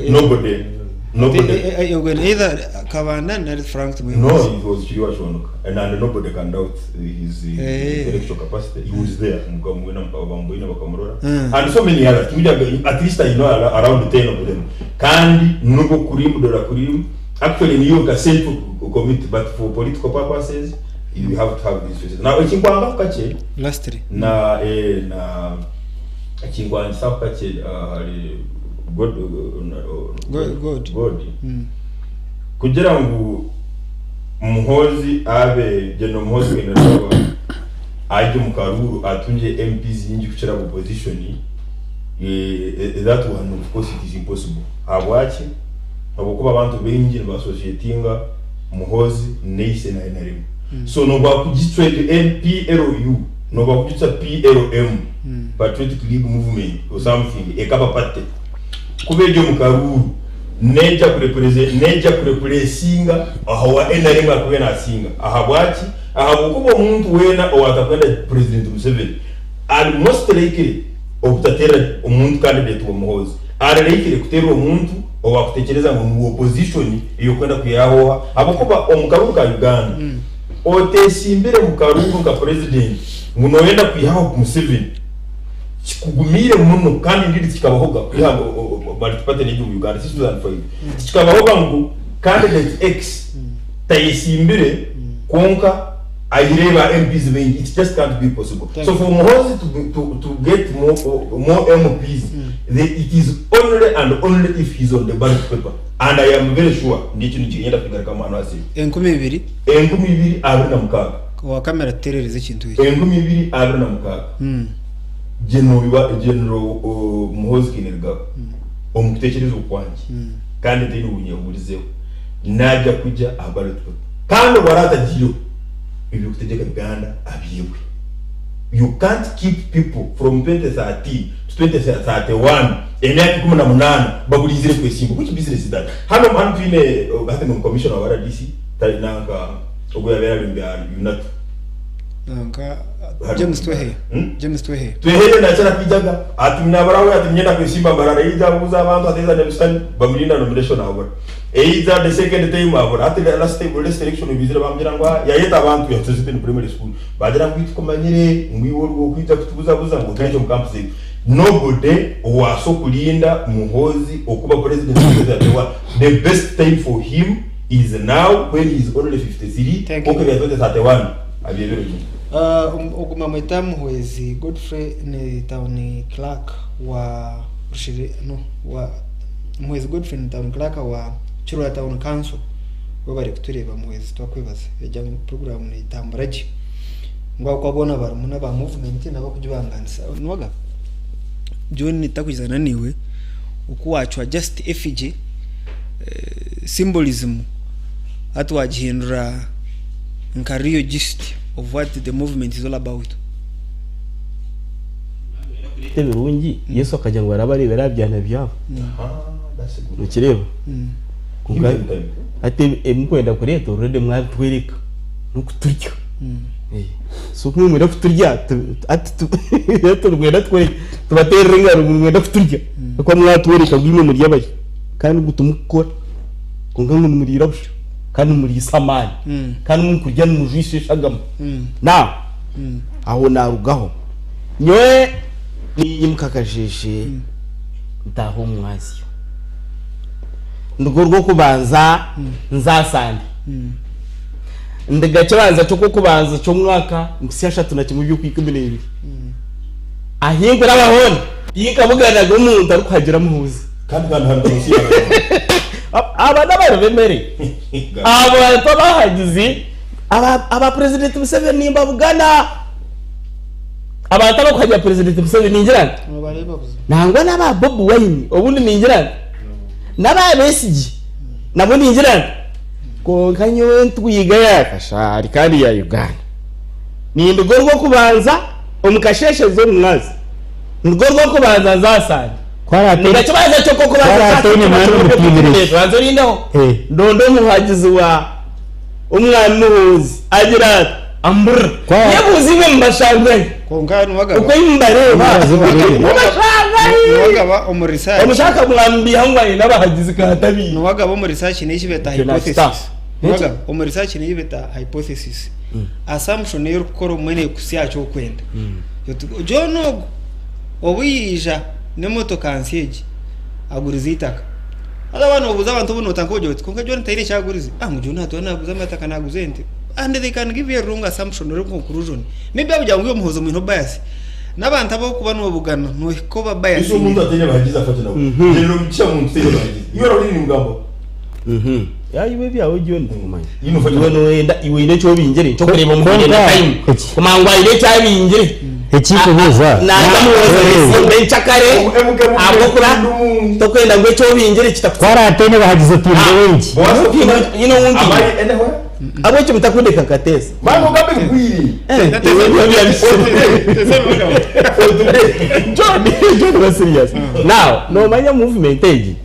nobody either Kabanda na Frank to No, it was Chiriwa Shonoka, and nobody can doubt his intellectual capacity. He was there. And so many others. At least I know around 10 of them. Kandi nuko kurimu dola kurimu. Actually, New York central committee, but for political purposes, You have to have these choices. Now ekinkwangaho kakye Lastly. na eh, na ekinkwangisaho kakye ahari God, God. God. Kugira ngu Muhoozi abe General Muhoozi Kainerugaba aje omu karuuru atungye MPs nyingi kukira aba opposition, eh, that one of course it is impossible. Ahabwaki? Habwokuba abantu baingi niba associatinga Muhoozi n'eise na NRM. So nobwakugicwa egyo PLU, nobwakugicwa PLM, Patriotic League Movement or something, ekaba party. Kuba eri omu karuuru neija kureprese neija kurepuresinga aha owa NRM arikuba nasinga. Ahabwaki? Ahabw'okuba omuntu weena owatakwenda President Museveni ari most likely obutateera omuntu candidate wa Muhoozi. Ari likely kuteera omuntu owakutekyereza ngu niwe opposition ey'okwenda kwihaho oha ahabw'okuba omu karuuru ka Uganda oteesimbire mu karuuru nka President ngu noyenda kwihaho Museveni kikugumiire muno kandi indeed tikikabahoga kwiha multiparty n'egi omu Uganda since 2005 tikikabahoga ngu candidate X tayesimbire kwonka aihire ba MPs baingi, it just can't be possible. Thank So you. for Muhoozi to get more MPs, it is only and only if he's on the ballot paper and I am very sure ndi ekintu nikinyenda kugarukamu hanu ahaseeri. 2000. 2026. Owa kamera tuterereze ekintu ekyo. 2026. General General Muhoozi Kainerugaba omu kutekyereza okwangye kandi ntaine obu nyehurizeho naija kugya aha ballot paper kandi obu araabe atagiireho eby'okutegyeka Uganda abyebwe. You can't keep people from 2013 to 2031 emyaka 18 bagurizire kwesimba which business is that? Hanu hanu twine hati ni commissioner wa RDC tari nanka ogwo yabaire ari omu bya UNATU. Nanka James Tweheyo. James Tweheyo. Tweheyo nakira kwijaga ati nabarawe ati nyenda kwesimba Mbarara eija abuuza abantu ati eza nebishushani bamurinda nomination abura eija the second time abura ati the last time last election obiizire bamugira ngu ah yayeta abantu yatuzite ni primary school bagira ngu itwe tukumanyire ngu iwe ori owokwija kutubuzabuza ngu oturekye omu camp zaitu nobody owaasa okurinda Muhoozi okuba president in 2031 the best time for him is now when he is only 53 Thank you. kwonka ebya 2031 abyebire bimwe. Ogu bamweta Muhwezi Godfrey ni town clerk wa Rushire no wa Muhwezi Godfrey ni town clerk wa Kirura town council webare kutureeba Muhwezi twakwebaza egi program netambura gye ngu ahabw'okuba boona barimu n'aba movement n'abakugibanganisa Nuwaga John ntakwizana naiwe oku wacwa just effigy symbolism hati wagihindura nka real gist of what the movement is all about. Kureeta ebirungi, Yesu akagira ngu arabareebera aha byana byabo. Nokireeba? Kwonka hati ebi mukwenda kureeta already mwabitworeka n'okuturya. So ku mwenda kuturya hati nimwenda tubateerere engaro ngu nimwenda kuturya ahakuba mwatworeka ngu imwe muri abahi kandi ngu timurikukora kwonka ngu nimuriira busha kandi nimuriisa amaani kandi murikurya nimujwisa eshagama. Now aho naarugaho nyowe ninyimuka akasheeshe ntaaha omu mwazyo nirwo rw'okubanza nza Sande ndiga kibanza ky'okw'okubanza ky'omwaka mpitsya 31 by'okwa 12 ahi nkuraba hoona tinkabuganaga omuntu arikuhagira Muhoozi. Kandi kandi hanu munsi ya Aba n'abari b'emere. Abantu abahagizi aba aba President Museveni nimbabugana. Abantu abakuhagira President Museveni ningira nti Nobareeba buzima. nangwa n'aba Bobi Wine obundi ningira nti n'aba Besigye nabo ningira nti kwonka nyowe ntwiga ya kashari kandi ya Uganda. Ninduga orw'okubanza omu kasheeshe nza omu mwazi. Nirwo rw'okubanza nza Sande. Ku arateine Nikakibanza ky'okubanza Ku arateine mwana omutiimire. Banza orindeho. Eh. Ndonda omuhagizi wa omwami Muhoozi agira ati amburira. Kwa- Yebuuza imwe mubashangahi. Kwonka niwagaba Okwo imwe mubareeba. Mubaze bareebe. Mubashangahi. niwagaba omu research Omushaka mwambiha ngu aine abahagizi katabiire. niwagaba omu research n'eki beeta Ekyo hypothesis. nakita. Niwagaba omu research n'eki beeta hypothesis. Assumption ei orikukora obumwe neekuhitsya aha ki orikwenda. Oti John ogu obu yaija n'emotoka nsya egi agurize eitaka. Haza waaba noobuuza abantu obu nootandika kugira oti kwonka John taine eki agurize. Ah ngu John atuura naaguza amataka naaguza ente. And they can give you a wrong assumption or conclusion. Maybe abugira ngu iwe Muhoozi omwineho bias. N'abantu abu orikuba noobugana noohika oba Ese omuntu biasinga. ataine bahagizi afa ki nawe? General Mugisha muntu taine bahagizi. Iwe orahurira nimugambaho. Ya iwe ebyawe John tikumanya. Iwe nofa ki Iwe nawe? noyenda iwe oine eki obingire nikyo orikureeba omu Kwonka, kugenda time. eki- Kumanya ngu aine eki abingire. Ekikubuuza Naza muwoza enkyakare ahabw'okuba tokwenda ngu eki obingire ku araateine bahagizi otiinire baingi. Boaz Nyine ou ntiine. Abaye anywhere? Ahabw'eki mutakundeka nkateesa. Mani ogambe bigwire. John, John ba serious. Now, nomanya movement egi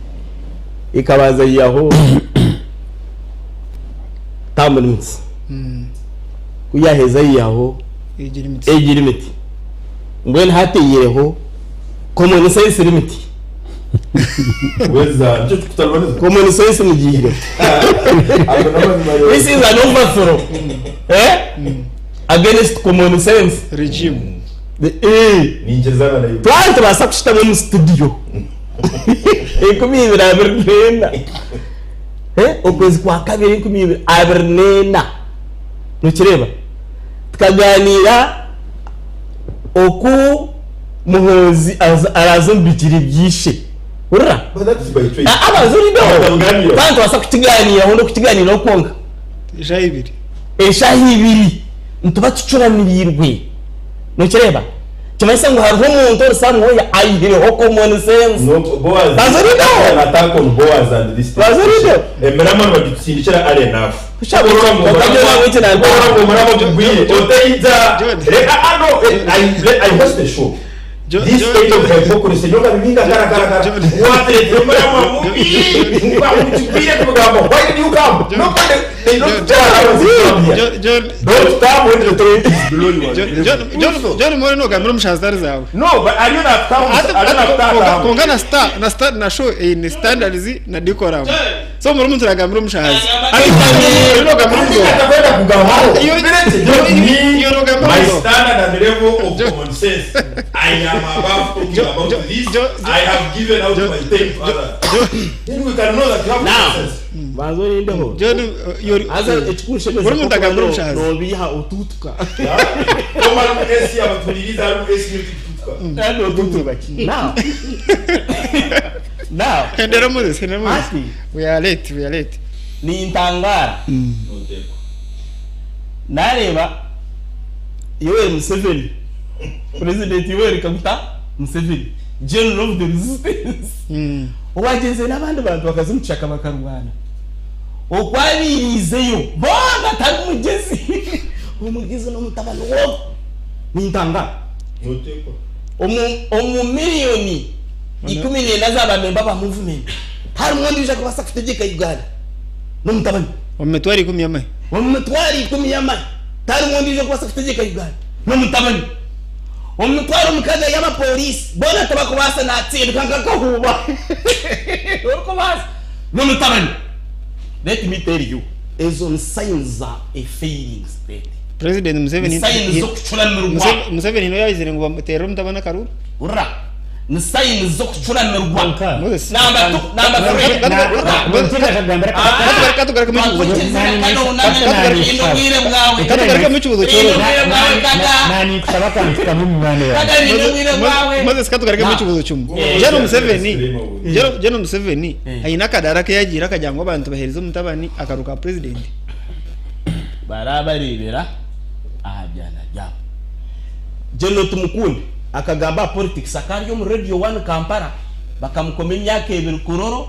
ekabanza yihaho term limits. Ku yaheza yihaho Age limits. age limit. Mbwenu hati eyihireho common sense limit. Weza, nikyo kikutaribaniza. Common sense mugihireho. Ago n'amazima rero. This is an overthrow. Eh? Against common sense. Regime. Ningyezana naiwe. Twaba nitubaasa kushutama omu studio 2024 okwezi kwa kabiri 2024 nokireeba tukaganiira oku Muhoozi araaze omu bigyere by'ishe hurira But that is by choice. Abanza orindeho Batamuganira. twaba nitubaasa kukiganiiraho n'okukiganiiraho kwonka Eshaaha ibiri. Eshaaha ibiri nituba tucuramiriirwe. Nokireeba? Nikimanyisa ngu hariho omuntu ori somewhere ayihireho common sense. No, Boaz. Banza orindeho. An attack on Boaz and this thing. Banza orindeho. Emirama nibagitutsindikira early enough. Kushaba Reka ano, I host the show. This state of hypocrisy, nyoka bibinga kara kara kara. Wateretire murama mubi. Mukigwire kugambo. Why did you come? Nobody, they don't tell us you come here. John, John, Don't come when the train is blowing you. John, John, John, John Mori nogambira omu shaaha zitari zaawe. No, but are you not come? Are you not come? Kwonka na star na star na show eine standards na decorum. So muri omuntu aragambira omu shaaha ze. Nogambira omu Atakwenda kugambaho. Iyo nogambira My omu standard and level of common sense. I am above talking about this. I have given out my time to others. Then we can know that you have Now. common sense. Banza orindeho. John, you're Haza ekikunshemeza Buri muntu agambira omu shaaha ze. nobiiha otuutuka. Koma harimu AC abatuliriza harimu AC n'otutuka. Now. Now. Hendera Moses, hendera Moses. Ati We are late, we are late. nintangara. Nareeba Yoweri Museveni, President Yoweri Kaguta Museveni, General of the Resistance. Owagyenzire n'abandi bantu bakaza omu kishaka bakarwana. Oku abairiizeyo boona tari mugyezi. Omugyezi n'omutabani w'ogu. Nintangara. Omu omu miriyoni 14 z'abamemba ba movement harimu ondiijo arikubaasa kutegyeka Uganda n'omutabani. Omu 100,000 y'amahe. Omu 100,000 y'amahe tiharimu ondiijo arikubaasa kutegyeka Uganda n'omutabani. Omu 60,000 y'abapooriisi boona tibarikubaasa naatsindika nk'akahuuba orikubaasa n'omutabani. Let me tell you, ezo ni signs za a failing state. President Museveni Ni signs z'okucuramirwa. Museveni niwe yaizire ngu bamuteerere omutabani akaruru. Hurira, ni signs z'okucuramirwa. Kwonka- Moses. Number two, number three. Katugaruke mu kibuzo Katugaruke mu kibuzo kyorobi. Naninkushaba akantu kamwe omu mwanya yawe. Moses katugaruke mu kibuzo kimwe. General Museveni, General Museveni aine akadaara aku yagiire akagira ngu abantu baheereze omutabani akaruka president. Barabareebera aha byana byabo. General Tumukunde akagamba aha politics akari omu Radio One Kampala bakamukoma emyaka ebiri kuroro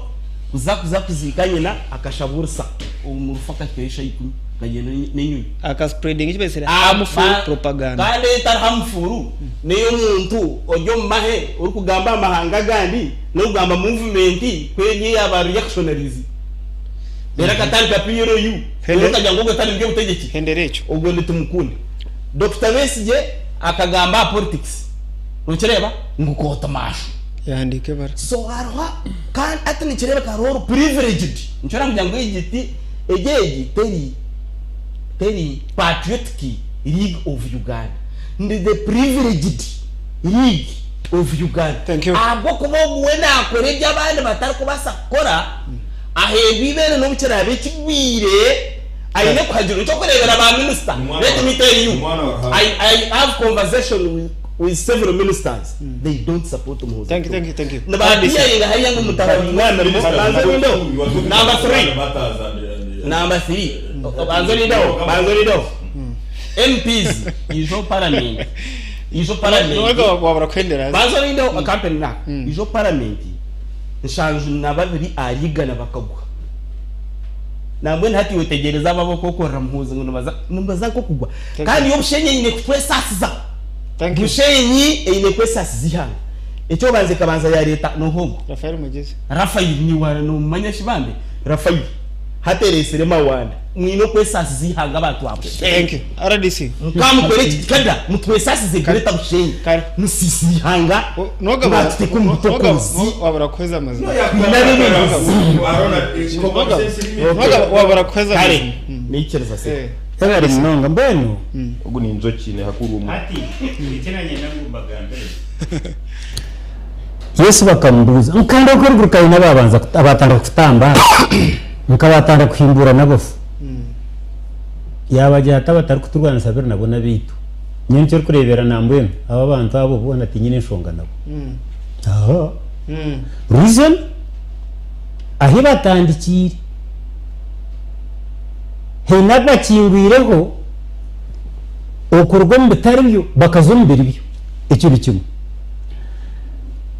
kuza kuza kuziika nyina akashaburisa omu rufu akahikayo eshaaha ikumi akagyenda n'enyonyi. Aka spreading eki beetsire harmful propaganda. Kandi etari harmful n'ey'omuntu ori omu mahe orikugamba aha mahanga agandi n'orikugamba movement ku eri eya reactionaries. Reero akatandika PLU reero okagira ngu ogwo tari mu by'obutegyeki. Hendera ekyo. Ogwo ni Tumukunde. Dokita Besigye akagamba aha politics nokireeba ngu koota maasho. Yahandiika ebara. So hariho kandi hati nikireebeka hariho ori privileged nikyo orakugira ngu egi ti egi egi teri teri patriotic league of Uganda ni the privileged league of Uganda Thank you. ahabw'okuba ogu we naakora ebi abandi batarikubaasa kukora aheebwa eibeere n'obu kiraabe kigwire. Aine kuhagira ekyokureebera ba minisita. Let me tell you, I, I have conversation with, with several ministers. They don't support Muhoozi. Thank you, thank you, thank you. Nibabiyainga hariya ngu mutaramwana banza orindeho. Number 3. Number 3. Banza orindeho, banza orindeho. MPs ijo parliament. Ijo parliament. Noga wabura kwendera. Banza orindeho company na. Ijo parliament. 72 ahari bakagwa. Nambwenu hati wetegyereza abo ab'okwokorera Muhoozi ngu nibaza nibaza nk'okugwa. Kandi yo Bushenyi eine kutwesasiza. Thank you. Bushenyi eine kwesasiza ihanga. Ekyobanza ekabanza yareeta n'ohogo. Rafael Mugezi. Rafael niwe nomumanya shibambe. Rafael hateresire mawanda. Mwine okwesasiza ihanga abantu ba Bushenyi. Thank you. RDC. Mukamukore ekikada mutwesasize Greater Bushenyi. Kare. Musisi ihanga. Noga Mwatuteka omu butokozi. wabura kuheza amazima. Noga Wabura kuheza Kare. amazima. Niikiriza se. Eh. Yabari munonga mbwenu ogu ni inzoki nehakuru Ati ekinanyenda ngu mbagambire Yesu bakamubuuza nkanda okw'eruguru kaine ababanza abatandika kutamba nkabatandika kuhimbura n'abafu yabagira ati abatari kuturwanisa biri nabo n'abaitu nyowe nikyo orikureebera nambwenu aba abantu abo boona tinyine enshonga nabo Aha. Reason ahi batandikiire haine abakingwireho okuruga omu bitari byo bakaza omu biri byo ekyo ni kimwe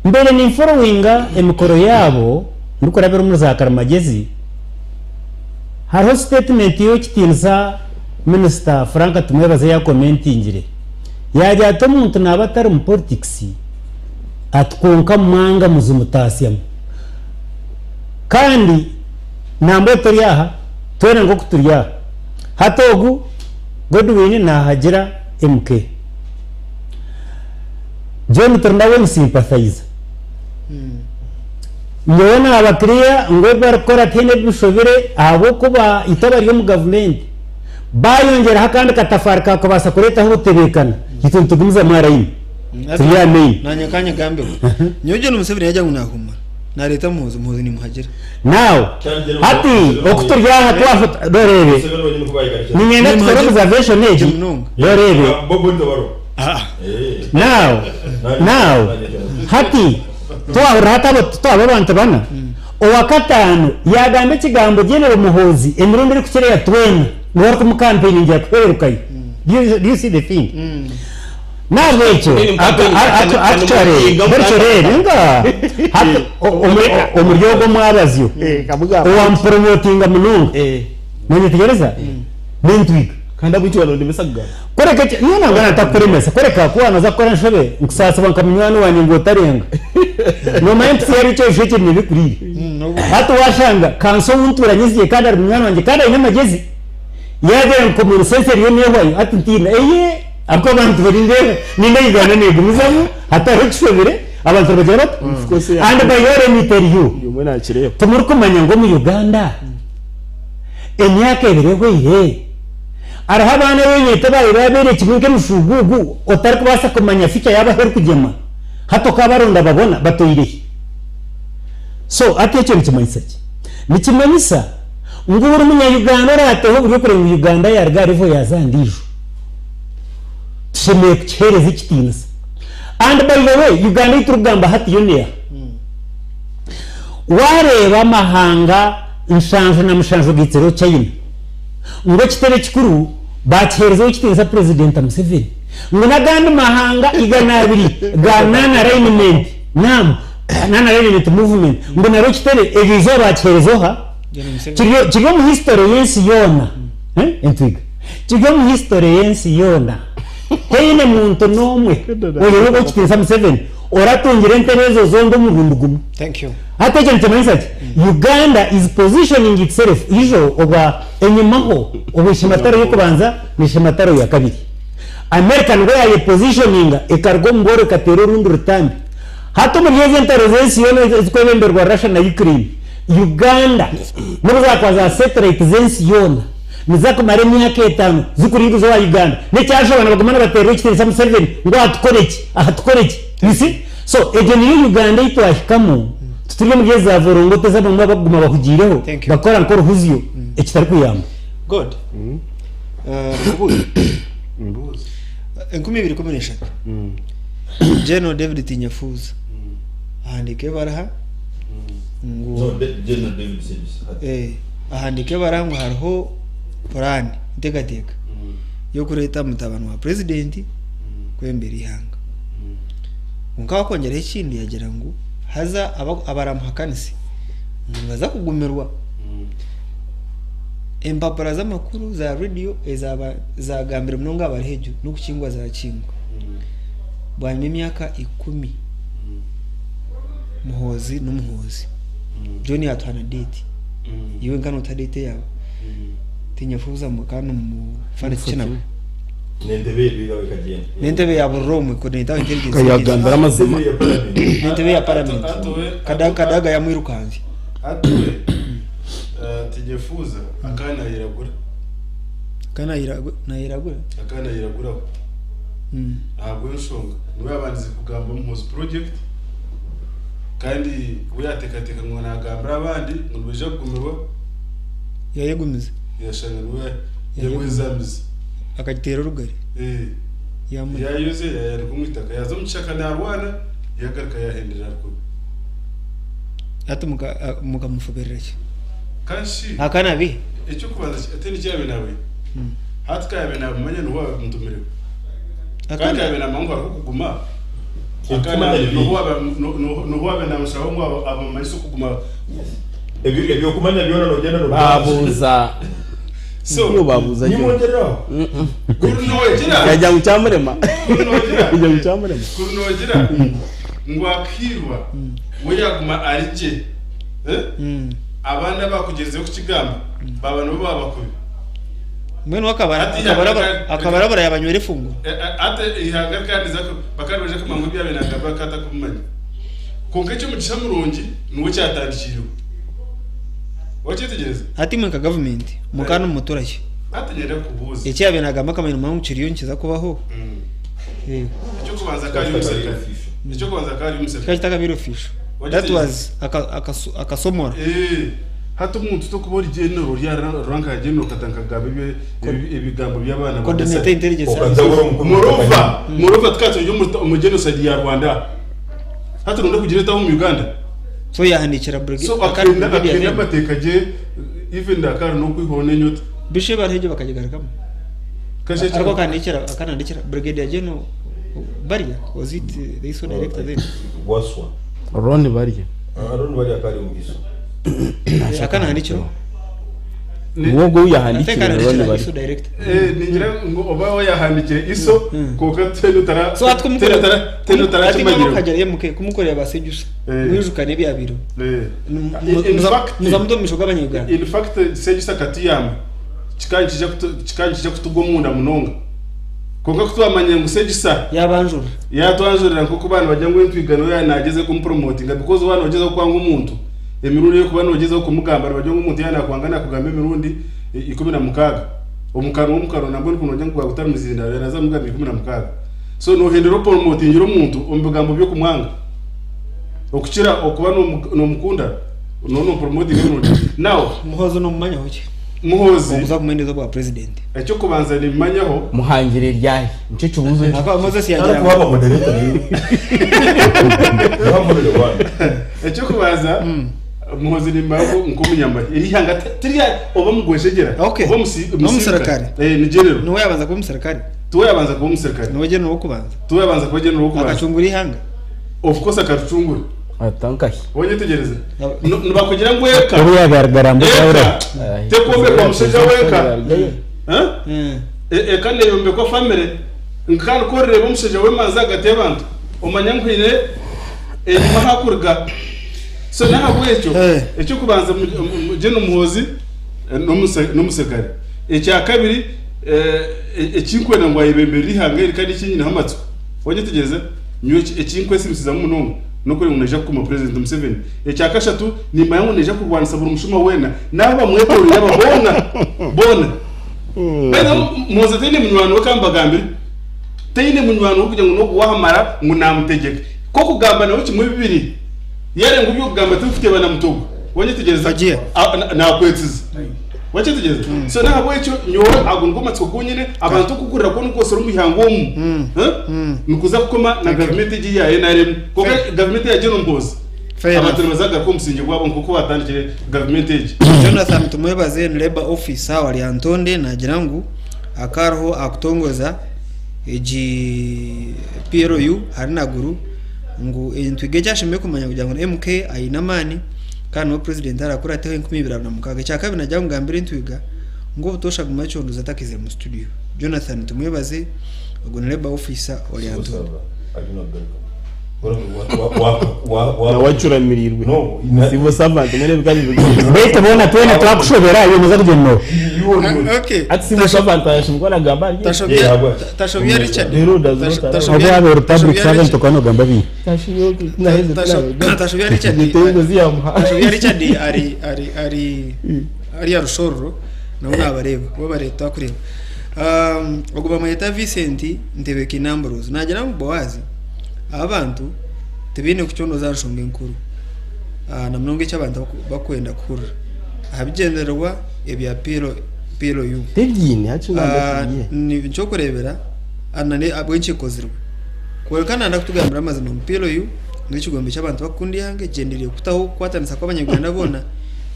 mbere ninforowinga emikoro yaabo ndikurabira omuri za karimagezi hariho statement y'ekitiinisa minisita Frank Tumwebaze yakomentingire yagira ati omuntu naaba atari mu politics ati kwonka mwanga muzimutaasyamu kandi nambwe turi aha twena nk'oku turi aha hati ogu Godwin nahagira MK John turi nawe ni sympathizer nyowe naba clear ngu ebi barikukora tihaine ebishobire ahabw'okuba itwe abari omu gavumenti bayongyeraho akandi katafaari kakubaasa kureetaho obutebeekana itwe nitugumizamu arayini turi aha main. Nanye kanya gambeho. Nyowe John Museveni yajya ngu nahumura. Nareta Muhoozi, Muhoozi nimuhagira. Now hati oku turi aha twafata doreebe niinyenda tukore observation egi doreebe now now hati twahurira hati abo twaba abantu bana owakataano yagamba ekigambo General Muhoozi emirundi erikukira eya twena niwe arikumukampeiningira kuhererukayo. Do you see the thing? Nahabwekyo actually actually nga hati omuri ogwo omwabazyo owamupromotinga munonga nonyetegereza nentwiga. Kandi abwingi wanondemesa kugamba. Kureka ekyo nyowe nangwa ntakukuremesa kureka ku wanaza kukora enshobe nkusaasibwa nka munywani wangye ngu otarenga. Nomanya empitsi yaaba ekyojo ekiri nebikuriire. Hati washanga kanso ou nturanyiziye kandi ari munywani wangye kandi aine amagyezi yagira ngu common sense eriyo nehwayo hati ntiina eye ahabw'okuba abantu bari ninga Uganda negumizamu hatariho ekishobire abantu nibagira bata? And by the way let me tell you timurikumanya ngu omu Uganda emyaka ebiri ehweire hariho abaana abu ababaire babeire kimwe nk'emishugugu otarikubaasa kumanya future yaabo ahu erikugyema hati okabaronda babona batoirehi. So hati ekyo nikimanyisa ki? Nikimanyisa ngu buri munya Uganda oraateho oburyo kureba ngu Uganda yaruga aha level yaaza aha ndiijo tushemereire kukiheereza ekitiinisa. And by the way Uganda ei turikugamba hati yo neeha? Waareeba amahanga 77 gaitsireho China ngu ekitebe kikuru bakiheerezeho ekitiinisa Purezidenta Museveni ngu n'agandi mahanga 200 ga non-alignment NAM, non-alignment movement ngu naryo ekitebe eryo izooba bakiheereza oha? Kiri kiri omu history y'ensi yoona entwiga kiri omu history y'ensi yoona teine muntu n'omwe oihireho ow'ekitiinisa Museveni oratungire entebe ezo zombi omurundi gumwe. Thank you. Hati ekyo nikimanyisa ki? Uganda is positioning itself ijo obwa enyimaho obu ishemataro y'okubanza n'ishemataro ya kabiri. America nibwo yayepositioninga ekaruga omu bworo ekateera orundi rutambi. Hati omuri ezi entaro z'ensi yoona ezikwebemberwa Russia na Ukraine, Uganda n'obu zaakuba za satellite z'ensi yoona niziza kumara emyaka etaano zikuringuza owa Uganda. N'ekyashoba nibaguma nibateerera ekitiinisa Museveni ngu atukore ki, atukore ki. You see? So egyo niyo Uganda ei twahikamu, tituri omuri ezi za vorongoto ezi abamwe barikuguma bahugiireho Thank you. bakora nk'oruhuzyo ekitarikuyamba. God. Nkubuuze. Mbuuza. 2013 General David Tinyefuza ahandiika ebaraha ngu No, General David Sejusa. Ahandiika ebaraha ngu hariho puraani, enteekateeka y'okureeta mutabani wa purezidenti kwebembera eihanga. Kwonka wakwongyeraho ekindi yagira ngu haza abaramuhakanise ngu nibaza kugumirwa. Empapura z'amakuru za rediyo ezaaba zaagambire munonga aha bari ahaiguru n'okukingwa zaakingwa. Bwanyima y'emyaka ikumi Muhoozi n'omuhoozi. John yaatuha na deeti. Iwe nka nootuha deeti eyaawe. Tinyefuuza ngu kandi omufanikye nabwo. N'entebe ye bigaho ekagyenda. N'entebe ya buriro omwe coordinator wa intelligence agency. Yagambira amazima. Entebe ya parliament. N'entebe ya parliament. Atuwe- Kadaga Kadaga yamwirukanzya. Atuwe Tinyefuuza akaba nayiragura. Akaba nayiragura? Akaba nayiraguraho. Ahabw'enshonga niwe yaabandize kugamba Muhoozi Project kandi we yaateekateeka ngu naagambira abandi ngu nibaija kugumirwa. Yaayegumiza. Yaashanga niwe yaagwezamiza. Akagiteera orugari. Yaayoze yaayanika omu itaka yaaza omu kishaka naarwana yaagaruka yaahendera ari kubi. Hati mukamufoberera ki? Kandi shi Akaba naabiha? Eky'okubanza ati nikyo yaabaire naabiha. Hati ka yaabaire naabimanya niwe waabimutumireho. Kandi yaabaire naamanya ngu hariho okuguma, n'obu waabaire naamushaba ngu abamanyise okuguma. Eby'okumanya byona noogyenda noobiha. Baabuuza. So, Iyo baabuuza gye. Nimwongyereraho. Kuri noogira. Yagira ngu kyamurema. Kuri noogira. Yagira ngu kyamurema. Kuri noogira ngu akairwa we yaaguma ari gye. Abandi abakugyerizeho kukigamba baaba nibo baaba kubi. Mbwenu we akabarabura yaabanywera efunguro. Hati eihanga rikaba niriza bakaba nibaija kumanya ngu ebi yaabaire naagamba akaba atarikubimanya. Kwonka eky'omugisha murungi niwe kyatandikiireho. Wakyetegyereza? Hati imwe nka gavumenti mukaba nimumutura ki? Hati niinyenda kukubuuza. Eki yaabaire naagamba akamanya noomanya ngu kiriyo nikiza kubaho? Eky'okubanza akaba ari omuserukare. Eky'okubanza akaba ari omuserukare. Kikaba kitakabaire official. That was akasomora. Hati omuntu tokuba ori general ori aha rank ya general okatandika kugamba ebigambo by'abaana ba Coordinator intelligence Okaza service. ori omukuru Moreover, moreover tukaba turi omu genocide ya Rwanda. Hati noyenda kugireetaho omu Uganda? So yahandiikira brigade So akari akenda brigadier akenda then. amateeka gye even akari n'okwihwaho n'enyota. Bishe bariho egyo bakagigarukamu. Kasha Ariko akahandiikira akahandiikira brigadier general Barya was it the ISO director then? Waswa. Ron Barya. Ron Barya akaba ari omu ISO. Akanahandikira? Niwe ogwo ou yahandiikire I think Ron akahandikira Barya. ISO director. Ningira ngu oba wayahandikire ISO kwonka twena otara So hati twena otara twena hati otarakimanyire. mukagera MK kumukorera basejusa mwijukane ebyabaireho. In fact Muza muta omu maisho g'abanya-Uganda. In fact Sejusa akatuyamba kikaba nikiija kikaba nikiija kutugwa omunda munonga. Kwonka ku twamanyire ngu Sejusa Yaabanjurira. Yaatwanjurira nk'oku baaba nibagira ngu entwiga niwe yaaba naagyezaho kumupromotinga because waaba noogyezaho kwanga omuntu, emirundi ei orikuba noogyezaho kumugamba nibagira ngu omuntu yaaba naakwanga naakugamba emirundi 16. Omu kanwa omu kanwa nabwo nikwo noogira ngu gwaba gutari muzindaaro yaaba naaza kumugamba 16. So noohendera opromotingire omuntu omu bigambo by'okumwanga okukira okuba noomukunda nooba noomupromotinga emirundi. Now. Muhoozi noomumanyaho ki? Muhoozi. Okuza kumwendeza obwa president. Ekyokubanza nimmanyaho. Muhangire ryahi? Nikyo kibuuzo ekyo. Ahakuba Moses yagira Arikuba aba moderator naye. Niwe moderator wanyu. Ekyokubanza Muhoozi nimmanyaho nk'omunyamahe. Eri ihanga tirya oba mugwejegyera Okay. oba N'omusirikare. Eh, ni general. Niwe yabanza kuba omusirikare. Tiwe yabanza kuba omusirikare. Niwe general w'okubanza. Tiwe yabanza kuba general w'okubanza. Akacungura ihanga. Of course akaricungura. Atankahi. Wanyetegyereza? Nibakugira ngu eka. Obu yagaragara mbu Eka tekwombekwa mushaija wenka. Eka neyombekwa family. Kandi ku orireeba omushaija w'emanzi ahagati y'abantu, omanya ngu haine enyima ahu arikuruga. So n'ahabw'ekyo, eky'okubanza Gen Muhoozi n'omuserukare. Ekyakabiri, ekinkwenda ngu ayebembere eihanga eri kandi eki nyineho amatsiko, wanyetegyereza? Nyowe ekinkwesiimisizamu munonga n'okureeba ngu naija kukuma Purezidenti Museveni. Ekyakashatu, nimanya ngu naija kurwanisa buri mushuma weena n'abu abamwetooroire aba boona boona. By the way, Muhoozi taine munywani we ka mbagambire. Taine munywani we kugira ngu n'ogu wahamara ngu naamutegyeka. K'okugamba nawe kimwe bibiri, yareeba ngu eby'okugamba tibikuteeba na mutwe gwe, wanyetegyereza? Fagia. Naakwetsiza. Wakyetegyereza? So n'ahabw'ekyo nyowe ago nigo matsiko gonyine, abantu okukurira kwona okwosire omu ihanga omu, eh, nikuza kukoma na gavumenti egi eya NRM. Kwonka gavumenti eya General Muhoozi, Fair enough. abantu nibaza kugaruka omu musingye gwabo nk'oku baatandikire gavumenti egi. Jonathan Tumwebaze ni Labour Officer wa Lyantonde nagira ngu akariho akutongoza egi PLU ahari Naguru ngu entwiga eki ashemereire kumanya kugira ngu MK aine amaani kandi niwe president arakurateho 2026. Ekyakabiri nagira ngu ngambire entwiga ngu obutoosha aguma acondoza atakaizire mu studio. Jonathan Tumwebaze ogwo ni Labour Officer wa Lyantonde. Nawe acuramirirwe. No, ina- Civil servant mwene ebikazi bigumire. Baitu boona twena twakushobera iwe noza kugyenda nooha? Okay. Ati civil servant ayashimikwa nagamba ari. Tashobya Yeah, what? Tashobya Richard. Rero does not allow. Tashobya- Obu waaba ori public Tashobya servant Richard- okaba nogamba bingi. Tashobya Richard. Nitengo ziyamuha. Tashobya Richard ari ari ari ari ya Rushororo nabo nabareeba bo bareeta kureeba. Ogu bamweta Vincent Ntebekine Ambrose nagira ngu Boaz abantu tibaine kucondoza aha nshonga enkuru na munonga eki abantu bakwenda kuhurira aha bigyendererwa ebya PLU. Tebyine hati ngamba tibye. Ni nkyokureebera ahabw'enki ekozirwe. Kwonka nanda kutugambira amazima ngu PLU n'ekigombe ky'abantu bakukunda eihanga ekigyendereire kutaho okukwatanisa kw'abanyarwanda boona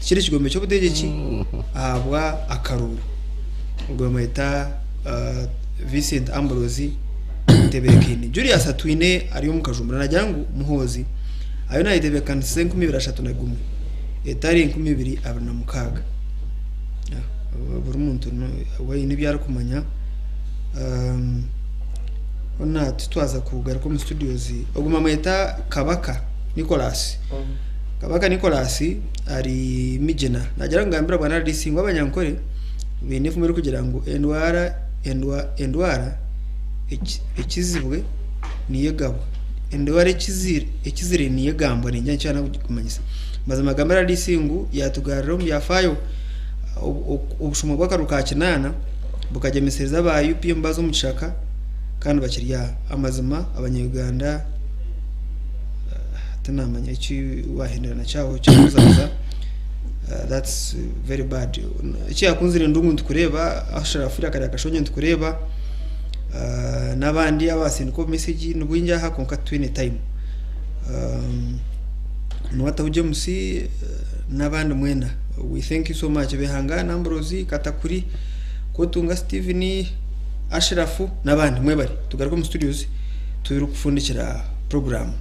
tikiri kigombe ky'obutegyeki ahabwa akaruuru. Ogwo bamweta Vincent Ambrose Ntebekaine. Julius Atwine ari omu Kajumbura nagira ngu Muhoozi ariyo nayetebeekanisiza 2031 etari 2026. Buri muntu aine ebi arikumanya. Hoona titwaza kugaruka omu studios. Ogu bamweta Kabaka Nicholas. Kabaka Nicholas ari Migina. Nagira ngu ngambire bwana RDC ngu Abanyankore baine efumu erikugira ngu endwara endwara ekizibwe niyo egabwa. Endwara ekizire niyo egambwa ningira nikyo arikukumanyisa. Mazima gambira RDC ngu yatugarura omu byafaayo obushuma bw'akaruru ka kinaana bukagyemesereza aba UPM baza omu kishaka kandi bakiri aha. Amazima abanya-Uganda tinamanya eki wahendera kyaho ky'okuzaza that's very bad. Eki yakunzire Ndungu nitukureeba, Ashraf Kariya Kashonyo nitukureeba, n'abandi abasindika obu message nibwingi aha kwonka titwine time. Niwataho James n'abandi mwena we thank you so much. Behangana Ambrose, Katakuri, Kotunga Steven, Ashraf n'abandi mwebare. Tugaruke omu studios turikufundikira program.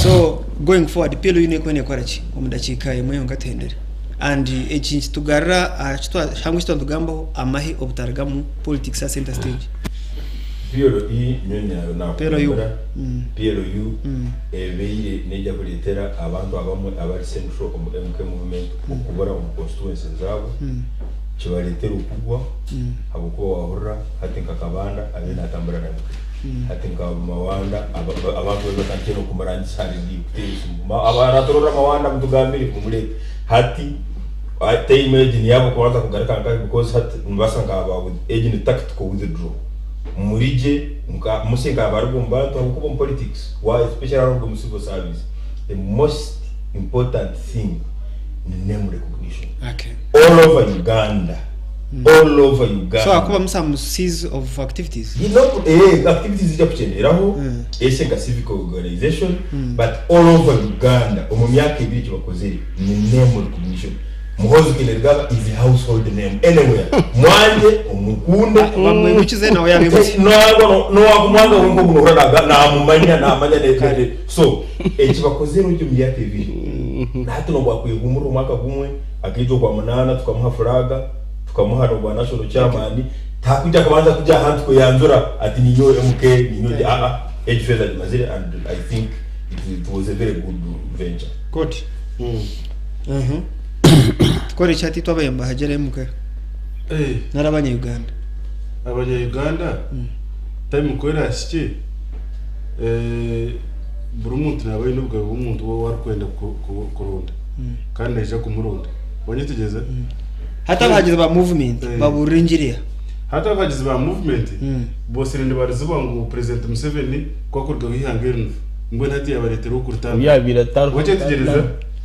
So going forward PLU neekuba neekora ki omu dakiika emwe yonka tuhendere? And eki nikitugarura aha kihango eki twatugambaho amahe obutarigamu politics aha center stage. PLU nyowe nakugambira PLU. PLU ebeire neija kureetera abantu abamwe abari central omu MK movement okubura omu constituency zaabo kibareetera okugwa habwokuba wahurira hati nka Kabanda abe natambura na MK hati nka Mawanda abantu bari batandikire n'okumurangisa aha rediyo kuteera esimu abaratorora Mawanda mutugambire mumurete hati time egi niyabo kubanza kugaruka nka because hati nibasa nka aba egi ni tactical withdraw murije nka muse nka abari omu bantu habwokuba omu politics wa especially abaruga omu civil service the most important thing ni name recognition all over Uganda, all over Uganda. So hakubamu some cease of activities. You know, activities zijja kukyenderaho ese nka civic organization but all over Uganda omu myaka ebiri ekibakozere ni name recognition. Muhoozi Kainerugaba is a household name anywhere. Mwanje omukunde Bamwimukize nawe yabimukize. Nowakumwanga wenka ogu nohura namumanya namanya ne so ekibakozere ogyo mu myaka ebiri nahati nobwakwehumura omwaka gumwe akaija okwa munaana tukamuha furaga tukamuha nobwa national chairman takuja akabanza kuja ahantu kweyanzura ati ninyowe MK ninyowe aa egi phase agimazire and I think it was a very good venture. Good. Tukore iki hati twabayamba hagere MK nari abanya-Uganda. Abanya-Uganda time ku erahikye buri muntu naaba aine obugabe bw'omuntu ou arikwenda kuronda kandi naija kumuronda wanyetegyereza. Hati abahagizi ba movement baburira engiri. Hati abahagizi ba movement bosire nibarizibwa ngu President Museveni kwakurugaho ihanga erinu mbwenu hati yabareetera okuritambira. Byabire atariho. Wakyetegyereza?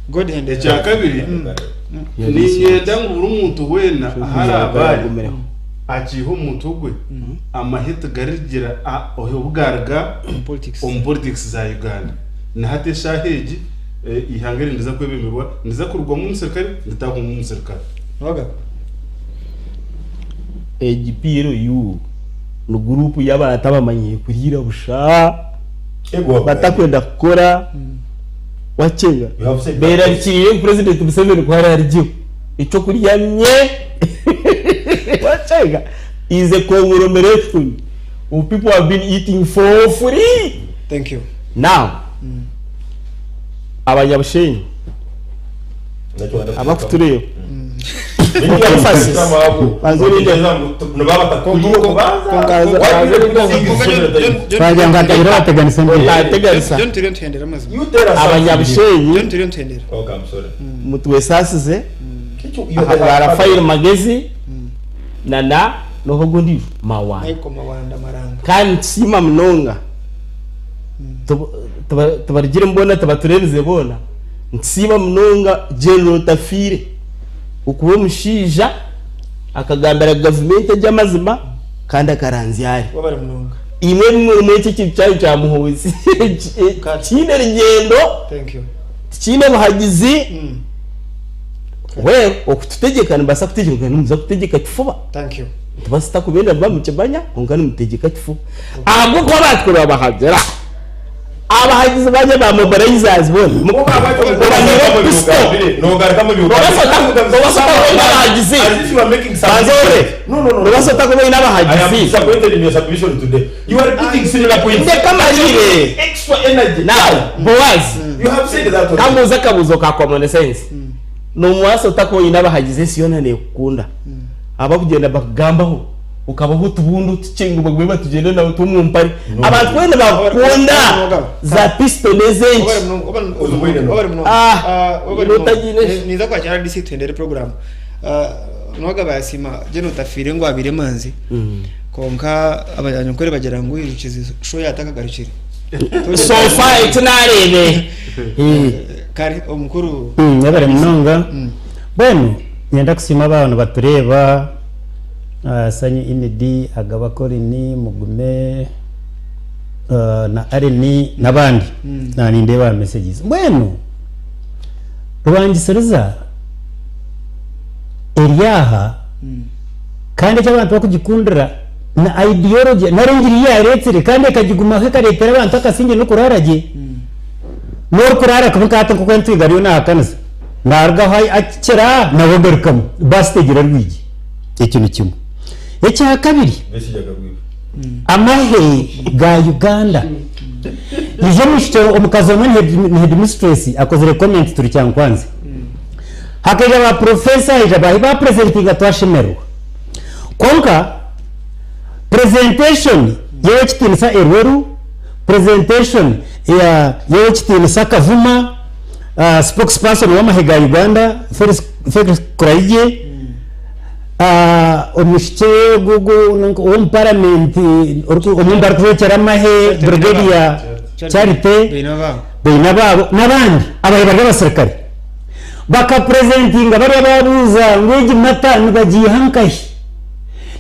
God hand. Ekya kabiri Niinyenda ngu buri muntu weena ahu araabe ari Agumireho. akiihe omu mutwe gwe, amahe tigarigira obu gaaruga Politics. omu politics za Uganda. Na hati eshaaha egi, eihanga eri niriza kwebemberwa, niriza kurugwamu omuserukare, ritahwamu omuserukare. Noga. Egi PLU ni guruupu y'abantu abamanyiire kuriira busha, batakwenda kukora, wakyenga You have said that. berarikiriire ngu Purezidenti Museveni ku araarugyeho ekyokurya nye wakyenga is a conglomeration of people have been eating for free. Thank you. Now, abanyabushenyi abakutureeba Twagira ngu hatagira abateganisa embeera. Otateganisa. John turiyo nituhendera amazima. Abanyabushenyi John turiyo nituhendera. mutwesaasize ahabwa Rafael Magezi na na noha ogu ondiijo Mawanda. Michael Mawanda Maranga. Kandi nitusiima munonga Tubarugire boona tibatureebize boona. Nitusiima munonga General Otafiire okuba omushaija akagambira gavumenti egi amazima kandi akaranzya ari. Webare munonga. Imwe ebimwe murimu eki ekintu kyanyu kya Muhoozi tikiine rugyendo, Thank you. tikiine buhagizi. Well, okututegyeka nimubaasa kutegyeka nimuza kutegyeka kifuba. Thank you. Nitubaasa kuba muba mukimanya kwonka nimutegyeka kifuba. Ahabw'okuba baatukorera bahagira. Abahagizi bangye ba mobilizers boona obahaire pistol. Nobaasa ota kuba oine abahagizi? Banza ohurire. Nobaasa ota kuba oine abahagizi? Ndeka mmarire. Now, Boaz, kambuuze akabuuzo ka common sense. Nobaasa ota kuba oine abahagizi ensi yoona neekukunda, abakugyenda bakugambaho? Okabaha otubundu otukye ngu bagume batugyende nawe tw'omu mpare. Abantu boona nibakukunda za pisito n'ezenki. Ah, otagiine. Ninza kwakira RDC tuhendere program. Noga bayasiima Gen Otafiire ngu abaire emanzi kwonka abanyankore bagira ngu oirukize sho yatakagarukire. So far eki nareebe. Kare omukuru. Mwebare munonga. Mbwenu niinyenda kusiima abaaba nibatureeba. Sanyu Inidi, Agaba Colin, Mugume na Allen n'abandi na nindeeba aha messages. Mbwenu rwangisiriza eri aha kandi eki abantu barikugikundira na ideology nari engiri ei yareetsire kandi ekagigumaho ekareetera abantu akasingye n'okuraara gye. N'orikuraara kubi nka hati nk'oku entwiga ariyo naahakanisa, naarugaho akira nawe agarukamu, baasi tegira rwigi. Ekyo ni kimwe. Ekya kabiri, amahe ga Uganda. Ija omwishiki omukazi omwe ni headmistress akozire comment turi Kyankwanzi. Hakaija ba professor haija baahi ba presentinga twashemererwa. Kwonka presentation y'owekitiinisa Elweru, presentation ya y'owekitiinisa Kavuma, spokesperson w'amahe ga Uganda Felix Kulayigye, Omwishiki ogu ow'omu paramenti omwe barikujwekyera amahe Brigadier Charity Bainababo n'abandi ababaire bari abasirikare bakapurezentinga bariya baabuuza ngu egi mata nibagiiha nkahi?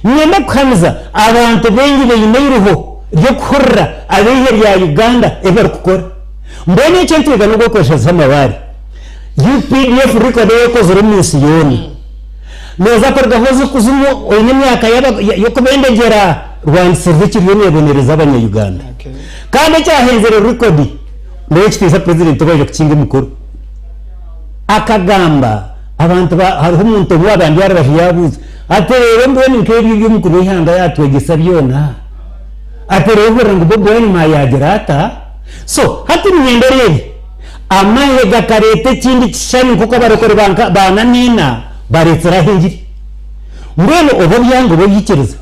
Niinyenda kuhamiza abantu baingi baine eiriho ry'okuhurira ab'eihe rya Uganda ebi barikukora. Mbwenu ekyo nitwega n'ogw'okweshaza amabaare. UPDF record ei ekozire omu nsi yoona. Nooza kurugaho oze okuzimu oine emyaka y'okubendegyera rwangisiriza ekiriyo neebonereza abanya Uganda. Kandi ekyahenzire record n'owekitiinisa president obu aija kukinga emikoro akagamba abantu ba hariho omuntu omwe owaaba ndi aha rubaju yaabuuza ati reero mbwenu nk'ebyo ebi omukuru w'eihanga yaatwegyesa byona ati reero ohurira ngu Bobi Wine yaagira ata? So hati niinyenda oreebe Amahe gakareeta ekindi kishushani nk'oku abarokore ba nka ba Namiina bareetsire aha engiri. Mbwenu oba obyanga oba obyikiriza,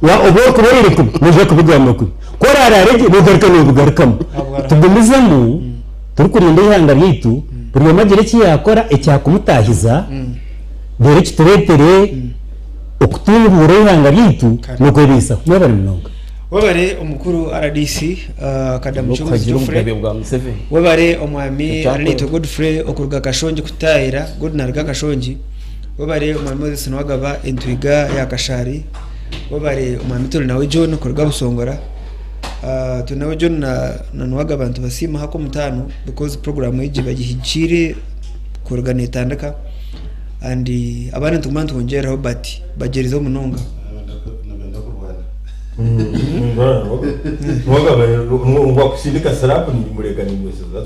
wa obu orikuba oraire kubi noija kubigamba kubi. Ku oraaraare gye nogaruka noobigarukamu. Tugumizemu turikurinda eihanga ryaitu, buri omwe agire eki yaakora ekyakumutaahiza, reero kitureetere okutunguura eihanga ryaitu n'okwebaisaho. Mwebare munonga. Webare omukuru RDC Kadamuchunguzi N'okuhagira Geoffrey. obugabe bwa Museveni. Webare omwami Ekyakorwa. Arinaitwe Godfrey okuruga Kashongi kututahira. Good naruga Kashongi. Webare omwami Moses Nuwagaba entwiga ya Kashari. Webare omwami Turinawe John kuruga Busongora. Turinawe John na Nuwagaba nitubasiima haka omutaano because program egi bagihikiire kuruga netandika and abandi nituguma nitwongyeraho but bagyerizeho munonga. Wakusindika sirapu nimureka nimweseza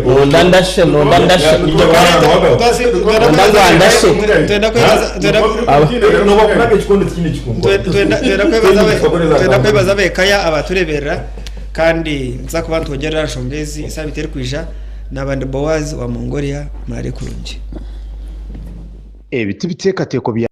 Nonda ndashe, nonda ndashe. Nonda ngwandashe. Twenda kwebaza abekaya abatureberera kandi nza kuba nitwongyerera nshonga ezi esaabiiti erikwija naba ndi Boaz wa Mongolia murare kurungi. Ebi tibiteekateeko bya.